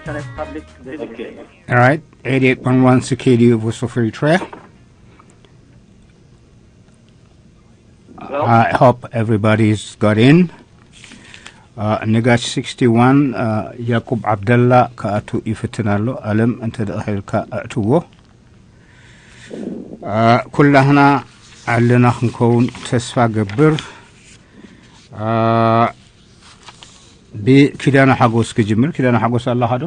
All right, eighty-eight point one C K D U Voice of Eritrea. I hope everybody's got in. Uh, Negash sixty-one, uh, ያዕቆብ ዓብደላ ክኣቱ ይፍትን ኣሎ። ኣለም እንተ ደኣ ኸኢልካ ኣእትዎ። Uh, ኩላህና ኣለና ክንከውን ተስፋ ገብር። Uh, ብኪዳነ ሓጎስ ክጅምር። ኪዳነ ሓጎስ ኣለኻ ዶ?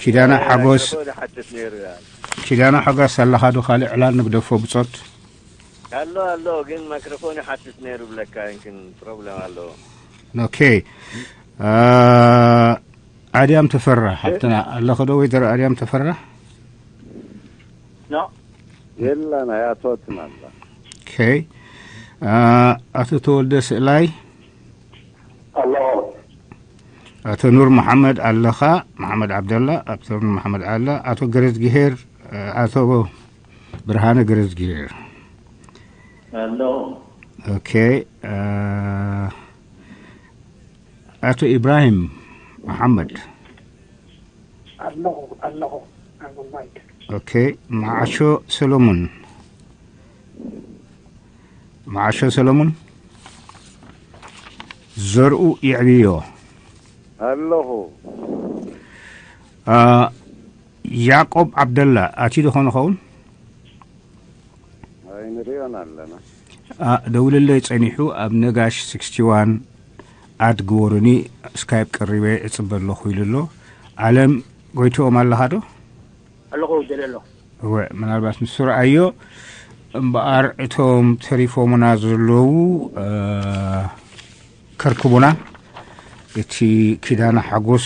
ኪዳነ ሓጎስ፣ ኪዳነ ሓጎስ ኣለኻ ዶ? ካልእ ዕላል ንግደፎ ብጾት። ኣሎ ኣሎ፣ ግን ማይክሮፎን ይሓትት ነይሩ ብለካ፣ ይምክን ፕሮብለም ኣለዎ። ኦኬ። ኣድያም ተፈራ ሓብትና ኣለኸ ዶ? ወይዘሮ ኣድያም ተፈራ? የላ፣ ናይ ኣቶትን ኣላ። ኦኬ። ኣቶ ተወልደ ስእላይ? ኣለኹ። ኣቶ ኑር መሓመድ ኣለኻ? መሓመድ ዓብደላ፣ ኣቶ ኑር መሓመድ ኣለ። ኣቶ ገረዝግሄር፣ ኣቶ ብርሃነ ገረዝግሄር? ኣለኹ። ኦኬ። ኣቶ ኢብራሂም መሓመድ? ኣለኹ፣ ኣለኹ። I'm on mic. ኦኬ። መዓሾ ሰሎሙን? መዓሾ ሰሎሙን? ዘርኡ የዕብዮ? ኣለኹ። ያዕቆብ ዓብደላ ኣትዩ ዶ ኾን ይኸውን? ኣይንሪኦን ኣለና። ደውልለይ ጸኒሑ ኣብ ነጋሽ ሲክስቲ ዋን ኣድ ግበሩኒ፣ ስካይፕ ቀሪበ እጽበ ኣለኹ ኢሉ ኣሎ። ኣለም ጎይትኦም ኣለኻ ዶ? ኣለኹ፣ ደለ ኣለኹ። እወ፣ ምናልባት ንሱ ረኣዮ እምበኣር እቶም ተሪፎምና ዘለዉ ከርክቡና። እቲ ኪዳነ ሓጎስ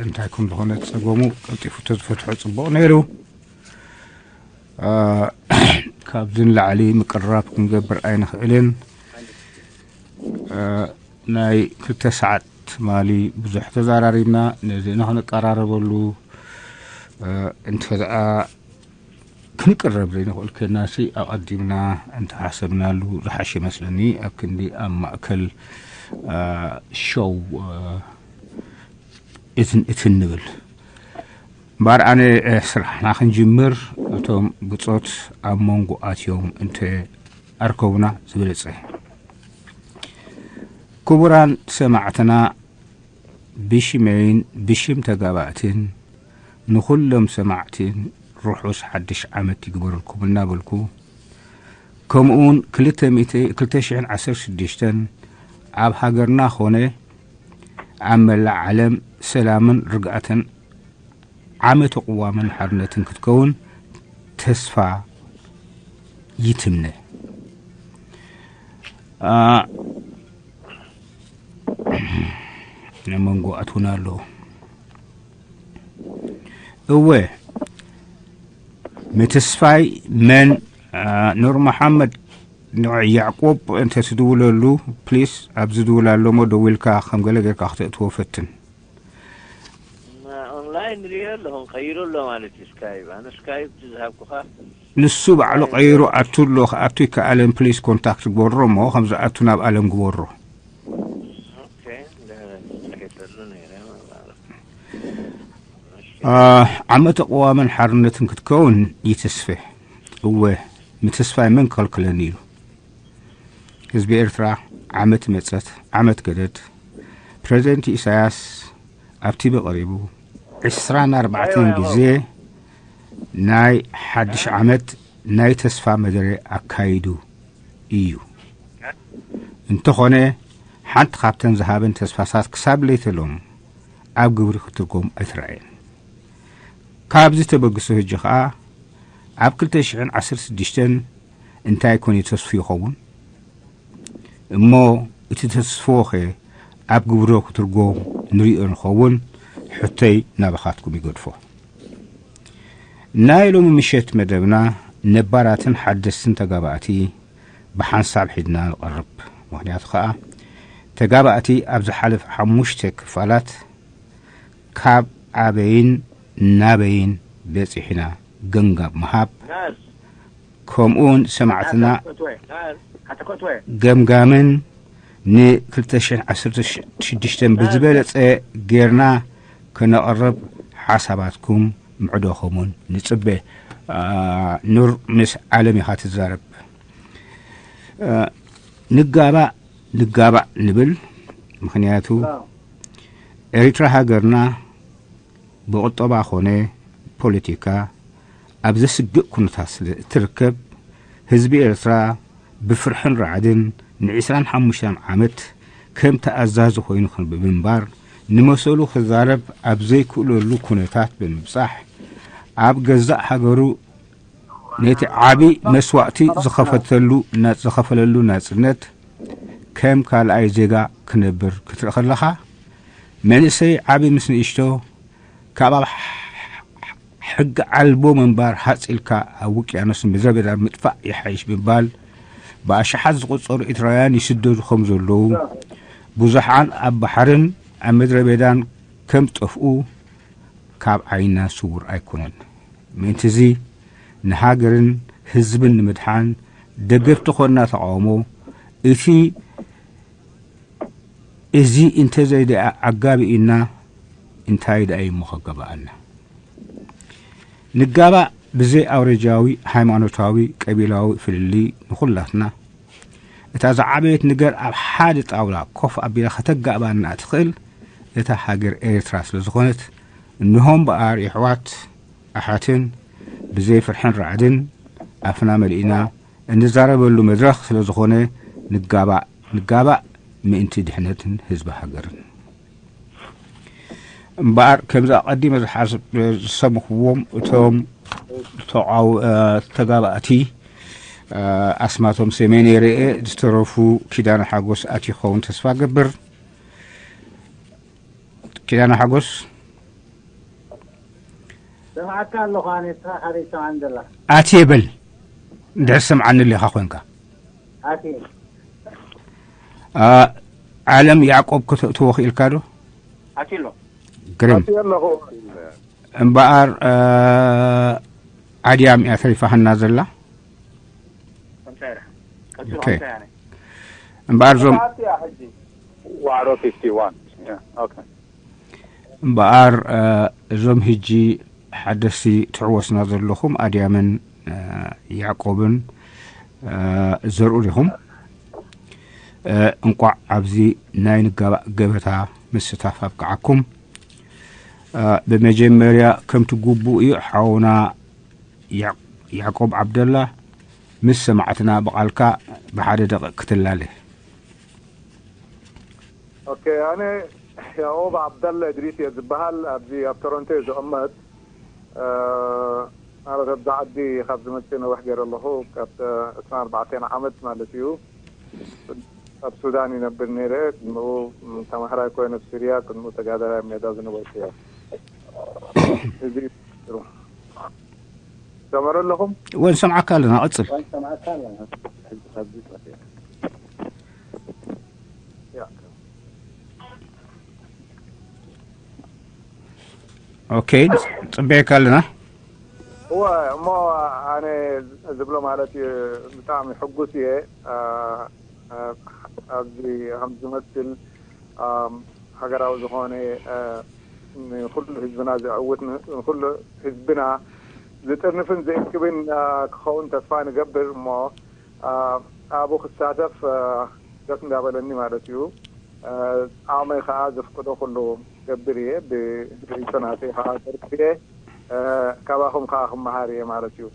እንታይ ከም ዝኾነ ጸገሙ ቀልጢፉ ተዝፈትሖ ጽቡቕ ነይሩ። ካብዚ ንላዕሊ ምቅርራብ ክንገብር ኣይንኽእልን። ናይ ክልተ ሰዓት ትማሊ ብዙሕ ተዛራሪብና፣ ነዚ ንኽንቀራረበሉ እንተ ደኣ ክንቅረብ ዘይንኽእል ኮይንናሲ ኣቐዲምና እንተሓሰብናሉ ዝሓሸ ይመስለኒ። ኣብ ክንዲ ኣብ ማእከል ሾው እትን እትን ንብል። እምበኣር ኣነ ስራሕና ክንጅምር እቶም ብጾት ኣብ መንጎ ኣትዮም እንተ ኣርከቡና ዝበለጸ። ክቡራን ሰማዕትና ብሽመይን ብሽም ተጋባእትን ንኹሎም ሰማዕትን ርሑስ ሓድሽ ዓመት ይግበረልኩም እናበልኩ፣ ከምኡውን ክልተ ሚእቲ ክልተ ሽሕን ዓሰርተ ሽዱሽተን ኣብ ሃገርና ኾነ ኣብ መላእ ዓለም ሰላምን ርግኣትን ዓመተ ቅዋምን ሓርነትን ክትከውን ተስፋ ይትምነ። ንመንጎ ኣትውና ኣሎ። እወ፣ ምትስፋይ መን? ኑር መሓመድ፣ ያዕቆብ እንተ ትድውለሉ ፕሊስ፣ ኣብዚ ድውል ኣሎ እሞ ደዊልካ ከም ገለ ጌርካ ክተእትዎ ፈትን። ኦንላይን ሪኦ ኣለኹ፣ ቀይሩ ኣሎ ማለት እዩ ስካይፕ። ኣነ ስካይፕ ዝሃብኩኻ ንሱ ባዕሉ ቀይሩ ኣቱ ኣሎ። ክኣቱ ይከኣለን። ፕሊስ ኮንታክት ግበሮ እሞ ከም ዝኣቱ ናብ ኣለም ግበሮ። ዓመተ ቅዋምን ሓርነትን ክትከውን ይትስፈ። እወ፣ ምትስፋይ መን ክኸልክለኒ ኢሉ። ህዝቢ ኤርትራ ዓመት መጸት፣ ዓመት ገደድ። ፕረዚደንት ኢሳያስ ኣብ ቲቪ ቀሪቡ ዕስራን ኣርባዕተን ግዜ ናይ ሓድሽ ዓመት ናይ ተስፋ መደረ ኣካይዱ እዩ። እንተኾነ ሓንቲ ካብተን ዝሃበን ተስፋታት ክሳብ ለይተ ሎም ኣብ ግብሪ ክትርጎም ኣይትረኣየን። ካብዚ ተበግሶ ሕጂ ኸኣ ኣብ ክልተ ሽሕን ዓሰርተ ሽዱሽተን እንታይ ኮን እዩ ተስፉ ይኸውን? እሞ እቲ ተስፍዎ ኸ ኣብ ግብሮ ክትርጎም ንሪኦ ንኸውን? ሕቶይ ናባኻትኩም ይገድፎ። ናይ ሎሚ ምሸት መደብና ነባራትን ሓደስትን ተጋባእቲ ብሓንሳብ ሒዝና ንቐርብ። ምኽንያቱ ኸኣ ተጋባእቲ ኣብ ዝሓለፈ ሓሙሽተ ክፋላት ካብ ኣበይን ናበይን በጺሕና ገንጋብ ምሃብ ከምኡውን ሰማዕትና ገምጋምን ን ክልተ ሽሕን ዓሰርተ ሽዱሽተን ብዝበለጸ ጌርና ከነቕርብ ሓሳባትኩም ምዕዶኹምን ንጽበ። ኑር፣ ምስ ዓለም ኢኻ ትዛረብ። ንጋባእ ንጋባእ ንብል። ምኽንያቱ ኤሪትራ ሃገርና ብቁጠባ ኮነ ፖለቲካ ኣብ ዘስግእ ኩነታት ስለ እትርከብ፣ ህዝቢ ኤርትራ ብፍርሕን ራዕድን ንዕስራን ሓሙሽተን ዓመት ከም ተኣዛዚ ኮይኑ ብምንባር፣ ንመሰሉ ክዛረብ ኣብ ዘይክእለሉ ኩነታት ብምብጻሕ፣ ኣብ ገዛእ ሃገሩ ነቲ ዓቢ መስዋእቲ ዝኸፈተሉ፣ ዝኸፈለሉ ናጽነት ከም ካልኣይ ዜጋ ክነብር ክትርኢ ከለኻ፣ መንእሰይ ዓቢ ምስ ንእሽቶ ካብ ኣብ ሕጊ ኣልቦ ምንባር ሃጽ ኢልካ ኣብ ውቅያኖስ ምድረ በዳ ምጥፋእ ይሓይሽ ብምባል፣ ብኣሽሓት ዝቑጸሩ ኤርትራውያን ይስደዱ ከም ዘለዉ፣ ብዙሓን ኣብ ባሕርን ኣብ ምድረ በዳን ከም ጠፍኡ ካብ ዓይንና ስዉር ኣይኮነን። ምእንትዚ ንሃገርን ህዝብን ንምድሓን ደገፍቲ ኮንና ተቓውሞ፣ እቲ እዚ እንተዘይደኣ ኣጋቢኡና እንታይ ደኣ እሞ ከገባኣና? ንጋባእ ብዘይ ኣውረጃዊ፣ ሃይማኖታዊ፣ ቀቢላዊ ፍልልይ ንኹላትና እታ ዝዓበየት ነገር ኣብ ሓደ ጣውላ ኮፍ ኣቢላ ከተጋባና እትኽእል እታ ሃገር ኤርትራ ስለ ዝኾነት፣ እንሆ እምበኣር የሕዋት ኣሓትን ብዘይ ፍርሕን ራዕድን ኣፍና መሊእና እንዛረበሉ መድረኽ ስለ ዝኾነ ንጋባእ፣ ንጋባእ ምእንቲ ድሕነትን ህዝቢ ሃገርን። እምበኣር ከምዚ ኣቐዲመ ዝሓስብ ዝሰምኽዎም እቶም ተቓው-፣ እ፣ ተጋባእቲ፣ እ፣ ኣስማቶም ሰሜን የርኤ፣ ዝተረፉ ኪዳነ ሓጎስ ኣትዩ ክኸውን ተስፋ ገብር። ኪዳነ ሓጎስ። ሰምዓካ ኣለኹ ኣነ፣ ስራሕ ኣበይ ትሰምዓኒ ዘላ? ኣትየ በል። እንድሕር ሰምዓኒ ሌኻ ኮንካ። ኣትየ። አ፣ ዓለም ያዕቆብ ከተእትዎ ክኢልካ ዶ? ኣትየ ኣሎ። ግርም። ኣትየ ኣለኹ። እምበኣር፣ አ፣ ኣድያም እያ ተሪፋህና ዘላ። ከምሳ ኢራ። ቀጽሎ ኦኬ። ከምሳ ያነ። እምበኣር ዞም ሰዓት እያ ሕጂ። ዋዕሮ ፊፍቲ ዋን። ያ፣ ኦኬ። እምበኣር፣ እ፣ እዞም ህጂ ሓደስቲ ትሕወስና ዘለኹም ኣድያምን፣ እ፣ ያዕቆብን፣ እ፣ ዘርኡን ኢኹም። እ፣ እንቋዕ ኣብዚ ናይ ንጋባእ ገበታ ምስታፍ ኣብቅዓኩም። እ፣ ብመጀመርያ ከምቲ ግቡእ እዩ ሓውና ያዕ-፣ ያዕቆብ ዓብደላ ምስ ሰማዕትና ብቓልካ ብሓደ ደቂቕ ክትላለ። ኦኬ፣ ኣነ ያዕቆብ ዓብደላ እድሪስ እየ ዝበሃል። ኣብዚ ኣብ ቶሮንቶ እየ ዝቕመጥ። እ፣ ማለት ኣብዛ ዓዲ ካብ ዝመጽእ ነዊሕ ገይረ ኣለኹ። ካብ ዕስራን ኣርባዕተን ዓመት ማለት እዩ። ኣብ ሱዳን ይነብር ነይረ። ቅድሚኡ ተማሃራይ ኮይነ ኣብ ሲርያ፣ ቅድሚኡ ተጋዳላይ ኣብ ሜዳ ዝነበርኩ እየ። እዚ እዩ። ሰመረ ኣለኹም? ወን ሰምዓካ ኣለና፣ ቀጽል። ያ። ኦኬ፣ ጽበየካ ኣለና። እወ፣ እሞ ኣነ ዝብሎ ማለት እዩ፣ ብጣዕሚ ሕጉስ እየ። አ፣ አ፣ ኣብዚ ከም ዝመስል፣ ኣም፣ ሃገራዊ ዝኾነ፣ አ፣ ንኹሉ ህዝብና ዘዕውት፣ ን-፣ ንኹሉ ህዝብና ዝጥርንፍን ዘእክብን፣ አ፣ ክኸውን ተስፋ ንገብር። እሞ፣ አ፣ ኣብኡ ክሳተፍ፣ አ፣ ደስ እንዳበለኒ ማለት እዩ። አ፣ ዓቕመይ ከዓ ዘፍቅዶ ኩሉ ገብር እየ። ብ-፣ ብርእይቶ ናተይ ከዓ ዘርክብ እየ። አ፣ ካባኹም ከዓ ክመሃር እየ ማለት እዩ።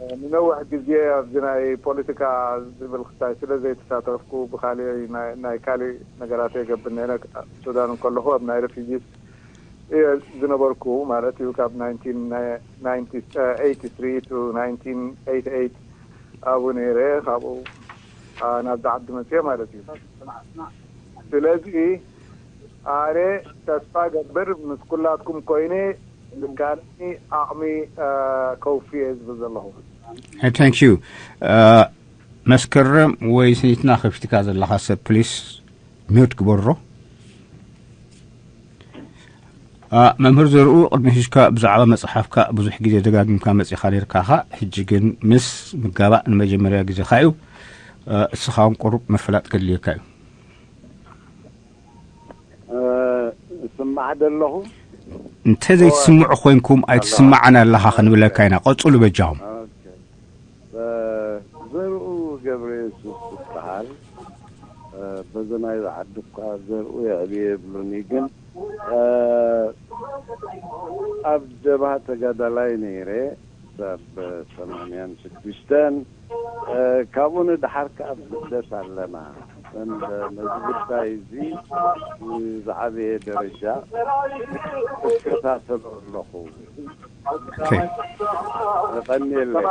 አ፣ ንነዊሕ ግዜ ኣብዚ ናይ ፖለቲካ ዝብል ክሳይ ስለ ዘይተሳተፍኩ፣ ብካሊእ ናይ፣ ናይ ካሊእ ነገራት እየ ገብር ነይረ። ሱዳን እንከለኹ ኣብ ናይ ሬፊጂስ እየ ዝነበርኩ ማለት እዩ። ካብ ናይንቲን ናይንቲ፣ ኤይቲ ትሪ to ናይንቲን ኤይቲ ኤይት ኣብኡ ነይረ። ካብኡ፣ አ፣ ናብዛ ዓዲ መፅየ ማለት እዩ። ስለዚ ኣነ ተስፋ ገብር ምስ ኩላትኩም ኮይነ ዝካልኒ ዓቕሚ፣ አ፣ ከውፊ እየ ዝብል ዘለኹ። Thank you። አ፣ መስከረም ወይ ስኒትና ከፊትካ ዘለኻ ሰብ ፕሊስ ሚውት ግበሮ። አ፣ መምህር ዘርኡ፣ ቅድሚ ሽሽካ ብዛዕባ መጽሓፍካ ብዙሕ ግዜ ደጋጊምካ መጺኻ ነይርካ ኢኻ። ሕጂ ግን ምስ ምጋባእ ንመጀመርያ ግዜኻ እዩ። አ፣ እስኻ እውን ቁሩብ ምፍላጥ ከድልየካ እዩ። ባሕ ደለኹ። እንተ ዘይትስምዑ ኮይንኩም ኣይትስማዓን ኣለኻ ክንብለካ ኢና። ቀጽሉ በጃኹም። ኦኬ። እ፣ ዘርኡ ገብረ የሱስ ይበሃል። እ፣ በዘናይ ዝዓዲ እኳ ዘርኡ የዕብየ ይብሉኒ፣ ግን፣ እ፣ ኣብ ጀብሃ ተጋዳላይ ነይረ። ክሳብ ሰማንያን ሽዱሽተን፣ እ፣ ካብኡ ንደሓር ከኣ ኣብ ስደት ኣለና። እን-፣ ነዚ ጉዳይ እዚ ብዝዓበየ ደረጃ እከታተሎ ኣለኹ። ኦኬ። የቐንየለይ።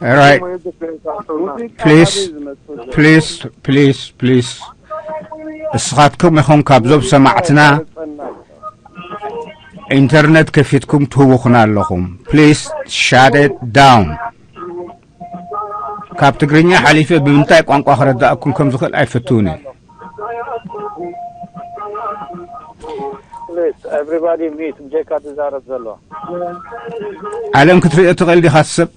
All right. ሙዚቃ ፕሊስ፣ ካብ ዝመጽእ ፕሊስ፣ ፕሊስ፣ ፕሊስ። እስኻትኩም ኢኹም ካብዞም ሰማዕትና ኢንተርነት ከፊትኩም ትህውኹና ኣለኹም። Please shut it down። ካብ ትግርኛ ሓሊፈ ብምንታይ ቋንቋ ክረዳእኩም ከም ዝኽእል ኣይፈትውን እየ። Please, everybody mute፣ ብጀካ ዝዛረብ ዘሎ። ዓለም ክትርእዮ ትኽእል ዲኻ ሰብ?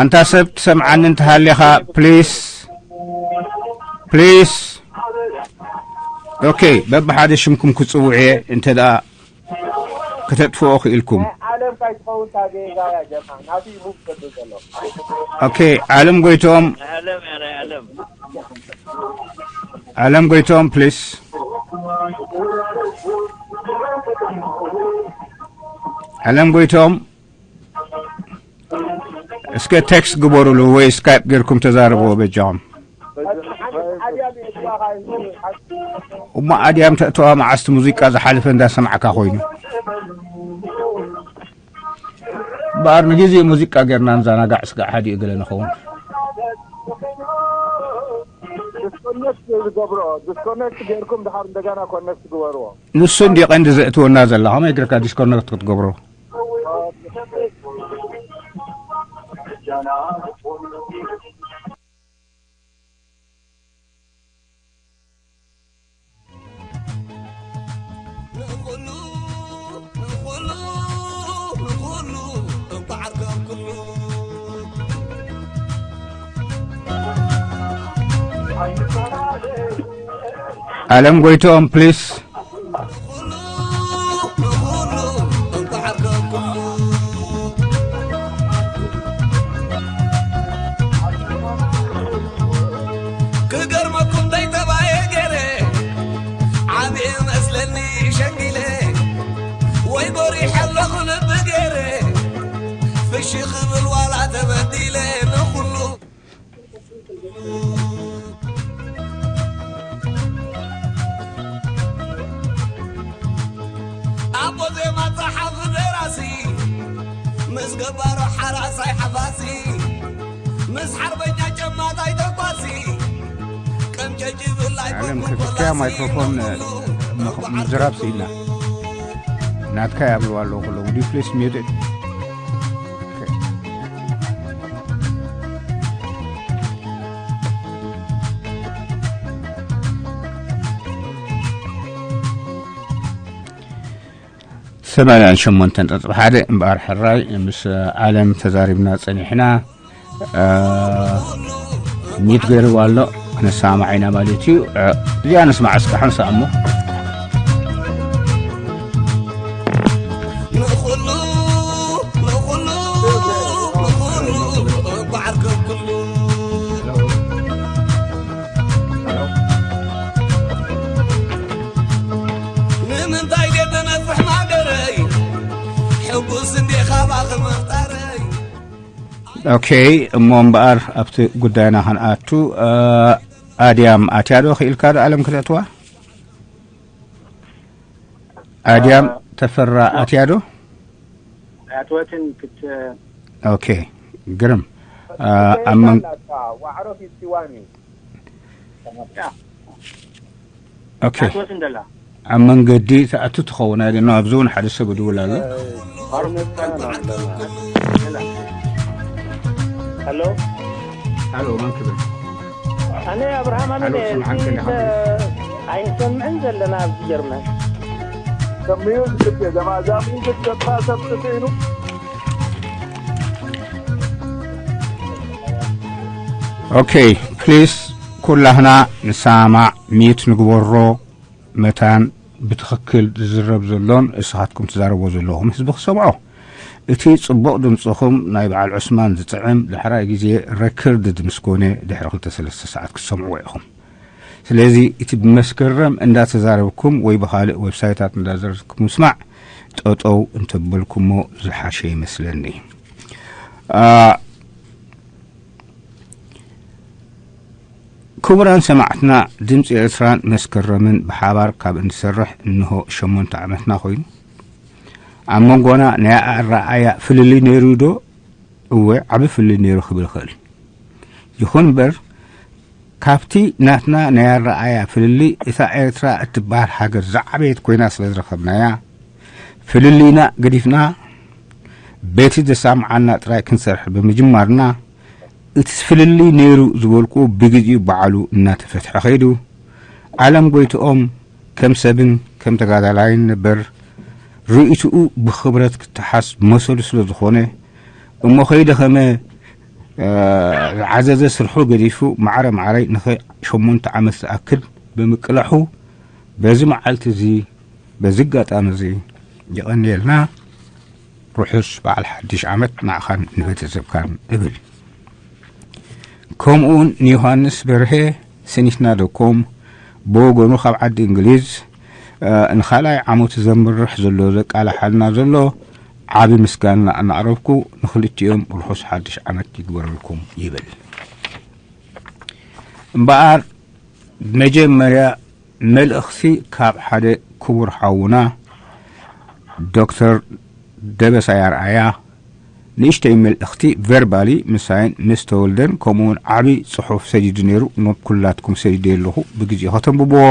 ኣንታ ሰብ ትሰምዓኒ እንተሃሊኻ፣ ፕሊስ፣ ፕሊስ። ኦኬ፣ በብሓደ ሽምኩም ክጽውዕ እየ፣ እንተ ደኣ ከተጥፍኦ ክኢልኩም። ናይ ዓለም ካይትኸውን እታ ጌጋ እያ ጀማዓ። ናቱ እዩ ሙቭ ዘብል ዘሎ። ኦኬ፣ ዓለም ጎይቶም። ዓለም እያ ናይ ዓለም። ዓለም ጎይቶም፣ ፕሊስ። ዓለም ጎይቶም፣ እስከ ቴክስት ግበሩሉ ወይ ስካይፕ ጌርኩም ተዛረብዎ በጃኹም። እሞ ኣድያም ተእተዋ መዓስቲ ሙዚቃ ዝሓለፈ እንዳሰማዕካ ኮይኑ። እምበኣር ንግዜ ሙዚቃ ጌርና ንዘናጋዕ ስጋዕ ሃዲኡ ገለ ንኸውን። ዲስኮኔክት ዝገብሮ፣ ዲስኮኔክት ጌርኩም ድሓር እንደገና ኮኔክት ግበርዎ። ንሱ እንዲ ቀንዲ ዘእትወና ዘላ፣ ከመይ ጌርካ ዲስኮኔክት ክትገብሮ? ዓለም ጎይትኦም ፕሊስ። ክገርመኩም ደይ ተባየ ገይረ ዓብየ መስለኒ ሸንጊለ ወይ ጎሪሐ ኣለኹ ልቢ ገይረ ፍሺ ክብል ዋላ ተበዲለ ንኹሉ ኣቦ ዜማ ጸሓፊ ደራሲ ምስ ገባሮ ሓራሳይ ሓፋሲ ምስ ሓርበኛ ጨማታይ ተኳሲ ቀምጨጭ ብላይ ዓለም ከፊትካያ ማይክሮፎን ምዝራብ ስኢና ናትካ ያብልዋ ኣለዉ ከለዉ ዲፕሌስ ሚዩት ሰማንያን ሸሞንተን ነጥቢ ሓደ እምበኣር ሕራይ ምስ ዓለም ተዛሪብና ጸኒሕና። ሚት ገይርዋ ኣሎ። ክነሰማማዕ ኢና ማለት እዩ። እዚኣ ንስማዕ እስከ ሓንሳእ እሞ። ንኹሉ ንኹሉ ንኹሉ ባዕርከብ ኩሉ ንምንታይ ድየ ተነፍሕ ማገረይ ሕጉስ እንዴ ካባኺ ምፍጣረይ። ኦኬ እሞ እምበኣር ኣብቲ ጉዳይና ክንኣቱ ኣድያም ኣትያዶ ክኢልካ ዶ ኣለም ክተእትዋ? ኣድያም ተፈራ ኣትያዶ? ኣትወትን ክት ኦኬ ግርም ኣብ መን ዋዕሮ ፊስቲዋን እዩ። ኦኬ ኣትወትን ደላ ኣብ መንገዲ ተኣቱ ትኸውን ኣይደኖ ኣብዚ እውን ሓደ ሰብ ድውል ኣሎ። ሄሎ ሃሎ መን ክብል ኣነ ኣብርሃም ኣነ ሃሎ ስምዓን ከለኻ ኣይንሰምዕን ዘለና ኣብዚ ጀርመን ከሚዩ ዝግዜ ዘማዛሚ ዝገባ ሰብ ጥፊኑ ኦኬ፣ ፕሊስ ኩላህና ንሰማማዕ፣ ሚዩት ንግበሮ። መታን ብትኽክል ዝዝረብ ዘሎን እስኻትኩም ትዛረቦ ዘለኹም ህዝቢ ክሰምዖ። እቲ ጽቡቕ ድምጽኹም ናይ በዓል ዑስማን ዝጥዕም ዳሕራይ ግዜ ረክርድ ምስ ኮነ ድሕሪ ክልተ ሰለስተ ሰዓት ክትሰምዕዎ ኢኹም። ስለዚ እቲ ብመስከረም እንዳተዛረብኩም ወይ ብኻልእ ዌብሳይታት እንዳዘረብኩም ምስማዕ ጠጠው እንተበልኩሞ ዝሓሸ ይመስለኒ። ክቡራን ሰማዕትና፣ ድምፂ ኤርትራን መስከረምን ብሓባር ካብ እንሰርሕ እንሆ ሸሞንተ ዓመትና ኮይኑ፣ ኣብ መንጎና ናይ ኣረኣእያ ፍልልይ ነይሩ ዶ? እወ፣ ዓቢ ፍልልይ ነይሩ ክብል እኽእል። ይኹን እምበር፣ ካብቲ ናትና ናይ ኣረኣእያ ፍልልይ፣ እታ ኤርትራ እትበሃል ሃገር ዝዓበየት ኮይና ስለ ዝረኸብናያ፣ ፍልልይና ገዲፍና፣ በቲ ዘሳምዓና ጥራይ ክንሰርሕ ብምጅማርና፣ እቲ ፍልልይ ነይሩ ዝበልኩ ብግዜኡ ባዕሉ እናተፈትሐ ከይዱ። ዓለም ጎይትኦም ከም ሰብን ከም ተጋዳላይን ነበር፣ ርእይትኡ ብኽብረት ክተሓዝ መሰሉ ስለ ዝኾነ፣ እሞ ከይደኸመ፣ እ፣ ዝዓዘዘ ስርሑ ገዲፉ ማዕረ ማዕረይ ንኸ ሸሞንተ ዓመት ዝኣክል ብምቅላሑ፣ በዚ መዓልቲ እዚ፣ በዚ ኣጋጣሚ እዚ የቐንየልና። ርሑስ በዓል ሓድሽ ዓመት ንዓኻን ንቤተሰብካን እብል። ከምኡውን ንዮሃንስ በርሄ፣ ስኒትና ዶኮም፣ ብወገኑ ካብ ዓዲ እንግሊዝ፣ እ፣ ንኻልኣይ ዓመቱ ዘምርሕ ዘሎ ዘቃላሓልና ዘሎ ዓቢ ምስጋና እናቕረብኩ፣ ንኽልቲኦም ርሑስ ሓድሽ ዓመት ይግበረልኩም ይብል። እምበኣር፣ መጀመርያ መልእኽቲ ካብ ሓደ ክቡር ሓውና ዶክተር ደበሳይ ኣርኣያ፣ ንእሽተይ መልእኽቲ ቨርባሊ ምሳይን ምስ ተወልደን፣ ከምኡውን ዓቢ ጽሑፍ ሰዲዱ ነይሩ፣ ናብ ኩላትኩም ሰዲደ ኣለኹ፣ ብግዜ ከተንብብዎ።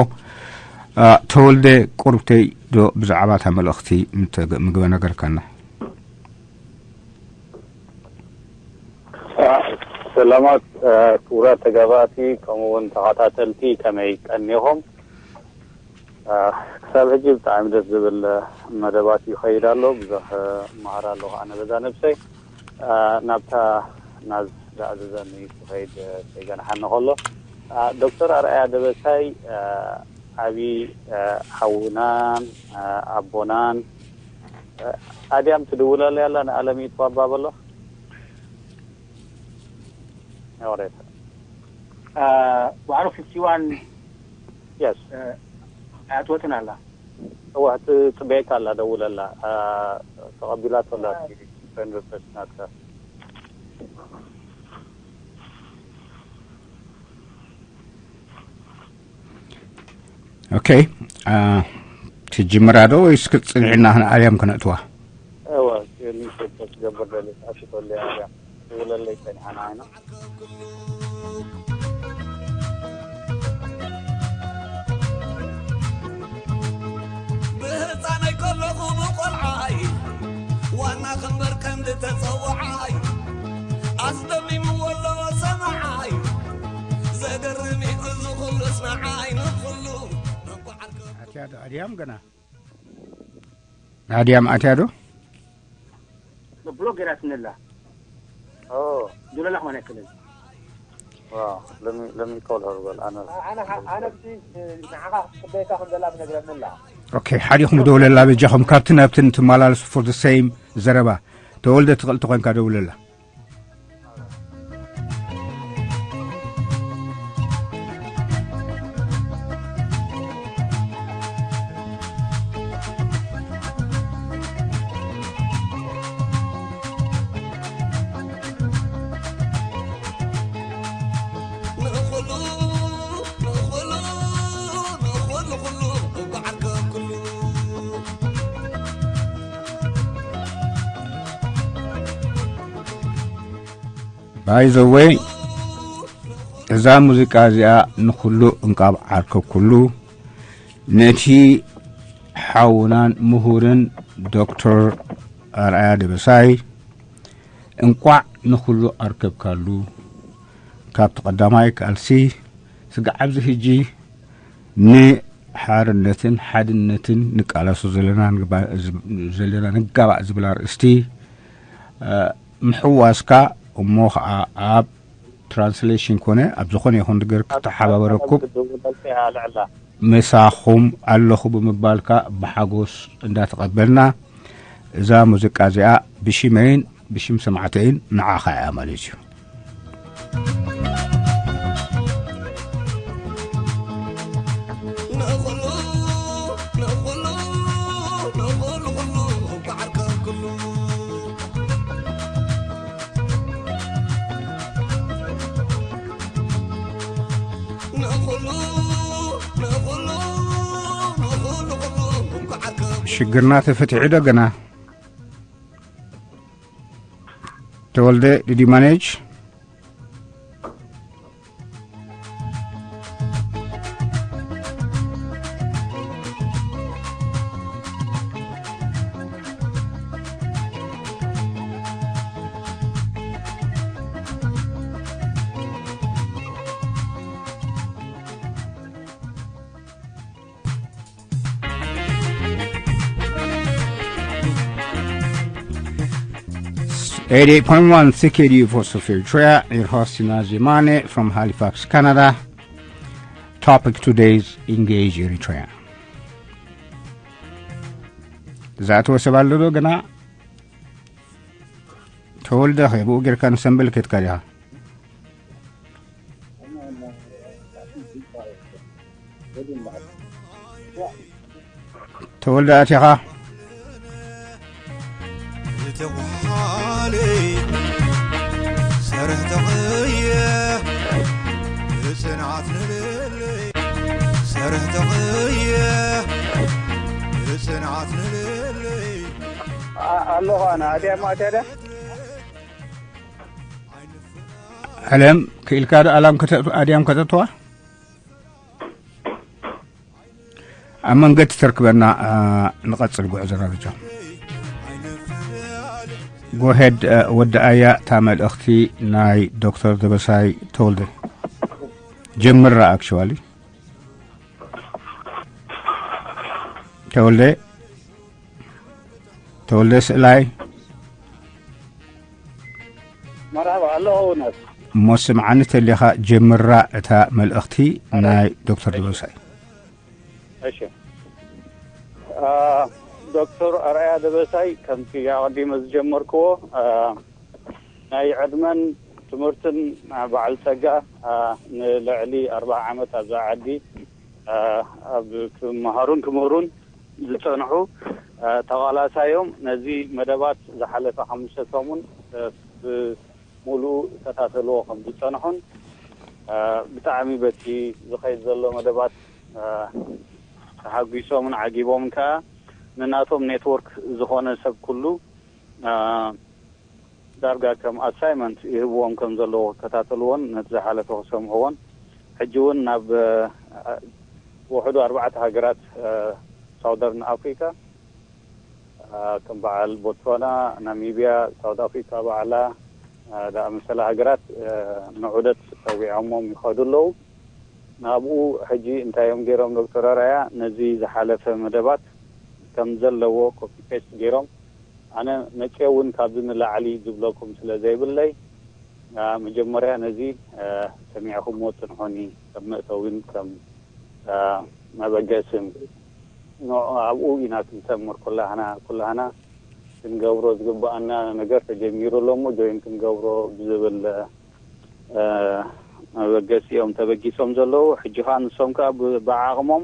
አ፣ ተወልደ ቁርብተይ ዶ ብዛዕባ እታ መልእኽቲ ምተገ-፣ ምግበ ነገርከና? ሰላማት፣ እ፣ ክቡራት ተጋባእቲ፣ ከምኡ እውን ተኸታተልቲ፣ ከመይ ቀኒኹም? እ፣ ክሳብ ሕጂ ብጣዕሚ ደስ ዝብል፣ እ፣ መደባት ይኸይድ ኣሎ። ብዙሕ፣ እ፣ እመሃር ኣለኹ ኣነ በዛ ነብሰይ። እ፣ ናብታ ናዝ ዝኣዘዘኒ ክኸይድ፣ እ፣ ከይገንሓኒ ከሎ፣ እ፣ ዶክተር ኣርኣያ ደበሳይ፣ እ፣ ዓቢ፣ እ፣ ሓውናን፣ እ፣ ኣቦናን፣ እ፣ ኣድያም ትድውለለይ ኣላ ንኣለም ይትዋባ በሎ። ወሬታ። እ፣ ባዕሉ ፊፍቲ ዋን፣ የስ። እ፣ ኣትወትን ኣላ። እዋ፣ ትጽበየካ ኣላ፣ ደውለላ። እ፣ ተቐቢላቶ ኣላ፣ ፍሬንድ ሪኩዌስት ናትካ። ኦኬ፣ አ፣ ትጅምራ ዶ ወይስ ክትጽንሕና ንኣልያም ክነእትዋ? እወ፣ ኒሸቶ ትገብር ደሊ፣ ኣሽቶሊ ኣልያም። ትውለለይ ጸኒሓና ኢና። ብህፃነይ ከለኹ ብቆልዓይ ዋና ክንበር ቀንዲ ተፀዋዓይ ኣስደሚምዎ ኣሎ ሰማዓይ ዘገርም እዩ እዚ ኩሉስ ንዓይ ንኩሉ እንኳዕ ኣትያ ዶ ኣድያም ገና ኣድያም ኣትያ ዶ ብሎክ ገይራትኒ ኣላ። ኦ። ዱለላ ክኾነ ኣይክእልን። ዋው፣ let me, let me call her በል፣ ኣነ ኣነ ኣነ ብቲ ንዓኻ ክጽበየካ ከም ዘላ ትነግረኒ ኣላ። ኦኬ፣ ሓዲኹም ደውለላ በጃኹም፣ ካብቲ ናብቲ እንትመላለሱ for the same ዘረባ። ተወልደ ትኽእል ተኾንካ ደውለላ። By the way፣ እዛ ሙዚቃ እዚኣ ንኹሉ እንቃብ ዓርከብኩሉ፣ ነቲ ሓውናን ምሁርን ዶክተር ኣርኣያ ደበሳይ እንቋዕ ንኹሉ ኣርከብካሉ። ካብቲ ቀዳማይ ካልሲ ስጋዕ ኣብዚ ሕጂ ንሓርነትን ሓድነትን ንቃለሶ ዘለና ንግባ-፣ ዘለና ንጋባእ ዝብል ኣርእስቲ፣ እ፣ ምሕዋስካ እሞ ኸዓ ኣብ ትራንስሌሽን ኮነ ኣብ ዝኾነ ይኹን ነገር ክተሓባበረኩም ምሳኹም ኣለኹ ብምባልካ ብሓጎስ እንዳተቐበልና፣ እዛ ሙዚቃ እዚኣ ብሽመይን ብሽም ሰማዕተይን ንዓኻ እያ ማለት እዩ። ሽግርና ተፈቲሑ ዶ ገና? ተወልደ፣ did you manage? Eighty-eight point one C K D U Voice of Eritrea, your host Sinaji Mane from Halifax, Canada. Topic today's Engage Eritrea. ዝኣተወ ሰብ ኣሎ ዶ ገና? ተወልደ ኸ ብኡ ጌርካ ንሰንበል ከድካ ዲኻ? ተወልደ ኣቲኻ? ዝተጓሃለ ሰርሕ ተቐየ ብጽንዓት ንልለይ ሰርሕ ተቐየ ብጽንዓት ንልለይ ኣለኹ ኣነ ኣድያ ማእትያ ድያ ኣለም ክኢልካ ዶ ኣላም ከተእቱ ኣድያም ከተእትዋ ኣብ መንገዲ ተርክበና ንቐጽል ጉዕዞና ብቻ ጎሄድ ወዲ ኣያ እታ መልእኽቲ ናይ ዶክተር ደበሳይ ተወልደ ጀምራ actually ተወልደ ተወልደ ስእላይ መርሃባ ኣለኹ እውነት እሞ ስምዓኒ ተሊኻ ጀምራ እታ መልእኽቲ ናይ ዶክተር ደበሳይ እሺ ዶክተር ኣርኣያ ደበሳይ ከምቲ ኣቐዲመ ዝጀመርክዎ ናይ ዕድመን ትምህርትን በዓል ፀጋ ንልዕሊ ኣርባዓ ዓመት ኣብዛ ዓዲ ኣብ ክመሃሩን ክምህሩን ዝፀንሑ ተቓላሳዮም ነዚ መደባት ዝሓለፈ ሓሙሽተ ሰሙን ብሙሉኡ ይከታተልዎ ከም ዝፀንሑን ብጣዕሚ በቲ ዝኸይድ ዘሎ መደባት ተሓጒሶምን ዓጊቦምን ከዓ ንናቶም ኔትወርክ ዝኾነ ሰብ ኩሉ ዳርጋ ከም ኣሳይመንት ይህብዎም ከም ዘለዎ ክከታተልዎን ነቲ ዝሓለፈ ክሰምዕዎን ሕጂ እውን ናብ ውሕዱ ኣርባዕተ ሃገራት ሳውደርን ኣፍሪካ ከም በዓል ቦትስዋና፣ ናሚብያ፣ ሳውት ኣፍሪካ ባዕላ ዳኣመሰላ ሃገራት ንዑደት ፀዊዖሞም ይኸዱ ኣለዉ። ናብኡ ሕጂ እንታይ እዮም ገይሮም ዶክተር ኣርኣያ ነዚ ዝሓለፈ መደባት ከም ዘለዎ ኮፒ ፔስት ገይሮም ኣነ መፅየ እውን ካብዚ ንላዕሊ ዝብለኩም ስለ ዘይብለይ መጀመርያ ነዚ ሰሚዕኹምዎ ፅንሑኒ ከም መእተዊን ከም መበገስን ንዑ ኣብኡ ኢና ክንሰምር ኩላህና ኩላህና ክንገብሮ ዝግበኣና ነገር ተጀሚሩ ኣሎ እሞ ጆይን ክንገብሮ ብዝብል መበገሲ እዮም ተበጊሶም ዘለዉ ሕጂ ከዓ ንሶም ከዓ ብዓቕሞም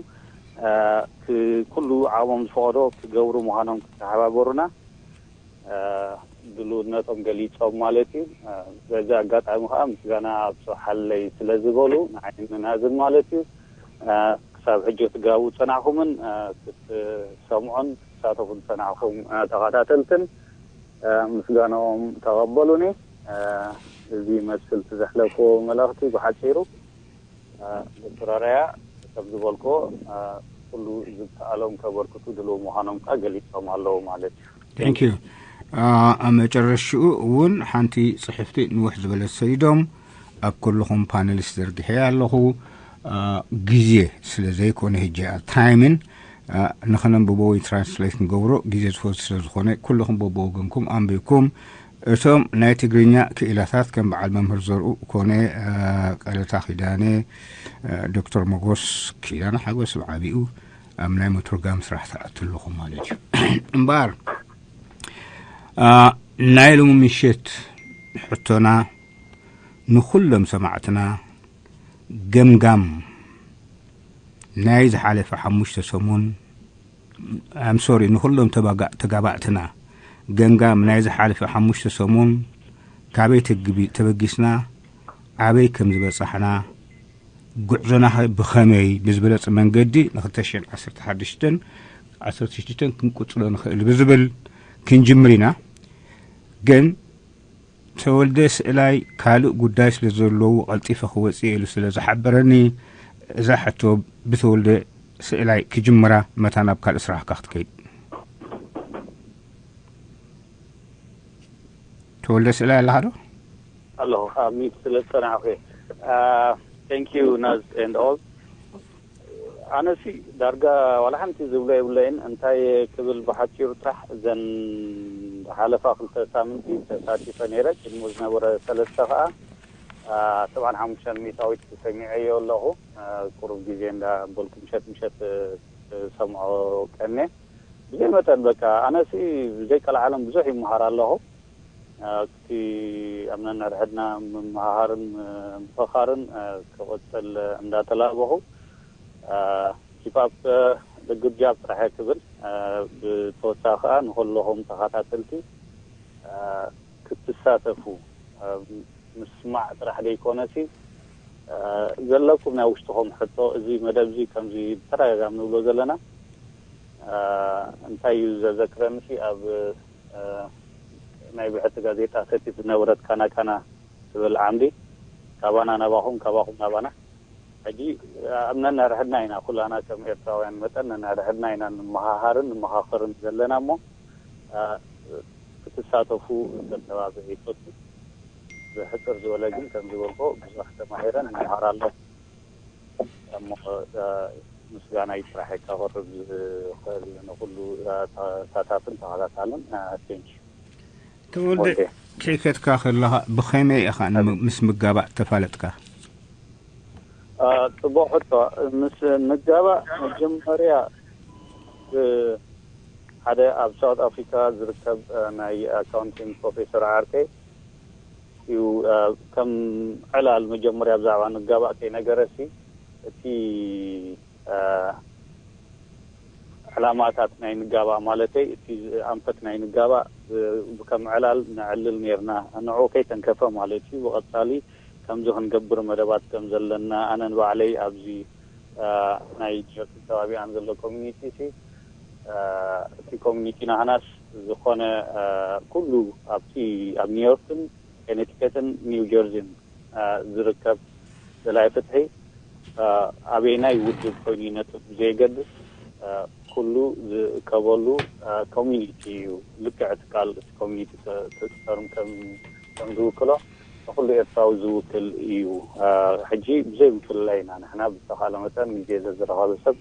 ኩሉ ዓቕሞም ዝፈቐዶ ክገብሩ ምዃኖም ክተሓባበሩና ድልውነቶም ገሊፆም ማለት እዩ። በዚ ኣጋጣሚ ከዓ ምስጋና ኣብፅሓለይ ስለ ዝበሉ ንዓይ ንናዝን ማለት እዩ። ክሳብ ሕጂ ትጋቡ ዝፀናሕኩምን ክትሰምዑን ክትሳተፉ ዝፀናሕኩም ተኸታተልትን ምስጋናኦም ተቐበሉኒ። እዚ ይመስል ዘሕለፍዎ መልእኽቲ ብሓፂሩ። ዶክተር ኣርኣያ ከም ዝበልክዎ ኩሉ ዝከኣሎም ከበርክቱ ድልው ምዃኖም ከዓ ገሊፆም ኣለዉ ማለት እዩ። Thank you። ኣብ መጨረሽኡ እውን ሓንቲ ፅሕፍቲ ንውሕ ዝበለት ሰዲዶም ኣብ ኩልኹም ፓነሊስት ዘርጊሐ ኣለኹ። ግዜ ስለ ዘይኮነ ሕጂ ታይምን ንኸነንብቦ ወይ ትራንስሌት ንገብሮ ግዜ ዝፈቱ ስለ ዝኾነ ኩልኹም በብወገንኩም ኣንቢብኩም እቶም ናይ ትግርኛ ክኢላታት ከም በዓል መምህር ዘርኡ ኮነ፣ እ፣ ቀለታ ኪዳነ፣ እ፣ ዶክተር መጎስ ኪዳነ ሓጎስ ብዓቢኡ ኣብ ናይ ምትርጋም ስራሕ ትኣቱ ኣለኹም ማለት እዩ። እምበኣር፣ እ፣ ናይ ሎሚ ምሽት ሕቶና ንኹሎም ሰማዕትና ገምጋም ናይ ዝሓለፈ ሓሙሽተ ሰሙን፣ ኣም ሶሪ፣ ንኹሎም ተባጋ-፣ ተጋባእትና ገምጋም ናይ ዝሓለፈ ሓሙሽተ ሰሙን፣ ካበይ ተግቢ-፣ ተበጊስና፣ ኣበይ ከም ዝበጻሕና፣ ጉዕዞና ኸ ብኸመይ ብዝበለጸ መንገዲ ን ክልተ ሽሕን ዓሰርተ ሓሙሽተን ዓሰርተ ሽዱሽተን ክንቅጽሎ ንኽእል ብዝብል ክንጅምር ኢና። ግን ተወልደ ስእላይ ካልእ ጉዳይ ስለ ዘለዎ ቀልጢፈ ክወጽእ ኢሉ ስለ ዝሓበረኒ፣ እዛ ሕቶ ብተወልደ ስእላይ ክጅምራ፣ መታ ናብ ካልእ ስራሕካ ክትከይድ። ተወልደ ስእላይ ኣለኻ ዶ? ኣለኹ፣ ኣብ ሚት ስለ ዝጸናሕኩ እየ። አ፣ thank you ናዝ and all። ኣነሲ ዳርጋ ዋላ ሓንቲ ዝብሎ የብለይን። እንታይ ክብል ብሓፂሩ ጥራሕ፣ እዘን ዝሓለፋ ክልተ ሳምንቲ ተሳቲፈ ነይረ። ቅድሚ ዝነበረ ሰለስተ ከዓ፣ አ፣ ሰብዓን ሓሙሽተን ሚእታዊት ሰሚዐዮ ኣለኹ። አ፣ ቁሩብ ግዜ እንዳ በልኩ ምሸት ምሸት፣ እ፣ ሰምዖ ቀኔ። ብዘይ መጠን በቃ ኣነሲ ብዘይ ቀልዓለም ብዙሕ ይመሃር ኣለኹ። እ፣ እቲ ኣብ ነንሕድሕድና ምምሃሃርን፣ እ፣ ምፍኻርን፣ እ፣ ክቕጽል እንዳተላበኹ፣ እ፣ keep up the good job ጥራሕ እየ ክብል። እ፣ ብተወሳኺ ከኣ ንኹልኹም ተኸታተልቲ፣ እ፣ ክትሳተፉ፣ እ፣ ምስማዕ ጥራሕ ዘይኮነሲ፣ እ፣ ዘለኩም ናይ ውሽጥኹም ሕቶ፣ እዚ መደብ እዚ ከምዚ ብተደጋጋሚ ንብሎ ዘለና፣ እ፣ እንታይ እዩ ዘዘክረኒ ሲ ኣብ እ፣ ናይ ብሕቲ ጋዜጣ ሰቲት ዝነበረት ካና ካና ትብል ዓምዲ፣ ካባና ናባኹም፣ ካባኹም ናባና። ሕጂ ኣብ ነንሕድሕድና ኢና፣ ኩላና ከም ኤርትራውያን መጠን ነንሕድሕድና ኢና ንመሃሃርን ንመኻኸርን ዘለና እሞ፣ እ፣ ክትሳተፉ ተተባብዕ ይፈቱ። ብሕጽር ዝበለ ግን ከም ዝበልኮ ብዙሕ ተማሂረን ይመሃር ኣለኹ። እሞ፣ እ፣ ምስጋናይ ጥራሕ እየ ከቕርብ ዝኽእል ንኹሉ፣ እ፣ ተሳታፍን ተኸታታልን። እ፣ thank you። ተወልደ፣ ወልዴ። ከይከድካ ከለኻ ብኸመይ ኢኻ ን-፣ ምስ ምጋባእ ተፋለጥካ? እ፣ ጽቡቕ ሕቶ። ምስ ምጋባእ መጀመርያ ብ-፣ ሓደ ኣብ ሳውት ኣፍሪካ ዝርከብ፣ እ፣ ናይ ኣካውንቲንግ ፕሮፌሰር ዓርከይ እዩ፣ እ፣ ከም ዕላል መጀመርያ ብዛዕባ ንጋባእ ከይነገረሲ፣ እቲ፣ እ፣ ዕላማታት ናይ ንጋባእ ማለተይ፣ እቲ ዝ-፣ ኣንፈት ናይ ንጋባእ፣ እ፣ ከም ዕላል ነዕልል ነይርና። ንዕኡ ከይተንከፈ ማለት እዩ። ብቐጻሊ ከምዚ ክንገብር መደባት ከም ዘለና፣ ኣነ ንባዕለይ ኣብዚ፣ እ፣ ናይ ጀርሲ ከባቢኣን ዘሎ ኮሚኒቲ ሲ፣ እ፣ እቲ ኮሚኒቲ ናህናስ ዝኾነ፣ እ፣ ኩሉ ኣብቲ ኣብ ኒውዮርክን ኮኔቲከትን ኒው ጀርዚን፣ እ፣ ዝርከብ ደላይ ፍትሒ፣ እ፣ ኣበየናይ ውድብ ኮይኑ ይነጥፍ ብዘየገድስ፣ እ፣ ኩሉ ዝእከበሉ፣ እ፣ ኮሚኒቲ እዩ። ልክዕ እቲ ቃል እቲ ኮሚኒቲ ተ-፣ ተ-፣ ተርም ከም፣ ከም ዝውክሎ ንኩሉ ኤርትራዊ ዝውክል እዩ። እ፣ ሕጂ ብዘይ ምፍልላይ ኢና ንሕና ብዝተኻለ መጠን ግዜ ዘዝረኸበ ሰብ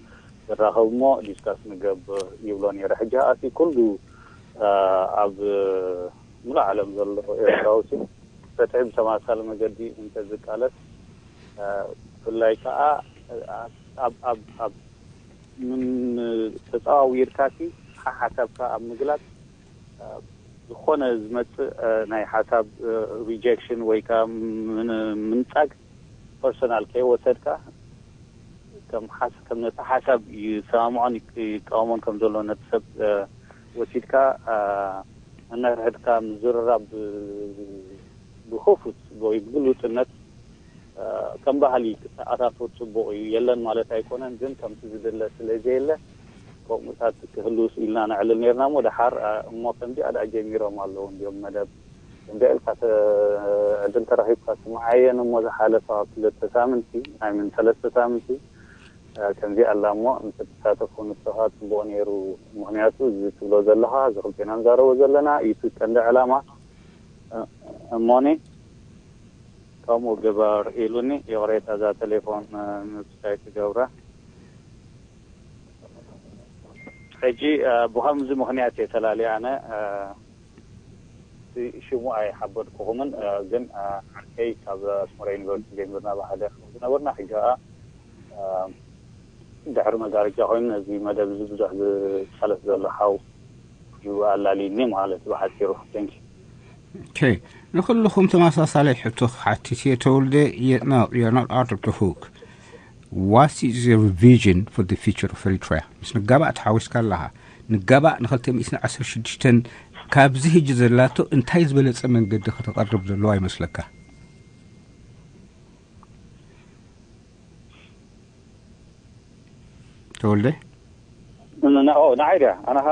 ዝራኸብ እሞ ዲስካስ ንገብር ይብሎ ነይረ። ሕጂ ኣቲ ኩሉ፣ እ፣ ኣብ ሙሉእ ዓለም ዘሎ ኤርትራዊ ሲ ፍትሒ ብተመሳሳሊ መገዲ እንተዝቃለስ፣ እ፣ ብፍላይ ከኣ፣ እ፣ ኣብ፣ ኣብ፣ ኣብ ምን-፣ ተጸዋዊርካሲ ሓሓሳብካ ኣብ ምግላጽ፣ እ፣ ዝኾነ ዝመጽእ፣ እ፣ ናይ ሓሳብ፣ እ፣ ሪጀክሽን ወይ ከኣ ምን-፣ ምንጻግ ፐርሶናል ከይወሰድካ፣ ከም ሓስ-፣ ከም ነቲ ሓሳብ ይሰማምዖን ይቅ-፣ ይቃወሞን ከም ዘሎ ነቲ ሰብ፣ እ፣ ወሲድካ፣ እ፣ ነንሕድሕድካ ምዝርራብ ብ-፣ ብክፉት ወይ ብግሉጽነት፣ እ፣ ከም ባህሊ ክትኣታቶ ጽቡቕ እዩ። የለን ማለት ኣይኮነን፣ ግን ከምቲ ዝድለ ስለ ዘየለ ከምኡታት ክህልውስ ኢልና ነዕልል ነርና እሞ፣ ደሓር፣ እ፣ እሞ ከምዚኣ ደኣ ጀሚሮም ኣለዉ እንድዮም መደብ። እንደ ኢልካ ተ-፣ ዕድል ተረኺብካ ስምዓየን እሞ፣ ዝሓለፋ ክልተ ሳምንቲ፣ ኣይ ምን ሰለስተ ሳምንቲ፣ እ፣ ከምዚ ኣላ እሞ፣ እንተትሳተፉ ንስኻ ጽቡቕ ነይሩ። ምኽንያቱ፣ እዚ ትብሎ ዘለኻ፣ እዚ ክልቴና ንዛረቦ ዘለና፣ እዩ እቲ ቀንዲ ዕላማ። እ፣ እሞኒ፣ ከምኡ ግበር ኢሉኒ። ይቕሬታ፣ እዛ ቴሌፎን፣ እ፣ ምብስታይ ትገብራ። ሕጂ፣ እ፣ ብኸምዚ ምኽንያት እየ ተላልየ ኣነ፣ እ፣ ሽሙ ኣይሓበድኩኹምን፣ እ፣ ግን፣ እ፣ ዓርከይ ካብ ኣስመራ ዩኒቨርሲቲ ጀሚርና ብሓደ ከም ዝነበርና፣ ሕጂ ኸኣ፣ እ፣ ድሕሪ መጋረጃ ኮይኑ ነዚ መደብ እዚ ብዙሕ ዝሳለፍ ዘሎ ሓው እዩ ኣላልዩኒ ማለት እዩ ብሓጺሩ። Thank you። ኦኬ፣ ንኹልኹም ተመሳሳሊ ሕቶ ክሓትት እየ። ተወልደ፣ you're not, you're not out of the hook. What is your vision for the future of Eritrea? ምስ ንጋባእ ተሓዊስካ ኣለኻ። ንጋባእ ንኽልተ ሚእትን ዓሰርተ ሽዱሽተን ካብዚ ሕጂ ዘላቶ እንታይ ዝበለጸ መንገዲ ከተቐርብ ዘለዋ ይመስለካ? ተወልደ? ንዓይ ድያ? ኣነ ኸ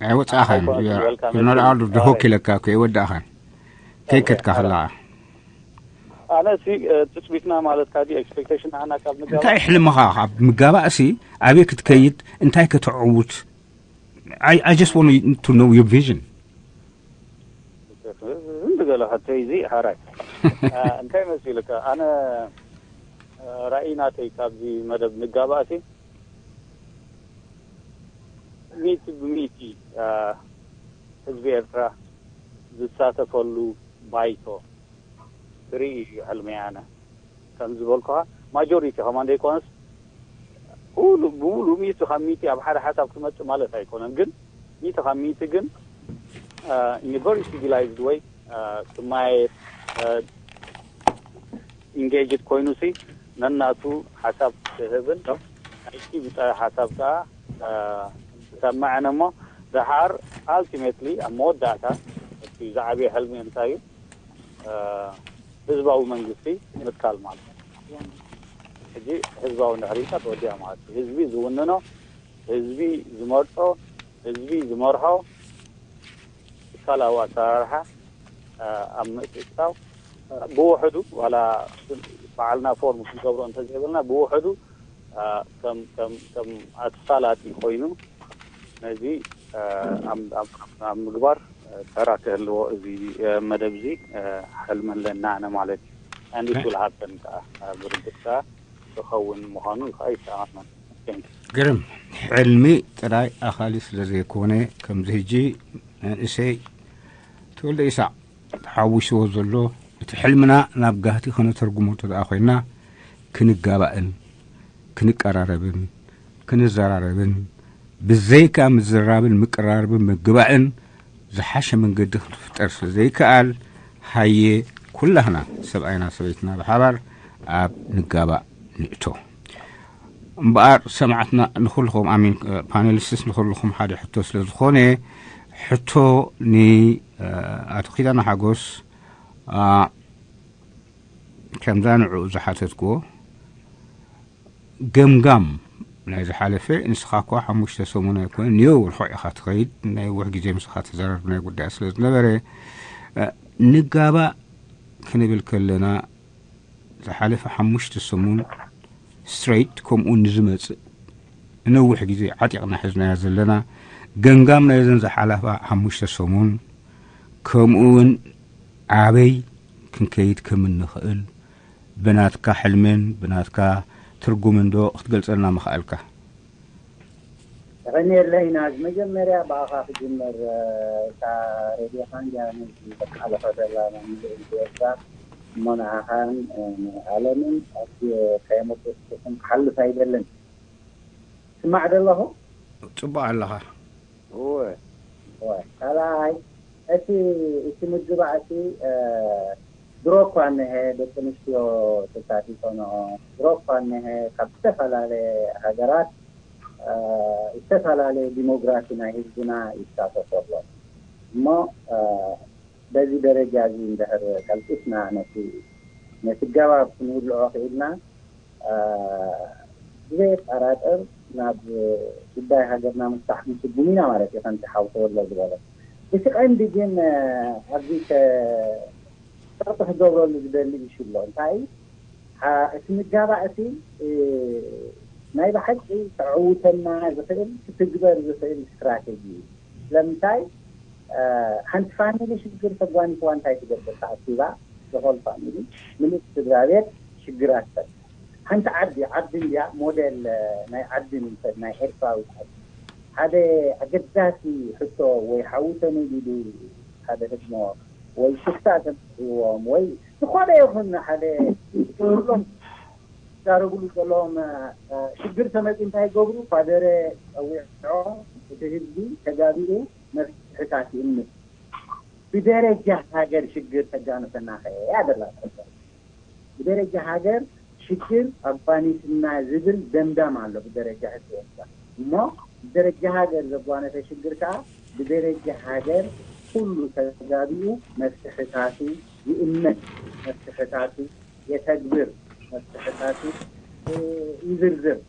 ኣይወጻእኻን። You're not out of the hook ኢለካ እኮ፣ ኣይወዳእኻን። ከይከድካ ከለኻ። ኣነ ሲ፣ እ፣ ትጽቢትና ማለትካ ድዩ? ኤክስፔክቴሽን ንዓና ካብ ንጋባእ? እንታይ ሕልምኻ? ካብ ምጋባእሲ ኣበይ ክትከይድ? እንታይ ከተዕውት? I, I just want to know your vision. ዝም ብገለ ከተይ እዚ ሓራይ። እ፣ እንታይ መሲልካ? ኣነ፣ እ፣ ራእይ ናተይ ካብዚ መደብ ንጋባእሲ ሚእቲ ብሚእቲ፣ እ፣ ህዝቢ ኤርትራ ዝሳተፈሉ ባይቶ ክርኢ እዩ ሕልመይ ኣነ። ከም ዝበልኩኻ ማጆሪቲ ከማን ዘይኮነስ፣ ኩሉ ብሙሉ ሚእቲ ካብ ሚእቲ ኣብ ሓደ ሓሳብ ክመጽእ ማለት ኣይኮነን። ግን ሚእቲ ካብ ሚእቲ ግን፣ እ፣ in a very civilized way፣ እ፣ ክማየጥ፣ እ፣ ኢንጌጅድ ኮይኑሲ ነናቱ ሓሳብ ክህብን ናይቲ ብጻ ሓሳብ ከኣ፣ እ፣ ክሰምዕን እሞ ደሓር ኣልቲሜትሊ ኣብ መወዳእታ እቲ ዝዓብየ ሕልሚ እንታይ እዩ? እ፣ ህዝባዊ መንግስቲ ምትካል ማለት እዩ። ሕጂ ህዝባዊ እንድሕር ኢልካ ተወዲኣ ማለት እዩ። ህዝቢ ዝውንኖ፣ ህዝቢ ዝመርጾ፣ ህዝቢ ዝመርሖ ትካላዊ ኣሰራርሓ፣ እ፣ ኣብ ምእትታው ብውሕዱ ዋላ ባዕልና ፎርም ክንገብሮ እንተዘይብልና ብውሕዱ፣ እ፣ ከም፣ ከም፣ ከም ኣሳላጢ ኮይኑ ነዚ፣ እ፣ ኣብ፣ ኣብ፣ ኣብ ምግባር፣ እ፣ ተራ ክህልዎ እዚ፣ እ፣ መደብ እዚ፣ እ፣ ሕልሚ ኣለና ኣነ ማለት እዩ። And it will happen ከኣ፣ እ፣ ብርግጽ ከኣ ክኸውን ምዃኑ ከኣ ይተኣማመን። Thank you። ግርም። ሕልሚ ጥራይ ኣኻሊ ስለ ዘይኮነ፣ ከምዚ ሕጂ መንእሰይ ተወልደ ኢሳቕ ተሓዊስዎ ዘሎ፣ እቲ ሕልምና ናብ ጋህቲ ከነተርጉሞ እንተ ደኣ ኮይና፣ ክንጋባእን ክንቀራረብን ክንዘራረብን፣ ብዘይካ ምዝራብን ምቅራርብን ምግባእን ዝሓሸ መንገዲ ክንፍጠር ስለ ዘይከኣል፣ ሃየ ኩላህና ሰብኣይና ሰበይትና ብሓባር ኣብ ንጋባእ ንእቶ። እምበኣር ሰማዕትና ንኹልኹም፣ ኣሚን ፓነሊስትስ ንኹልኹም ሓደ ሕቶ ስለ ዝኾነ፣ ሕቶ ን፣ እ፣ ኣቶ ኪዳነ ሓጎስ፣ እ፣ ከምዛ ንዕኡ ዝሓተትክዎ ገምጋም ናይ ዝሓለፈ፣ ንስኻ እኳ ሓሙሽተ ሰሙን ኣይኮነ፣ ንየው ርሑቕ ኢኻ ትኸይድ፣ ናይ ነዊሕ ግዜ ምስኻ ተዘራርብናዮ ጉዳይ ስለ ዝነበረ፣ እ፣ ንጋባእ ክንብል ከለና፣ ዝሓለፈ ሓሙሽተ ሰሙን ስትሬት፣ ከምኡ ንዝመጽእ ንነዊሕ ግዜ ዓጢቕና ሒዝናዮ ዘለና ገምጋም ናይዘን ዝሓለፋ ሓሙሽተ ሰሙን፣ ከምኡ እውን ኣበይ ክንከይድ ከም እንኽእል ብናትካ ሕልምን ብናትካ ትርጉምን ዶ ክትገልጸልና ምኽኣልካ? ተቐንየለይ። ናዝ መጀመርያ ብኣኻ ክጅምር፣ እ፣ እታ ሬድዮ ካንዲያ ነዚ ተቃልሖ ዘላ መምልእ ህዝቢ ኤርትራ እሞ ንኣኻን፣ እ፣ ንዓለምን ኣዝየ ከየመጎስኩኹም ክሓልፍ ኣይደልን። ስማዕ ደለኹ? ጽቡቕ ኣለኻ። እወ። እወ። ካልኣይ፣ እቲ፣ እቲ ምግባእ እቲ፣ እ፣ ድሮ እኳ እነሀ ደቂ ኣንስትዮ ተሳቲፈንኦ፣ ድሮ እኳ እነሀ ካብ ዝተፈላለየ ሃገራት፣ እ፣ ዝተፈላለየ ዲሞግራፊ ናይ ህዝብና ይሳተፎ ኣሎ። እሞ፣ እ፣ በዚ ደረጃ እዚ እንድሕር ቀልጢፍና ነቲ፣ ነቲ ገባብ ክንውልዖ ክኢልና፣ እ፣ ብዘየጠራጥር ናብ ጉዳይ ሃገርና ምፍታሕ ክንስጉም ኢና ማለት እዩ፣ ከምቲ ሓው ተወልደ ዝበሎ። እቲ ቀንዲ ግን፣ እ፣ ኣብዚ ከ-፣ ጸቕጢ ክገብረሉ ዝደሊ ኢሹ ኣሎ። እንታይ እዩ? ሓ-፣ እቲ ምጋባእ እቲ፣ እ፣ ናይ ብሓቂ ከዕውተና ዝኽእል፣ ክትግበር ዝኽእል ስትራቴጂ እዩ። ስለምንታይ፣ እ፣ ሓንቲ ፋሚሊ ሽግር ተጓኒፍዋ እንታይ ትገብር? ተኣኪባ፣ ዝኾል ፋሚሊ፣ ምሉእ ስድራ ቤት ሽግር ኣትፈጥር። ሓንቲ ዓዲ፣ ዓዲ እንድያ ሞዴል፣ እ፣ ናይ ዓዲ ንውሰድ፣ ናይ ኤርትራዊት ዓዲ። ሓደ ኣገዳሲ ሕቶ ወይ ሓዊ ተነዲዱ ሓደ ህድሞ ወይ ሽፍታ ተምፅዎም ወይ ዝኾነ ይኹን ሓደ ኩሎም ዝዛረብሉ ዘለዎም ሽግር ተመፂ እንታይ ይገብሩ? ኳደረ ፀዊዖም እቲ ህዝቢ ተጋቢኡ መፍትሕታት ይእምት። ብደረጃ ሃገር ሽግር ተጋንፈና ከ ያደላ ብደረጃ ሃገር ሽግር ኣባኒትና ዝብል ደምዳም ኣሎ ብደረጃ ህዝቢ ኤርትራ። እሞ ብደረጃ ሃገር ዘጓነፈ ሽግር ከዓ ብደረጃ ሃገር ኩሉ ተጋቢኡ መፍትሕታቱ ይእመት፣ መፍትሕታቱ የተግብር፣ መፍትሕታቱ ይዝርዝር።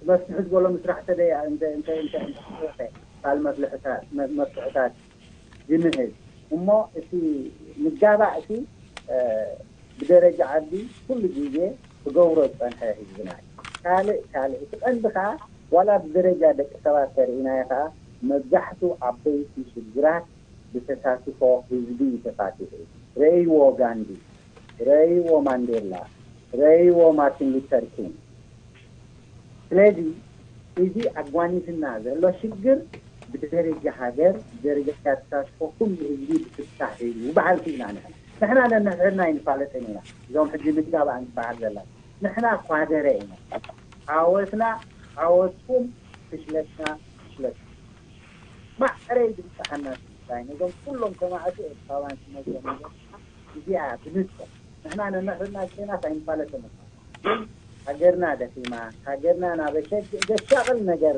መፍትሒ ዝበሎ ምስራሕ ተደያ ካልእ መፍትሕታት ዝምህዝ እሞ እቲ ምጋባእ እቲ ብደረጃ ዓዲ ኩሉ ግዜ ክገብሮ ዝፀንሐ ህዝብና እዩ። ካልእ ካልእ እቲ ቀንዲ ከዓ ዋላ ብደረጃ ደቂ ሰባት ተርኢናዮ ከዓ መብዛሕቱ ዓበይቲ ሽግራት ብተሳትፎ ህዝቢ እዩ ተፋቲሑ። ረእይዎ ጋንዲ፣ ረእይዎ ማንዴላ፣ ረእይዎ ማርቲን ሉተር ኪንግ። ስለዚ እዚ ኣጓኒትና ዘሎ ሽግር ብደረጃ ሃገር ብደረጃ ተሳትፎ ኩሉ ህዝቢ ብፍታሕ እዩ በሃልቲ ኢና ንሕና። ንሕና ነንሕድና ኣይንፋለጥን ኢና። እዞም ሕጂ ንጋባእ ንበሃል ዘለና ንሕና ኳደረ ኢና። ዓወትና ዓወትኩም፣ ፍሽለትና ፍሽለትኩም። ማዕረ እዩ ዝብፅሓና ጉዳይ። ነዞም ኩሎም ሰማዕቲ ኤርትራውያን ስነዞም እዚኣ ብንፅር ንሕና ነንሕድና ግዜናስ ኣይንፋለጥን። ሃገርና ደኺማ፣ ሃገርና ናብ ዘሻቕል ነገር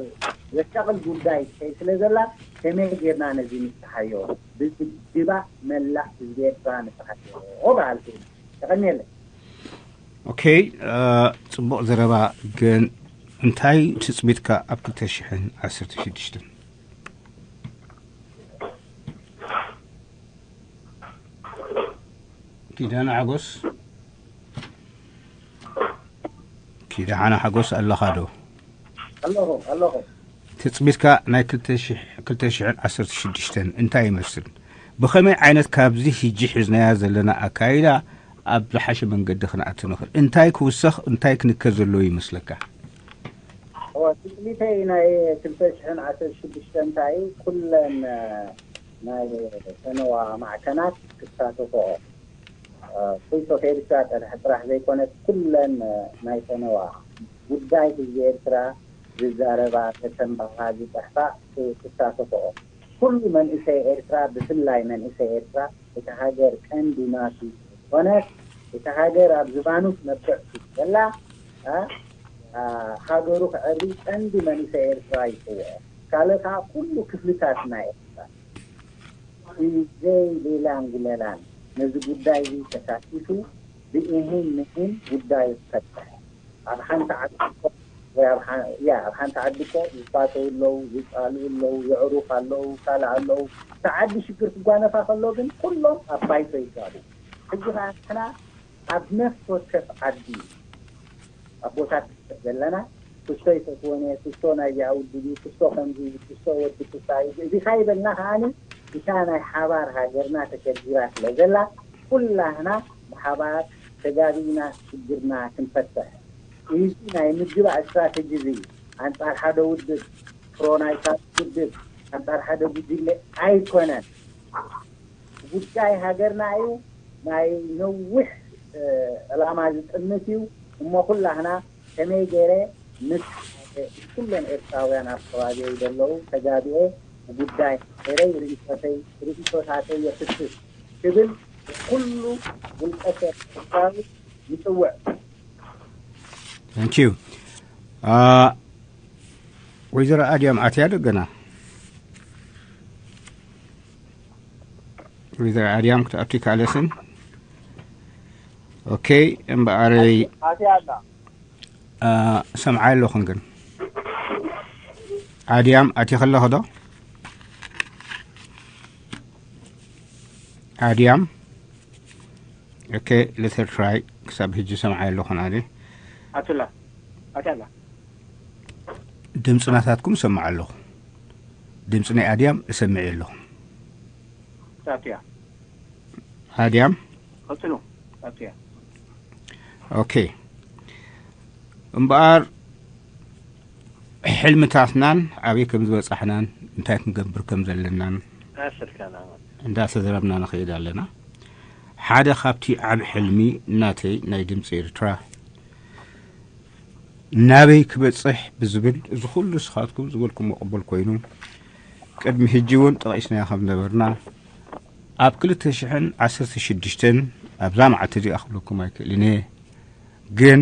ዘሻቕል ጉዳይ ትኸይድ ስለ ዘላ ከመይ ጌርና ነዚ ንፍትሓዮ? ብዝግባእ መላእ ህዝቢ ኤርትራ ንፍትሓዮ በሃልቲ ኢና። የቐንየለይ። ኦኬ፣ ጽቡቕ ዘረባ። ግን እንታይ ትጽቢትካ ኣብ ክልተ ሽሕን ዓሰርተ ሽዱሽተን? ኪዳነ ሓጎስ፣ ኪዳነ ሓጎስ ኣለኻ ዶ? ኣለኹ ኣለኹ። ትጽቢትካ ናይ ክልተ ሽሕን ዓሰርተ ሽዱሽተን እንታይ ይመስል? ብኸመይ ዓይነት ካብዚ ሕጂ ሒዝናያ ዘለና ኣካይዳ ኣብ ዝሓሸ መንገዲ ክንኣቱ ንኽእል? እንታይ ክውሰኽ፣ እንታይ ክንከ ዘለዎ ይመስለካ? ትጽቢተይ ናይ ክልተ ሽሕን ዓሰርተ ሽዱሽተ እንታይ ኩለን ናይ ፈነዋ ማዕከናት ክሳተፈኦ። ፎይቶ ከኤርትራ ጥራሕ ዘይኮነት ኩለን ናይ ፈነዋ ጉዳይ ህዝቢ ኤርትራ ዝዛረባ፣ ዘተንብኻ፣ ዝፅሕፋ ክሳተፈኦ። ኩሉ መንእሰይ ኤርትራ፣ ብፍላይ መንእሰይ ኤርትራ እቲ ሃገር ቀንዲ ናቱ ዝኾነ፣ እቲ ሃገር ኣብ ዝባኑ ትነብዕ ዘላ ሃገሩ ክዕሪ ቀንዲ መንእሰይ ኤርትራ ይፅውዖ። ካልእ ከዓ ኩሉ ክፍልታት ናይ ኤርትራ ብዘይ ሌላን ጉለላን ነዚ ጉዳይ እዚ ተሳቲፉ ብኢሂን ምሂን ጉዳዩ ክፈትሕ ኣብ ሓንቲ ዓዲ እኮ ወይ ኣብ ሓ- ያ ኣብ ሓንቲ ዓዲ እኮ ዝፋተው ኣለዉ፣ ዝጣልኡ ኣለዉ፣ የዕሩኽ ኣለዉ፣ ካልእ ኣለዉ። እታ ዓዲ ሽግር ክጓነፋ ከሎ ግን ኩሎም ኣብ ባይቶ ይጋቡ። ሕጂ ከዓ ንሕና ኣብ ነፍሲ ወከፍ ዓዲ ኣቦታት ዘለና ክስቶ ይፈትወን እየ፣ ክስቶ ናይዚኣ ውድብ እዩ፣ ክስቶ ከምዚ እዩ፣ ክስቶ ወዲ ክስታ እዩ፣ እዚ ካይበልና ከዓኒ እታ ናይ ሓባር ሃገርና ተሸጊራ ስለ ዘላ ኩላህና ብሓባር ተጋቢእና ሽግርና ክንፈትሕ። እዚ ናይ ምግባእ ስትራተጂ እዚ ኣንጻር ሓደ ውድብ፣ ፕሮ ናይ ካልእ ውድብ፣ ኣንጻር ሓደ ጉጅለ ኣይኮነን። ጉዳይ ሃገርና እዩ። ናይ ነዊሕ ዕላማ ዝጥምት እዩ። እሞ ኩላህና ከመይ ገይረ ምስ ኩለን ኤርትራውያን ኣብ ከባቢየይ ዘለዉ ተጋቢኤ ብጉዳይ ሃገረይ ርእይቶተይ ርእይቶታተይ የፍስስ ክብል ኩሉ ውልቀ ሰብ ኤርትራዊ ይፅውዕ። Thank you። ወይዘሮ ኣድያም ኣትያ ዶ ገና? ወይዘሮ ኣድያም ክትኣቱ ይከኣለስን? ኦኬ፣ እምበኣረይ ኣትያ ኣላ። ሰምዓ ኣለኹን ግን ኣድያም ኣትያ ከለኹ ዶ? ኣድያም ኦኬ፣ let her try። ክሳብ ሕጂ ሰምዓ ኣለኹን ኣነ። ኣትላ ኣትያ ኣላ። ድምፂ ናታትኩም ሰምዓ ኣለኹ። ድምፂ ናይ ኣድያም እሰምዕ ኣለኹ። ኣትያ ኣድያም ቀጽሉ። ኣትያ ኦኬ። እምበኣር ሕልምታትናን ኣበይ ከም ዝበጻሕናን እንታይ ክንገብር ከም ዘለናን ኣስልካ ናመን እንዳተዘረብና ንኸይድ ኣለና። ሓደ ካብቲ ዓብ ሕልሚ ናተይ ናይ ድምፂ ኤርትራ ናበይ ክበፅሕ ብዝብል፣ እዚ ኩሉ ንስኻትኩም ዝበልኩሞ ቅቡል ኮይኑ፣ ቅድሚ ሕጂ እውን ጠቒስናዮ ከም ነበርና፣ ኣብ ክልተ ሽሕን ዓሰርተ ሽዱሽተን ኣብዛ መዓልቲ እዚኣ ክብለኩም ኣይክእልን እየ። ግን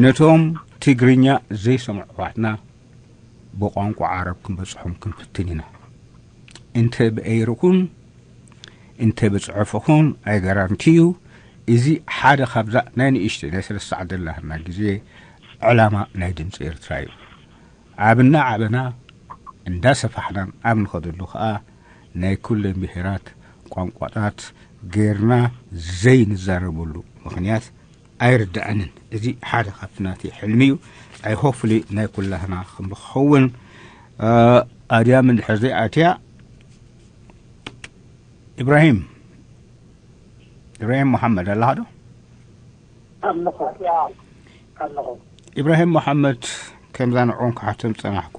ነቶም ትግርኛ ዘይሰምዑ ኣሕዋትና ብቋንቋ ዓረብ ክንበፅሖም ክንፍትን ኢና። እንተ ብኤይርኹን እንተ ብፅሑፍኹን ኣይገራንቲ እዩ። እዚ ሓደ ካብዛ ናይ ንእሽተይ ናይ ሰለስተ ሰዓት ደላህና ግዜ ዕላማ ናይ ድምፂ ኤርትራ እዩ። ኣብና ዓበና እንዳሰፋሕናን ኣብ ንኸደሉ ኸኣ ናይ ኩለን ብሄራት ቋንቋታት ጌርና ዘይንዛረበሉ ምኽንያት ኣይርድኣንን። እዚ ሓደ ካብቲ ናተይ ሕልሚ እዩ። ኣይ ሆፍሊ ናይ ኩላህና ከም ዝኸውን ኣድያም እንድሕር ዘይኣትያ ኢብራሂም ኢብራሂም መሓመድ ኣለኻ ዶ? ኣለኹ ኣለኹ። ኢብራሂም መሓመድ፣ ከምዛ ንዕኦም ክሓቶም ጸናሕኩ።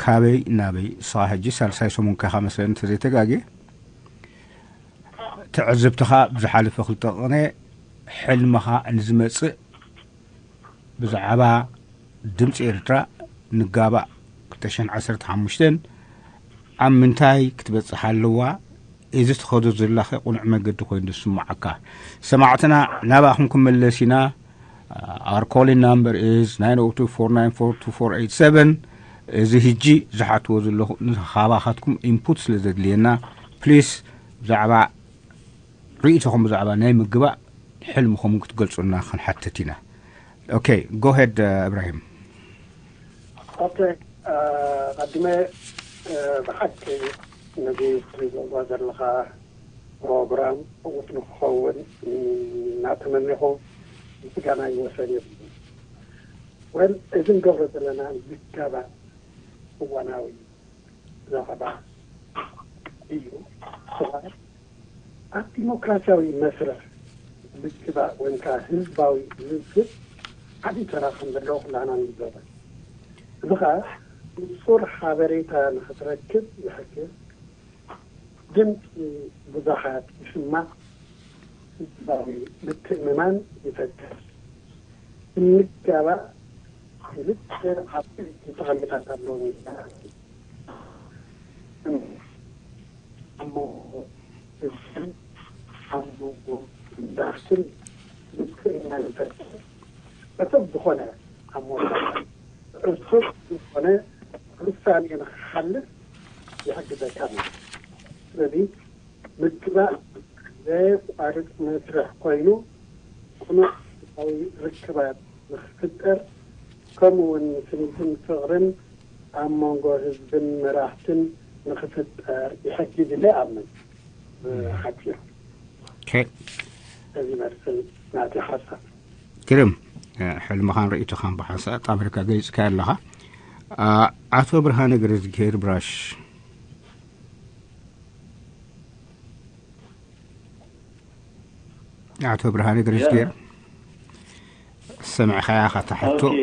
ካበይ ናበይ? ንስኻ ሕጂ ሳልሳይ ሰሙንካ ኢኻ መሰለኒ እንተዘይተጋግየ። ትዕዝብትኻ ብዝሓለፈ ክልተ ቅነ፣ ሕልምኻ ንዝመጽእ ብዛዕባ ድምፂ ኤርትራ ንጋባእ ክልተ ሽሕን ዓሰርተ ሓሙሽተን ኣብ ምንታይ ክትበፅሕ ኣለዋ? እዚ ትኸዶ ዘለኸ ቁኑዕ መገዲ ኮይኑ ዝስምዓካ? ሰማዕትና ናባኹም ክምለስ ኢና። Our calling number is nine oh two four nine four two four eight seven። እዚ ሕጂ ዝሓትዎ ዘለኹ ንኻባኻትኩም ኢንፑት ስለ ዘድልየና፣ ፕሊስ ብዛዕባ ርእይቶኹም ብዛዕባ ናይ ምግባእ ሕልምኹም ክትገልጹልና ክንሓትት ኢና። ኦኬ፣ ጎ ሄድ እብራሂም። ኦኬ፣ ኣቐድመ ብሓቂ ነዚ ትሪኦ ዘለኻ ፕሮግራም ዕዉት ንክኸውን እናተመኔኹ ምስጋና ይወሰን የብሉ። ወል እዚ ንገብሮ ዘለና ዝገባ እዋናዊ ዘረባ እዩ። ኣብ ዲሞክራሲያዊ መስርሕ ምትባእ ወይ ከዓ ህዝባዊ ዝምስል ዓብዪ ተራ ከም ዘለዎ ኩላህና ንግንዘቦ። እዚ ከዓ ንጹር ሓበሬታ ንክትረክብ ይሕግዝ። ድምፂ ብዙሓት ይስማዕ፣ ህዝባዊ ምትእምማን ይፈጥር። እንጋባእ ክልተ ዓበይቲ ጠቐሜታታት ኣለዎም። ኣብ መንጎ ህዝብን ኣብ መንጎ መራሕትን ምትእምማን ይፈጥር። ዕቱብ ዝኾነ ኣመራርሓ ዕቱብ ዝኾነ ውሳኔ ንክሓልፍ ይሕግዘካ ማለት እዩ። ስለዚ ምግባእ ዘየቋርፅ መስርሕ ኮይኑ ቅኑዕ ህዝባዊ ርክባት ንክፍጠር ከምኡ እውን ስኒትን ፍቕርን ኣብ መንጎ ህዝብን መራሕትን ንክፍጠር ይሕግዝ ኢለ ይኣምን። ብሓፂሩ ኦኬ፣ እዚ ይመስል ናተይ ሓሳብ። ግርም። ሕልምኻን ርእይቶኻን ብሓንሳእ ኣጣሚርካ ገሊፅካዮ ኣለኻ። ኣቶ ብርሃነ ገረዝግሄር ብራሽ። ኣቶ ብርሃነ ገረዝግሄር፣ ሰሚዕኻያ ኢኻ እታ ሕቶ? ኦኬ።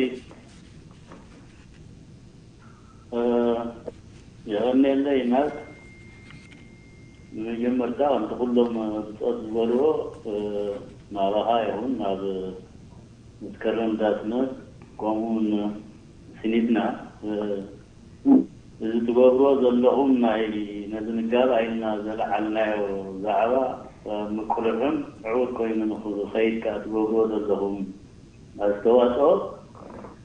የቐንየለይ። ናብ ብመጀመርታ ከምቲ ኩሎም ብጾት ዝበልዎ ናባኻ ይኹን ናብ መስከረም ዳስነት ከምኡውን ስኒትና እዚ ትገብርዎ ዘለኹም ናይ ነዚ ንጋባእ ኢልና ዘልዓልናዮ ዛዕባ ምቅሉዕን ዕዉት ኮይኑ ንኽኸይድ ከኣ ትገብርዎ ዘለኹም ኣስተዋፅኦ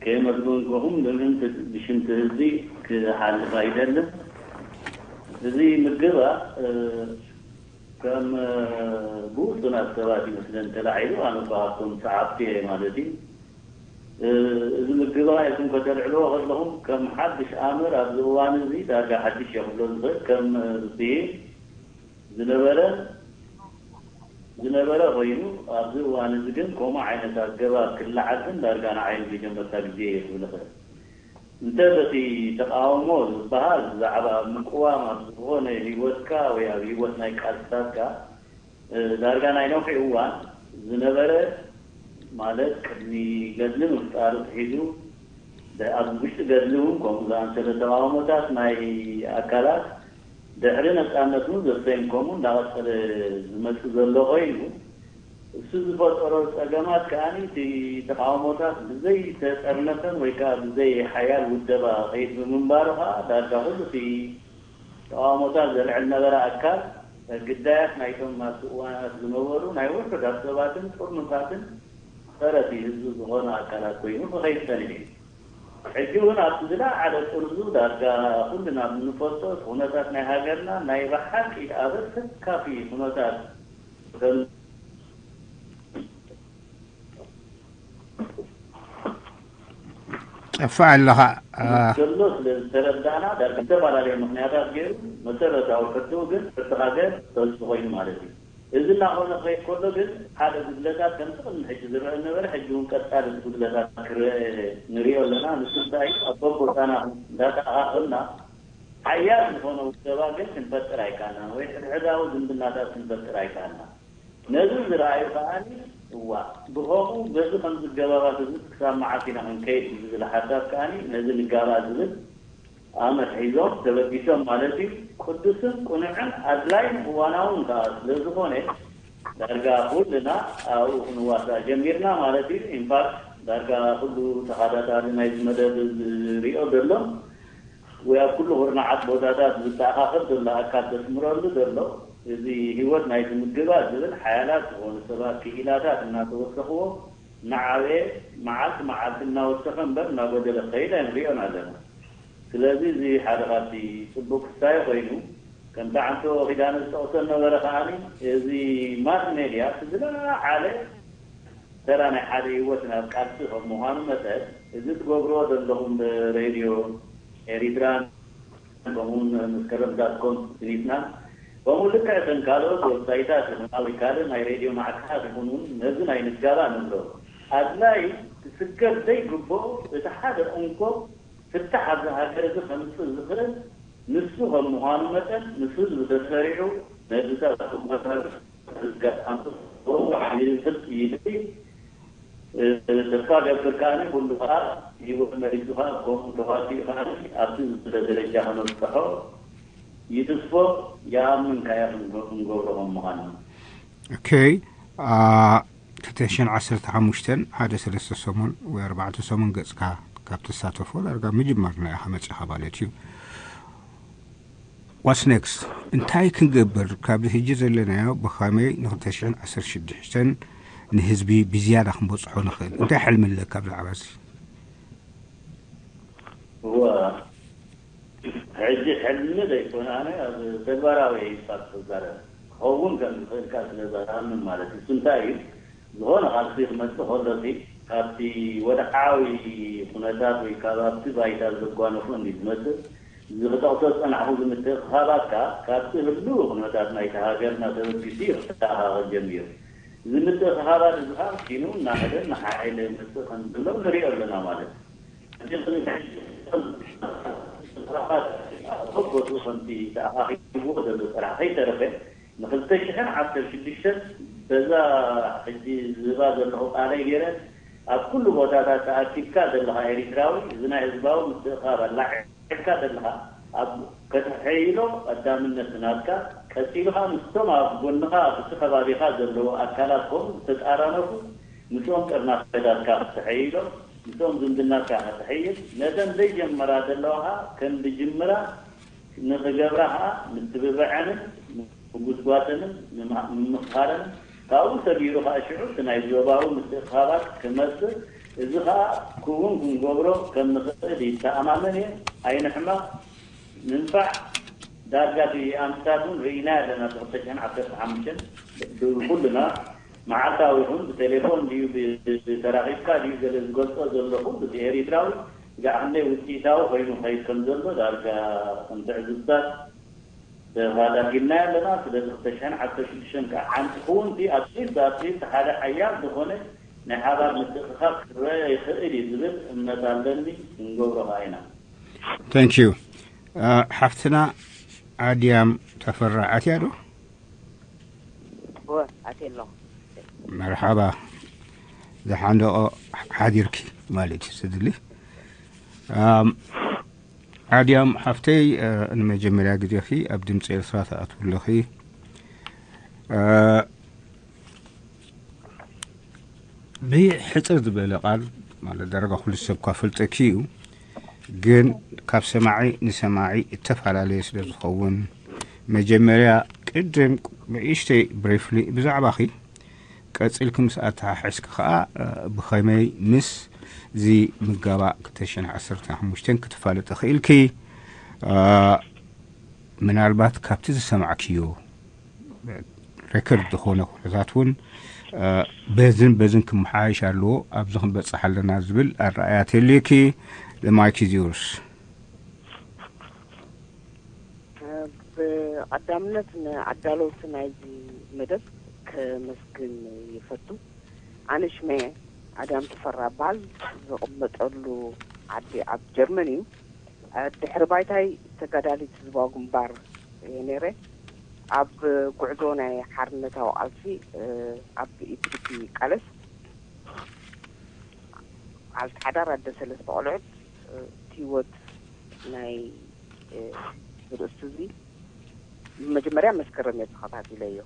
ከየመስገንኩኹም ብምእንቲ ብሽም እቲ ህዝቢ ክሓልፍ ኣይደልን። እዚ ምግባእ ከም ብውሱናት ሰባት ይመስለን ተላዒሉ፣ ኣነ እኳ ካብቶም ሰዓብቲ እየ ማለት እዩ። እዚ ምግባእ ኢልኩም ከተልዕልዎ ከለኹም ከም ሓድሽ ኣምር ኣብዚ እዋን እዚ ዳርጋ ሓድሽ እየ ክብሎ ዝኽእል ከም ብሂል ዝነበረ ዝነበረ ኮይኑ ኣብዚ እዋን እዚ ግን ከምኡ ዓይነት ኣገባብ ክለዓል ግን ዳርጋ ንዓይ ንመጀመርታ ግዜ እየ ክብል እኽእል። እንተ በቲ ተቃውሞ ዝበሃል ብዛዕባ ምቅዋም ኣብ ዝኾነ ህይወትካ ወይ ኣብ ህይወት ናይ ቃልስታትካ ዳርጋ ናይ ነውሒ እዋን ዝነበረ ማለት ቅድሚ ገድሊ ምፍጣሩ ትሒዙ ኣብ ውሽጢ ገድሊ እውን ከምኡ ዝኣመሰለ ተቃውሞታት ናይ ኣካላት ድሕሪ ነጻነት እውን ዘስተይን ከምኡ እንዳቐጸለ ዝመጽእ ዘሎ ኮይኑ፣ እሱ ዝፈጠሮ ጸገማት ከኣ እቲ ተቃውሞታት ብዘይ ተጠርነፈን ወይ ከዓ ብዘይ ሓያል ውደባ ከይድ ብምንባሩ ከዓ ዳርጋ ኩሉ እቲ ተቃውሞታት ዘልዕል ነበረ ኣካል ግዳያት ናይቶም ኣብቲ እዋናት ዝነበሩ ናይ ውሑዳት ሰባትን ጥርኑፋትን ጸረ እቲ ህዝቢ ዝኾኑ ኣካላት ኮይኑ ክኸይድ ጸኒሑ እዩ። ሕጂ እውን ኣብቲ ዝለዓለ ጥርዙ ዳርጋ ኩልና ብንፈልጦ እቲ ኩነታት ናይ ሃገርና ናይ ብሓቂ ኣብ ኣሰካፊ ኩነታት ከም ጠፋእ ኣለኻ። ዘሎ ስለ ዝተረዳእና ዳርጋ ዝተፈላለዩ ምክንያታት ገይሩ መሰረታዊ ሕቶ ግን ሕቶ ሃገር ተልሱ ኮይኑ ማለት እዩ። እዚ እናኾነ ክኸይድ ከሎ ግን ሓደ ጉድለታት ከምቲ ቅድሚ ሕጂ ዝረአ ነበረ ሕጂ እውን ቀጻሊ እቲ ጉድለታት ክረአ ንሪኦ ኣለና። ንሱ እንታይ እዩ ኣብ በቦታና እንዳተኣኻኸልና ሓያል ዝኾነ ውደባ ግን ክንፈጥር ኣይከኣልናን ወይ ሕድሕዳዊ ዝምድናታት ክንፈጥር ኣይከኣልናን። ነዚ ዝረኣዩ ከዓኒ እዋ ብኸምኡ በዚ ከም ዝገባባት እዚ ክሳብ መዓስ ኢና ክንከይድ ዝብል ሓሳብ ከዓኒ ነዚ ንጋባእ ዝብል ኣመት ሒዞም ተበጊሶም ማለት እዩ። ቅዱስን ቅኑዕን ኣድላይን እዋናውን ከዓ ስለ ዝኾነ ዳርጋ ኩልና ኣብኡ ክንዋሳእ ጀሚርና ማለት እዩ። ኢንፋክት ዳርጋ ኩሉ ተኸታታሊ ናይዚ መደብ ዝሪኦ ዘሎ ወይ ኣብ ኩሉ ኩርናዓት ቦታታት ዝተኣኻኸብ ዘሎ ኣካል ዘስምረሉ ዘሎ እዚ ህይወት ናይ ዝምግባ ዝብል ሓያላት ዝኾኑ ሰባት ክኢላታት እናተወሰኽዎ እናዓበየ መዓልቲ መዓልቲ እናወሰኸ እምበር እናጎደለ ክኸይድ ኣይንሪኦን ኣለና። ስለዚ እዚ ሓደ ካብቲ ፅቡቅ ክሳየ ኮይኑ ከምቲ ዓንቶ ኪዳነ ዝጠቕሶ ነበረ ከዓኒ እዚ ማስ ሜድያ እቲ ዝለዓለ ተራ ናይ ሓደ ህይወት ናብ ቃልሲ ከም ምዃኑ መጠን እዚ ትገብርዎ ዘለኹም ብሬድዮ ኤሪትራን ከምኡውን መስከረም ዳት ኮም ስኒትና ከምኡ ልክዕ እተን ካልኦት ወብሳይታት ይኹና ወይ ካልእ ናይ ሬድዮ ማዕከናት ይኹን እውን ነዚ ናይ ንጋባ ንብሎ ኣድላይ ክስገር ዘይግብኦ እቲ ሓደ እንኮ ፍታሕ ኣብዚ ሃገር እዚ ከምፅእ ዝኽእል ንሱ ከም ምዃኑ መጠን ምስ ህዝቢ ተሰሪዑ ነዚ ተባሂሉ ዝገጥም ይድል ይድል ተስፋ ገብር ከኣ ኩሉ ከዓ ህይወት መሪቱ ከዓ ከምኡ ተዋሲኡ ከዓ ኣብቲ ዝብለ ደረጃ ከነብፅሖ ይትስፎ ይኣምን ከኣ ክንገብሮ ከም ምዃኑ Okay. ክልተ ሽሕን ዓሰርተ ሓሙሽተን ሓደ ሰለስተ ሰሙን ወይ ኣርባዕተ ሰሙን ገጽካ ካብ ትሳተፎ ዳርጋ ምጅማርና ኢኻ መጺኻ ማለት እዩ። What's next? እንታይ ክንገብር ካብዚ ሕጂ ዘለናዮ ብኸመይ ን ክልተ ሽሕን ዓሰርተ ሽዱሽተን ንህዝቢ ብዝያዳ ክንበጽሖ ንኽእል? እንታይ ሕልሚ ኣለካ ብዛዕባ እዚ? እወ ሕጂ ሕልሚ ዘይኮነ ኣነ ኣብ ተግባራዊ ሂብካ ክትዛረብ ክኸውን ከም ዝኽእልካ ስለ ዝኣምን ማለት እዩ። እሱ እንታይ እዩ ዝኾነ ቃልሲ ክመፅእ ከሎ ሲ ካብቲ ወድዓዊ ኩነታት ወይ ካብ ኣብቲ ባይታ ዘጓነፎ እንዲ ዝመፅእ እዚ ክጠቕሶ ዝፀናሕኹ ዝምትእኽኻባትካ ካብቲ ህልው ኩነታት ናይቲ ሃገርና ተበጊሱ እዩ ክተኣኻኸል ጀሚሩ። እዚ ምትእኽኻባት እዚ ከዓ ሲኑ እናኸደ እናሓየለ ይመፅእ ከም ዘሎ ንሪኦ ኣለና ማለት እዩ። እቲ ከምቲ ተኣኻኺብዎ ዘሎ ስራሕ ከይተረፈ ንክልተ ሽሕን ዓሰርተ ሽዱሽተን በዛ ሕጂ ዝህባ ዘለኹ ቃለይ ገይረ ኣብ ኩሉ ቦታታት ተኣኪብካ ዘለኻ ኤሪትራዊ እዚ ናይ ህዝባዊ ምትእኽኻብ ኣላዒልካ ዘለኻ ኣብ ከተሐይሎ ቀዳምነት ናትካ ቀፂሉ ከዓ ምስቶም ኣብ ጎንኻ ኣብቲ ከባቢኻ ዘለዉ ኣካላት ከምኡ ዝተጣራነፉ ምስኦም ጥርናፈታትካ ከተሐይሎ ምስኦም ዝምድናትካ ከተሐይል ነተን ዘይጀመራ ዘለዋ ከዓ ከም ዝጅምራ ንኽገብራ ከዓ ምትብብዐንን ምጉስጓሰንን ምምኽኻረንን ካብኡ ሰጊሩ ከዓ ሽዑ እቲ ናይ ዞባዊ ምትእኽኻባት ክመፅእ እዚ ከዓ ክውን ክንገብሮ ከም ንኽእል ይተኣማመን እየ። ኣይንሕመቕ፣ ንንፋዕ። ዳርጋ እቲ ኣምስታት እውን ርኢናዮ ኣለና እቲ ክልተ ሽሕን ዓሰርተ ሓሙሽተን ብኩልና መዓልታዊ ይኹን ብቴሌፎን ድዩ ብተራኺብካ ድዩ ገለ ዝገልፆ ዘሎ ኩሉ እቲ ኤሪትራዊ ስጋዕ ክንደይ ውፅኢታዊ ኮይኑ ከይድ ከም ዘሎ ዳርጋ ከም ትዕዝብታት ተባዳጊምናዮ ኣለና። ስለዚ ክልተ ሽሕን ዓሰርተ ሽዱሽተን ከዓ ሓንቲ ክውንቲ ኣትሊስት ኣትሊስት ሓደ ሓያል ዝኾነ ናይ ሓባር ምትእኽኻብ ክረአ ይኽእል እዩ ዝብል እምነት ኣለኒ። ክንገብሮ ከዓ ኢና። Thank you. ሓፍትና ኣድያም ተፈራ ኣትያ ዶ? እወ ኣትየ ኣለኹ። መርሓባ ዝሓንደቆ ሓዲርኪ ማለት እዩ ስድሊ ኣም፣ ኣድያም ሓፍተይ፣ እ፣ ንመጀመርያ ግዜኺ ኣብ ድምፂ ኤርትራ ትኣትዊ ኣለኺ። እ፣ ብሕፅር ዝበለ ቃል፣ ማለት፣ ዳርጋ ኩሉ ሰብ እኳ ፈልጠኪ እዩ፣ ግን ካብ ሰማዒ ንሰማዒ እተፈላለየ ስለ ዝኸውን፣ መጀመርያ ቅድም ንእሽተይ ብሪፍሊ ብዛዕባኺ፣ ቀጺልኪ ምስ ኣተሓሕዝኪ ኸኣ፣ እ፣ ብኸመይ ምስ እዚ ምጋባእ ክልተ ሽሕን ዓሰርተ ሓሙሽተን ክትፋለጢ ኽኢልኪ? እ፣ ምናልባት ካብቲ ዝሰማዕክዮ ሬከርድ ዝኾነ ኩነታት እውን፣ እ፣ በዝን በዝን ክመሓየሽ ኣለዎ፣ ኣብዚ ክንበጽሕ ኣለና ዝብል ኣረኣእያ ተልዩኪ? The mic is yours። ብቐዳምነት ንኣዳለውቲ ናይዚ መደብ ከመስግን ይፈቱ። ኣነ ሽመ ኣድያም ተፈራ እበሃል። ዝቕመጠሉ ዓዲ ኣብ ጀርመን እዩ። ድሕሪ ባይታይ ተጋዳሊት ህዝባዊ ግንባር እየ ነይረ። ኣብ ጉዕዞ ናይ ሓርነታዊ ቃልሲ ኣብ ኢፒዲፒ ይቃለስ። በዓልቲ ሓዳር፣ ኣደ ሰለስተ ቆልዑት። እቲ ህይወት ናይ ዝርእስቲ እዚ ብመጀመርያ መስከረም እየ ተኸታቲለዮ።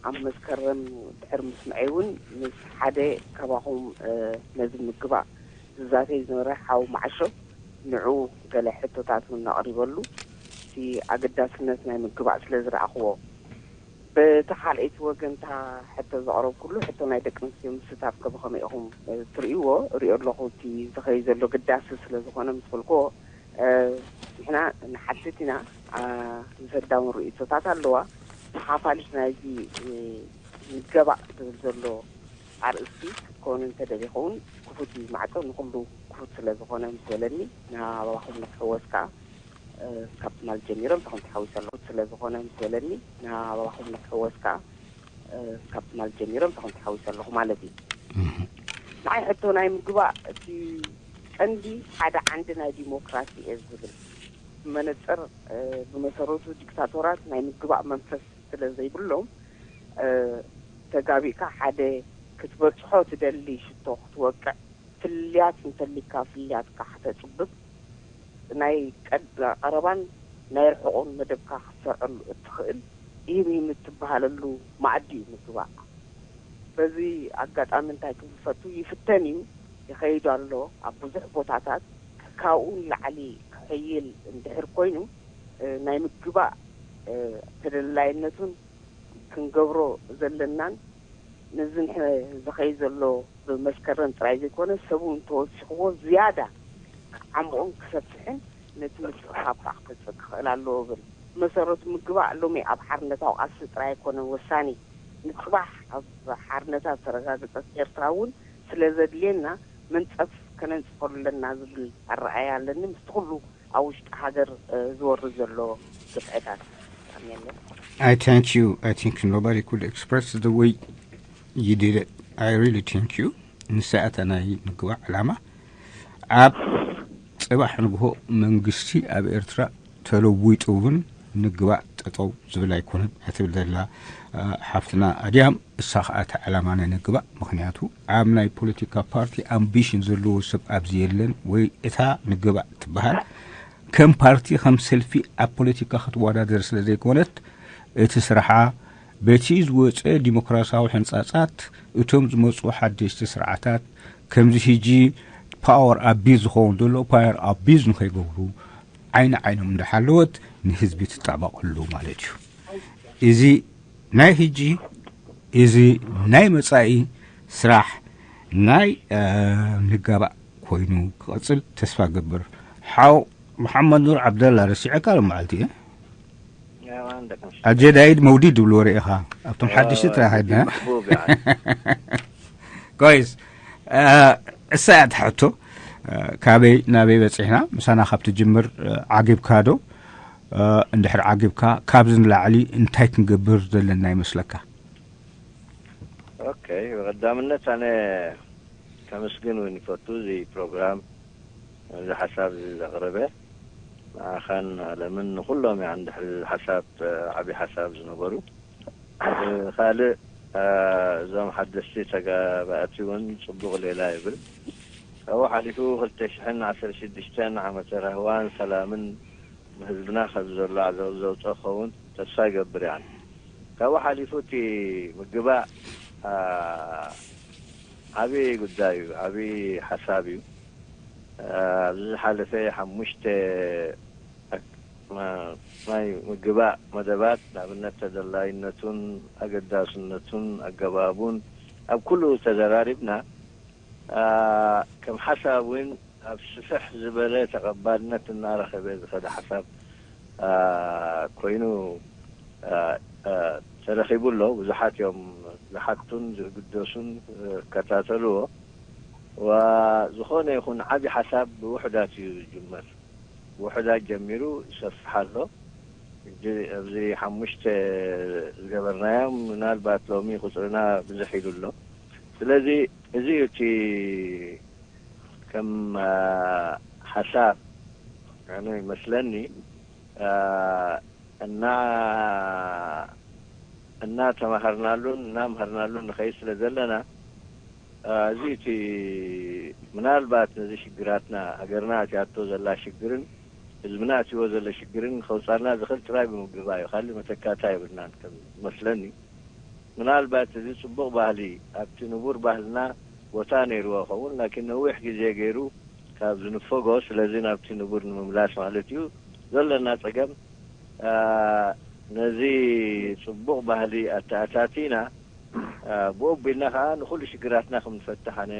ኣብ መስከረም ድሕሪ ምስምዐይ እውን ምስ ሓደ ካባኹም ነዚ ምግባእ ዝዛተይ ዝነበረ ሓው መዓሾ ንዑ ገለ ሕቶታት እውን ኣቕሪበሉ። እቲ ኣገዳስነት ናይ ምግባእ ስለ ዝረኣኽዎ። በቲ ካልኣይቲ ወገን እታ ሕቶ ዘቕረብኩሉ ሕቶ ናይ ደቂ ኣንስትዮ ምስታፍ ከ ብኸመይ ኢኹም ትርእይዎ? እሪኦ ኣለኹ እቲ ዝኸይ ዘሎ ግዳሲ ስለ ዝኾነ ምስ በልክዎ ንሕና ንሓትት ኢና። ዝሰዳውን ርእይቶታት ኣለዋ። ተኻፋሊት ናይዚ ንገባእ ዝብል ዘሎ ኣርእስቲ ክትኮኑ እንተደሊኹ እውን ክፉት እዩ ማዕጾ ንኹሉ ክፉት ስለ ዝኾነ ምስ በለኒ ናባኹም ንክሕወስ ከዓ ካብ ትማል ጀሚረ ምሳኹም ተሓዊሰ ኣለኹ ስለ ዝኾነ ምስ በለኒ ናባኹም ንክሕወስ ከዓ ካብ ትማል ጀሚረ ምሳኹም ተሓዊሰ ኣለኹ ማለት እዩ። ንዓይ ሕቶ ናይ ምግባእ እቲ ቀንዲ ሓደ ዓንዲ ናይ ዲሞክራሲ እየ ዝብል መነፅር ብመሰረቱ ዲክታቶራት ናይ ምግባእ መንፈስ ስለ ዘይብሎም ተጋቢእካ ሓደ ክትበፅሖ ትደሊ ሽቶ ክትወቅዕ ፍልያት እንተሊካ ፍልያትካ ከተፅብብ ናይ ቀረባን ናይ ርሑቑን መደብካ ክትሰርዐሉ እትኽእል ይህም ይህም እትበሃለሉ መኣዲ እዩ ምግባእ። በዚ ኣጋጣሚ እንታይ ክብል ዝፈቱ ይፍተን እዩ ይኸይድ ኣሎ ኣብ ብዙሕ ቦታታት። ካብኡ ንላዕሊ ክሕይል እንድሕር ኮይኑ ናይ ምግባእ ተደላይነቱን ክንገብሮ ዘለናን ነዚ ዝኸይ ዘሎ ብመስከረም ጥራይ ዘይኮነ ሰብ እውን ተወሲኽዎ ዝያዳ ክዓምቑን ክሰፍሕን ነቲ ምትእኽኻብ ከዓ ክፈፅእ ክኽእል ኣለዎ ብል። ብመሰረቱ ምግባእ ሎሚ ኣብ ሓርነታዊ ቃልሲ ጥራይ ኣይኮነን ወሳኒ። ንፅባሕ ኣብ ሓርነታ ዝተረጋገፀት ኤርትራ እውን ስለ ዘድልየና መንፀፍ ከነንፅፈሉ ኣለና ዝብል ኣረኣያ ኣለኒ። ምስቲ ኩሉ ኣብ ውሽጢ ሃገር ዝወርድ ዘሎ ግፍዕታት ኣሜለ። I thank you. I think nobody could express the way you did it. I really thank you. ንሳ እታ ናይ ምግባእ ዕላማ ኣብ ፅባሕ ንግሆ መንግስቲ ኣብ ኤርትራ ተለዊጡ እውን ንግባእ ጠጠው ዝብል ኣይኮነን እያ ትብል ዘላ ሓፍትና ኣድያም። እሳ ከዓ እታ ዕላማ ናይ ንግባእ ምኽንያቱ ኣብ ናይ ፖለቲካ ፓርቲ ኣምቢሽን ዘለዎ ሰብ ኣብዚ የለን ወይ እታ ንግባእ ትበሃል ከም ፓርቲ ከም ሰልፊ ኣብ ፖለቲካ ክትወዳደር ስለ ዘይኮነት እቲ ስራሓ በቲ ዝወፀ ዲሞክራሲያዊ ሕንፃፃት እቶም ዝመፁ ሓደሽቲ ስርዓታት ከምዚ ሕጂ ፓወር ኣቢዝ ዝኸውን ዘሎ ፓወር ኣቢዝ ንኸይገብሩ ዓይኒ ዓይኖም እንዳሓለወት ንህዝቢ ትጣበቐሉ ማለት እዩ። እዚ ናይ ሕጂ እዚ ናይ መጻኢ ስራሕ ናይ ንጋባእ ኮይኑ ክቐጽል ተስፋ ገብር። ሓው መሓመድ ኑር ዓብደላ ረሲዐካ ሎም መዓልቲ እየ ኣጀዳይድ መውዲድ ድብልዎ ርኢኻ ኣብቶም ሓድሽቲ ጥራይ ሃድና ኮይስ እሳ እያ ትሕቶ ካበይ ናበይ በፂሕና ምሳና ካብ ትጅምር ዓጊብካ ዶ እንድሕር ዓጊብካ ካብዚ ንላዕሊ እንታይ ክንገብር ዘለና ይመስለካ? ኦኬ፣ ብቐዳምነት ኣነ ከመስግን እውን ይፈቱ እዚ ፕሮግራም እዚ ሓሳብ እዚ ዘቕረበ ንኣኻን ኣለምን ንኩሎም ያ እንድሕር ሓሳብ ዓብዪ ሓሳብ ዝነበሩ ካልእ እዞም ሓደስቲ ተጋባእቲ እውን ፅቡቕ ሌላ ይብል ካብኡ ሓሊፉ ክልተ ሽሕን ዓሰርተ ሽዱሽተን ዓመተ ራህዋን ሰላምን ንህዝብና ካብ ዘሎ ዓዘቕት ዘውፅኦ ክኸውን ተስፋ ይገብር። ያን ካብኡ ሓሊፉ እቲ ምግባእ ዓብዪ ጉዳይ እዩ፣ ዓብዪ ሓሳብ እዩ። ኣብዚ ዝሓለፈ ሓሙሽተ ናይ ምግባእ መደባት፣ ንኣብነት ተደላይነቱን ኣገዳስነቱን ኣገባቡን ኣብ ኩሉ ተዘራሪብና፣ ከም ሓሳብ እውን ኣብ ስፍሕ ዝበለ ተቐባልነት እናረኸበ ዝኸደ ሓሳብ ኮይኑ ተረኺቡ ኣሎ። ብዙሓት እዮም ዝሓቱን ዝግደሱን ዝከታተልዎ። ዝኾነ ይኹን ዓብዪ ሓሳብ ብውሑዳት እዩ ዝጅመር። ብውሑዳት ጀሚሩ ይሰፍሕ ኣሎ። ኣብዚ ሓሙሽተ ዝገበርናዮም ምናልባት ሎሚ ቁፅርና ብዙሕ ኢሉ ኣሎ። ስለዚ እዚ እቲ ከም ሓሳብ ኣነ ይመስለኒ እና እናተማሃርናሉን እናምሃርናሉን ንኸይድ ስለ ዘለና፣ እዚ እቲ ምናልባት ነዚ ሽግራትና፣ ሃገርና ኣትያቶ ዘላ ሽግርን ህዝብና ኣትይዎ ዘሎ ሽግርን ከውፃልና ዝኽእል ጥራይ ብምግባ እዩ። ካልእ መተካታ የብልናን ከም ዝመስለኒ። ምናልባት እዚ ፅቡቕ ባህሊ ኣብቲ ንቡር ባህልና ቦታ ነይርዎ ይኸውን፣ ላኪን ነዊሕ ግዜ ገይሩ ካብ ዝንፈጎ፣ ስለዚ ናብቲ ንቡር ንምምላስ ማለት እዩ ዘለና ፀገም። ነዚ ፅቡቕ ባህሊ ኣተኣታቲና ብኡ ኣቢልና ከዓ ንኩሉ ሽግራትና ከም ንፈትሕ ኣነ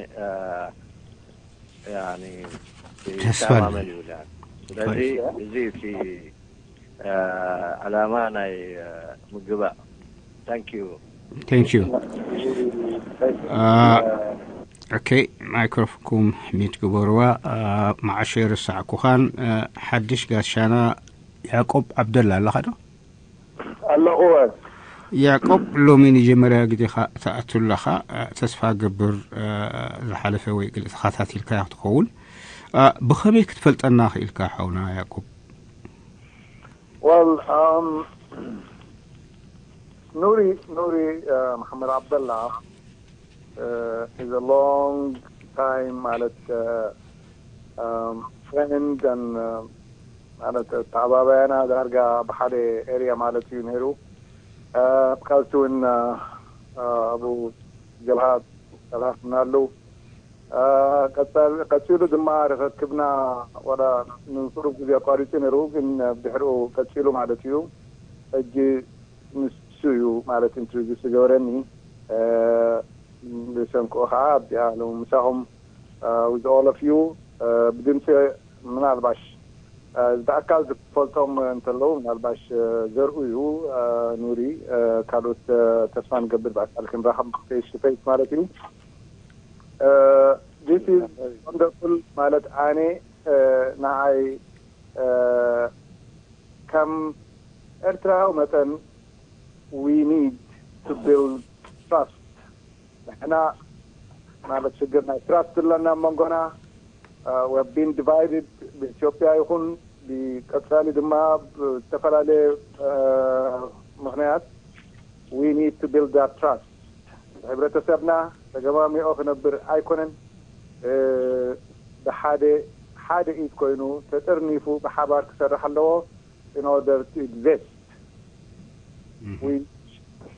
ተስፋ ኣለኒ። ይብል። ስለዚ እዚ እቲ ዕላማ ናይ ምግባእ። Thank you. Thank you. ኦኬ፣ ማይክሮፎንኩም ሚት ግበርዋ። መዓሸ ርሳዕኩኻን። ሓድሽ ጋሻና ያዕቆብ ዓብደላ ኣለኻ ዶ? ኣለኹ። ያዕቆብ፣ ሎሚ ንጀመርያ ግዜኻ ትኣቱ ኣለኻ። ተስፋ ገብር ዝሓለፈ ወይ ገለ ተኸታቲልካያ ክትኸውን። ብኸመይ ክትፈልጠና ክኢልካ ሓውና ያዕቆብ? Well, um, ኑሪ ኑሪ መሓመድ ዓብደላ is a long time ማለት friend and ማለት ተዓባባያና ዳርጋ ብሓደ area ማለት እዩ ነይሩ። ካብቲ እውን ኣብኡ ጀብሃ ተላኽና ኣለዉ። ቀፂሉ ድማ ርክክብና ዋላ ንቁሩብ ግዜ ኣቋሪፁ ነይሩ፣ ግን ብድሕሪኡ ቀፂሉ ማለት እዩ። ሕጂ ንሱ እዩ ማለት ኢንትሮዲስ ዝገበረኒ። ብሰንክኡ ከዓ ኣብዚኣ ሎሚ ምሳኹም with all of you ብድምፂ ምናልባሽ ብኣካል ዝፈልጦም እንተለዉ ምናልባሽ ዘርኡ እዩ። ኑሪ ካልኦት ተስፋ ንገብር ብኣካል ክንራኸብ face to face ማለት እዩ። This is wonderful ማለት ኣነ ንዓይ ከም ኤርትራዊ መጠን we need to build trust። ንሕና ማለት ሽግር ናይ ትራስት ኣለና ኣብ መንጎና። We have been divided ብኢትዮጵያ ይኹን ብቀፃሊ ድማ ብዝተፈላለየ ምኽንያት we need to build that trust። ሕብረተሰብና ተገማሚኦ ክነብር ኣይኮነን። ብሓደ ሓደ ኢድ ኮይኑ ተጠርኒፉ ብሓባር ክሰርሕ ኣለዎ in order to exist።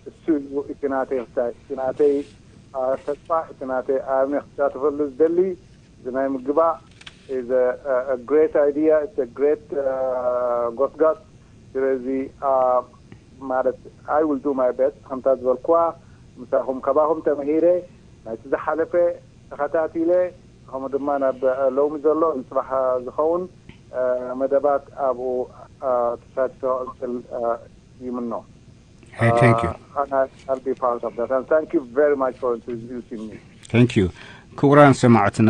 እሱ እዩ እቲ ናተይ ክሳይ እቲ ናተይ ተስፋ እቲ ናተይ ኣነ ክሳተፈሉ ዝደሊ እዚ ናይ ምግባእ is a great idea, it's a great ጎስጋስ። ስለዚ ማለት I will do my best ከምታ ዝበልኩዋ ምሳኹም ከባኹም ተመሂረ ናይቲ ዝሓለፈ ተኸታቲለ ከምኡ ድማ ናብ ሎሚ ዘሎ ንፅባሕ ዝኸውን መደባት ኣብኡ ተሳትፎ ክቕፅል ይምኖ። Hey, thank you. Uh, and I, I'll be part of that. And thank you very much for introducing me. Thank you. ክቡራን ሰማዕትና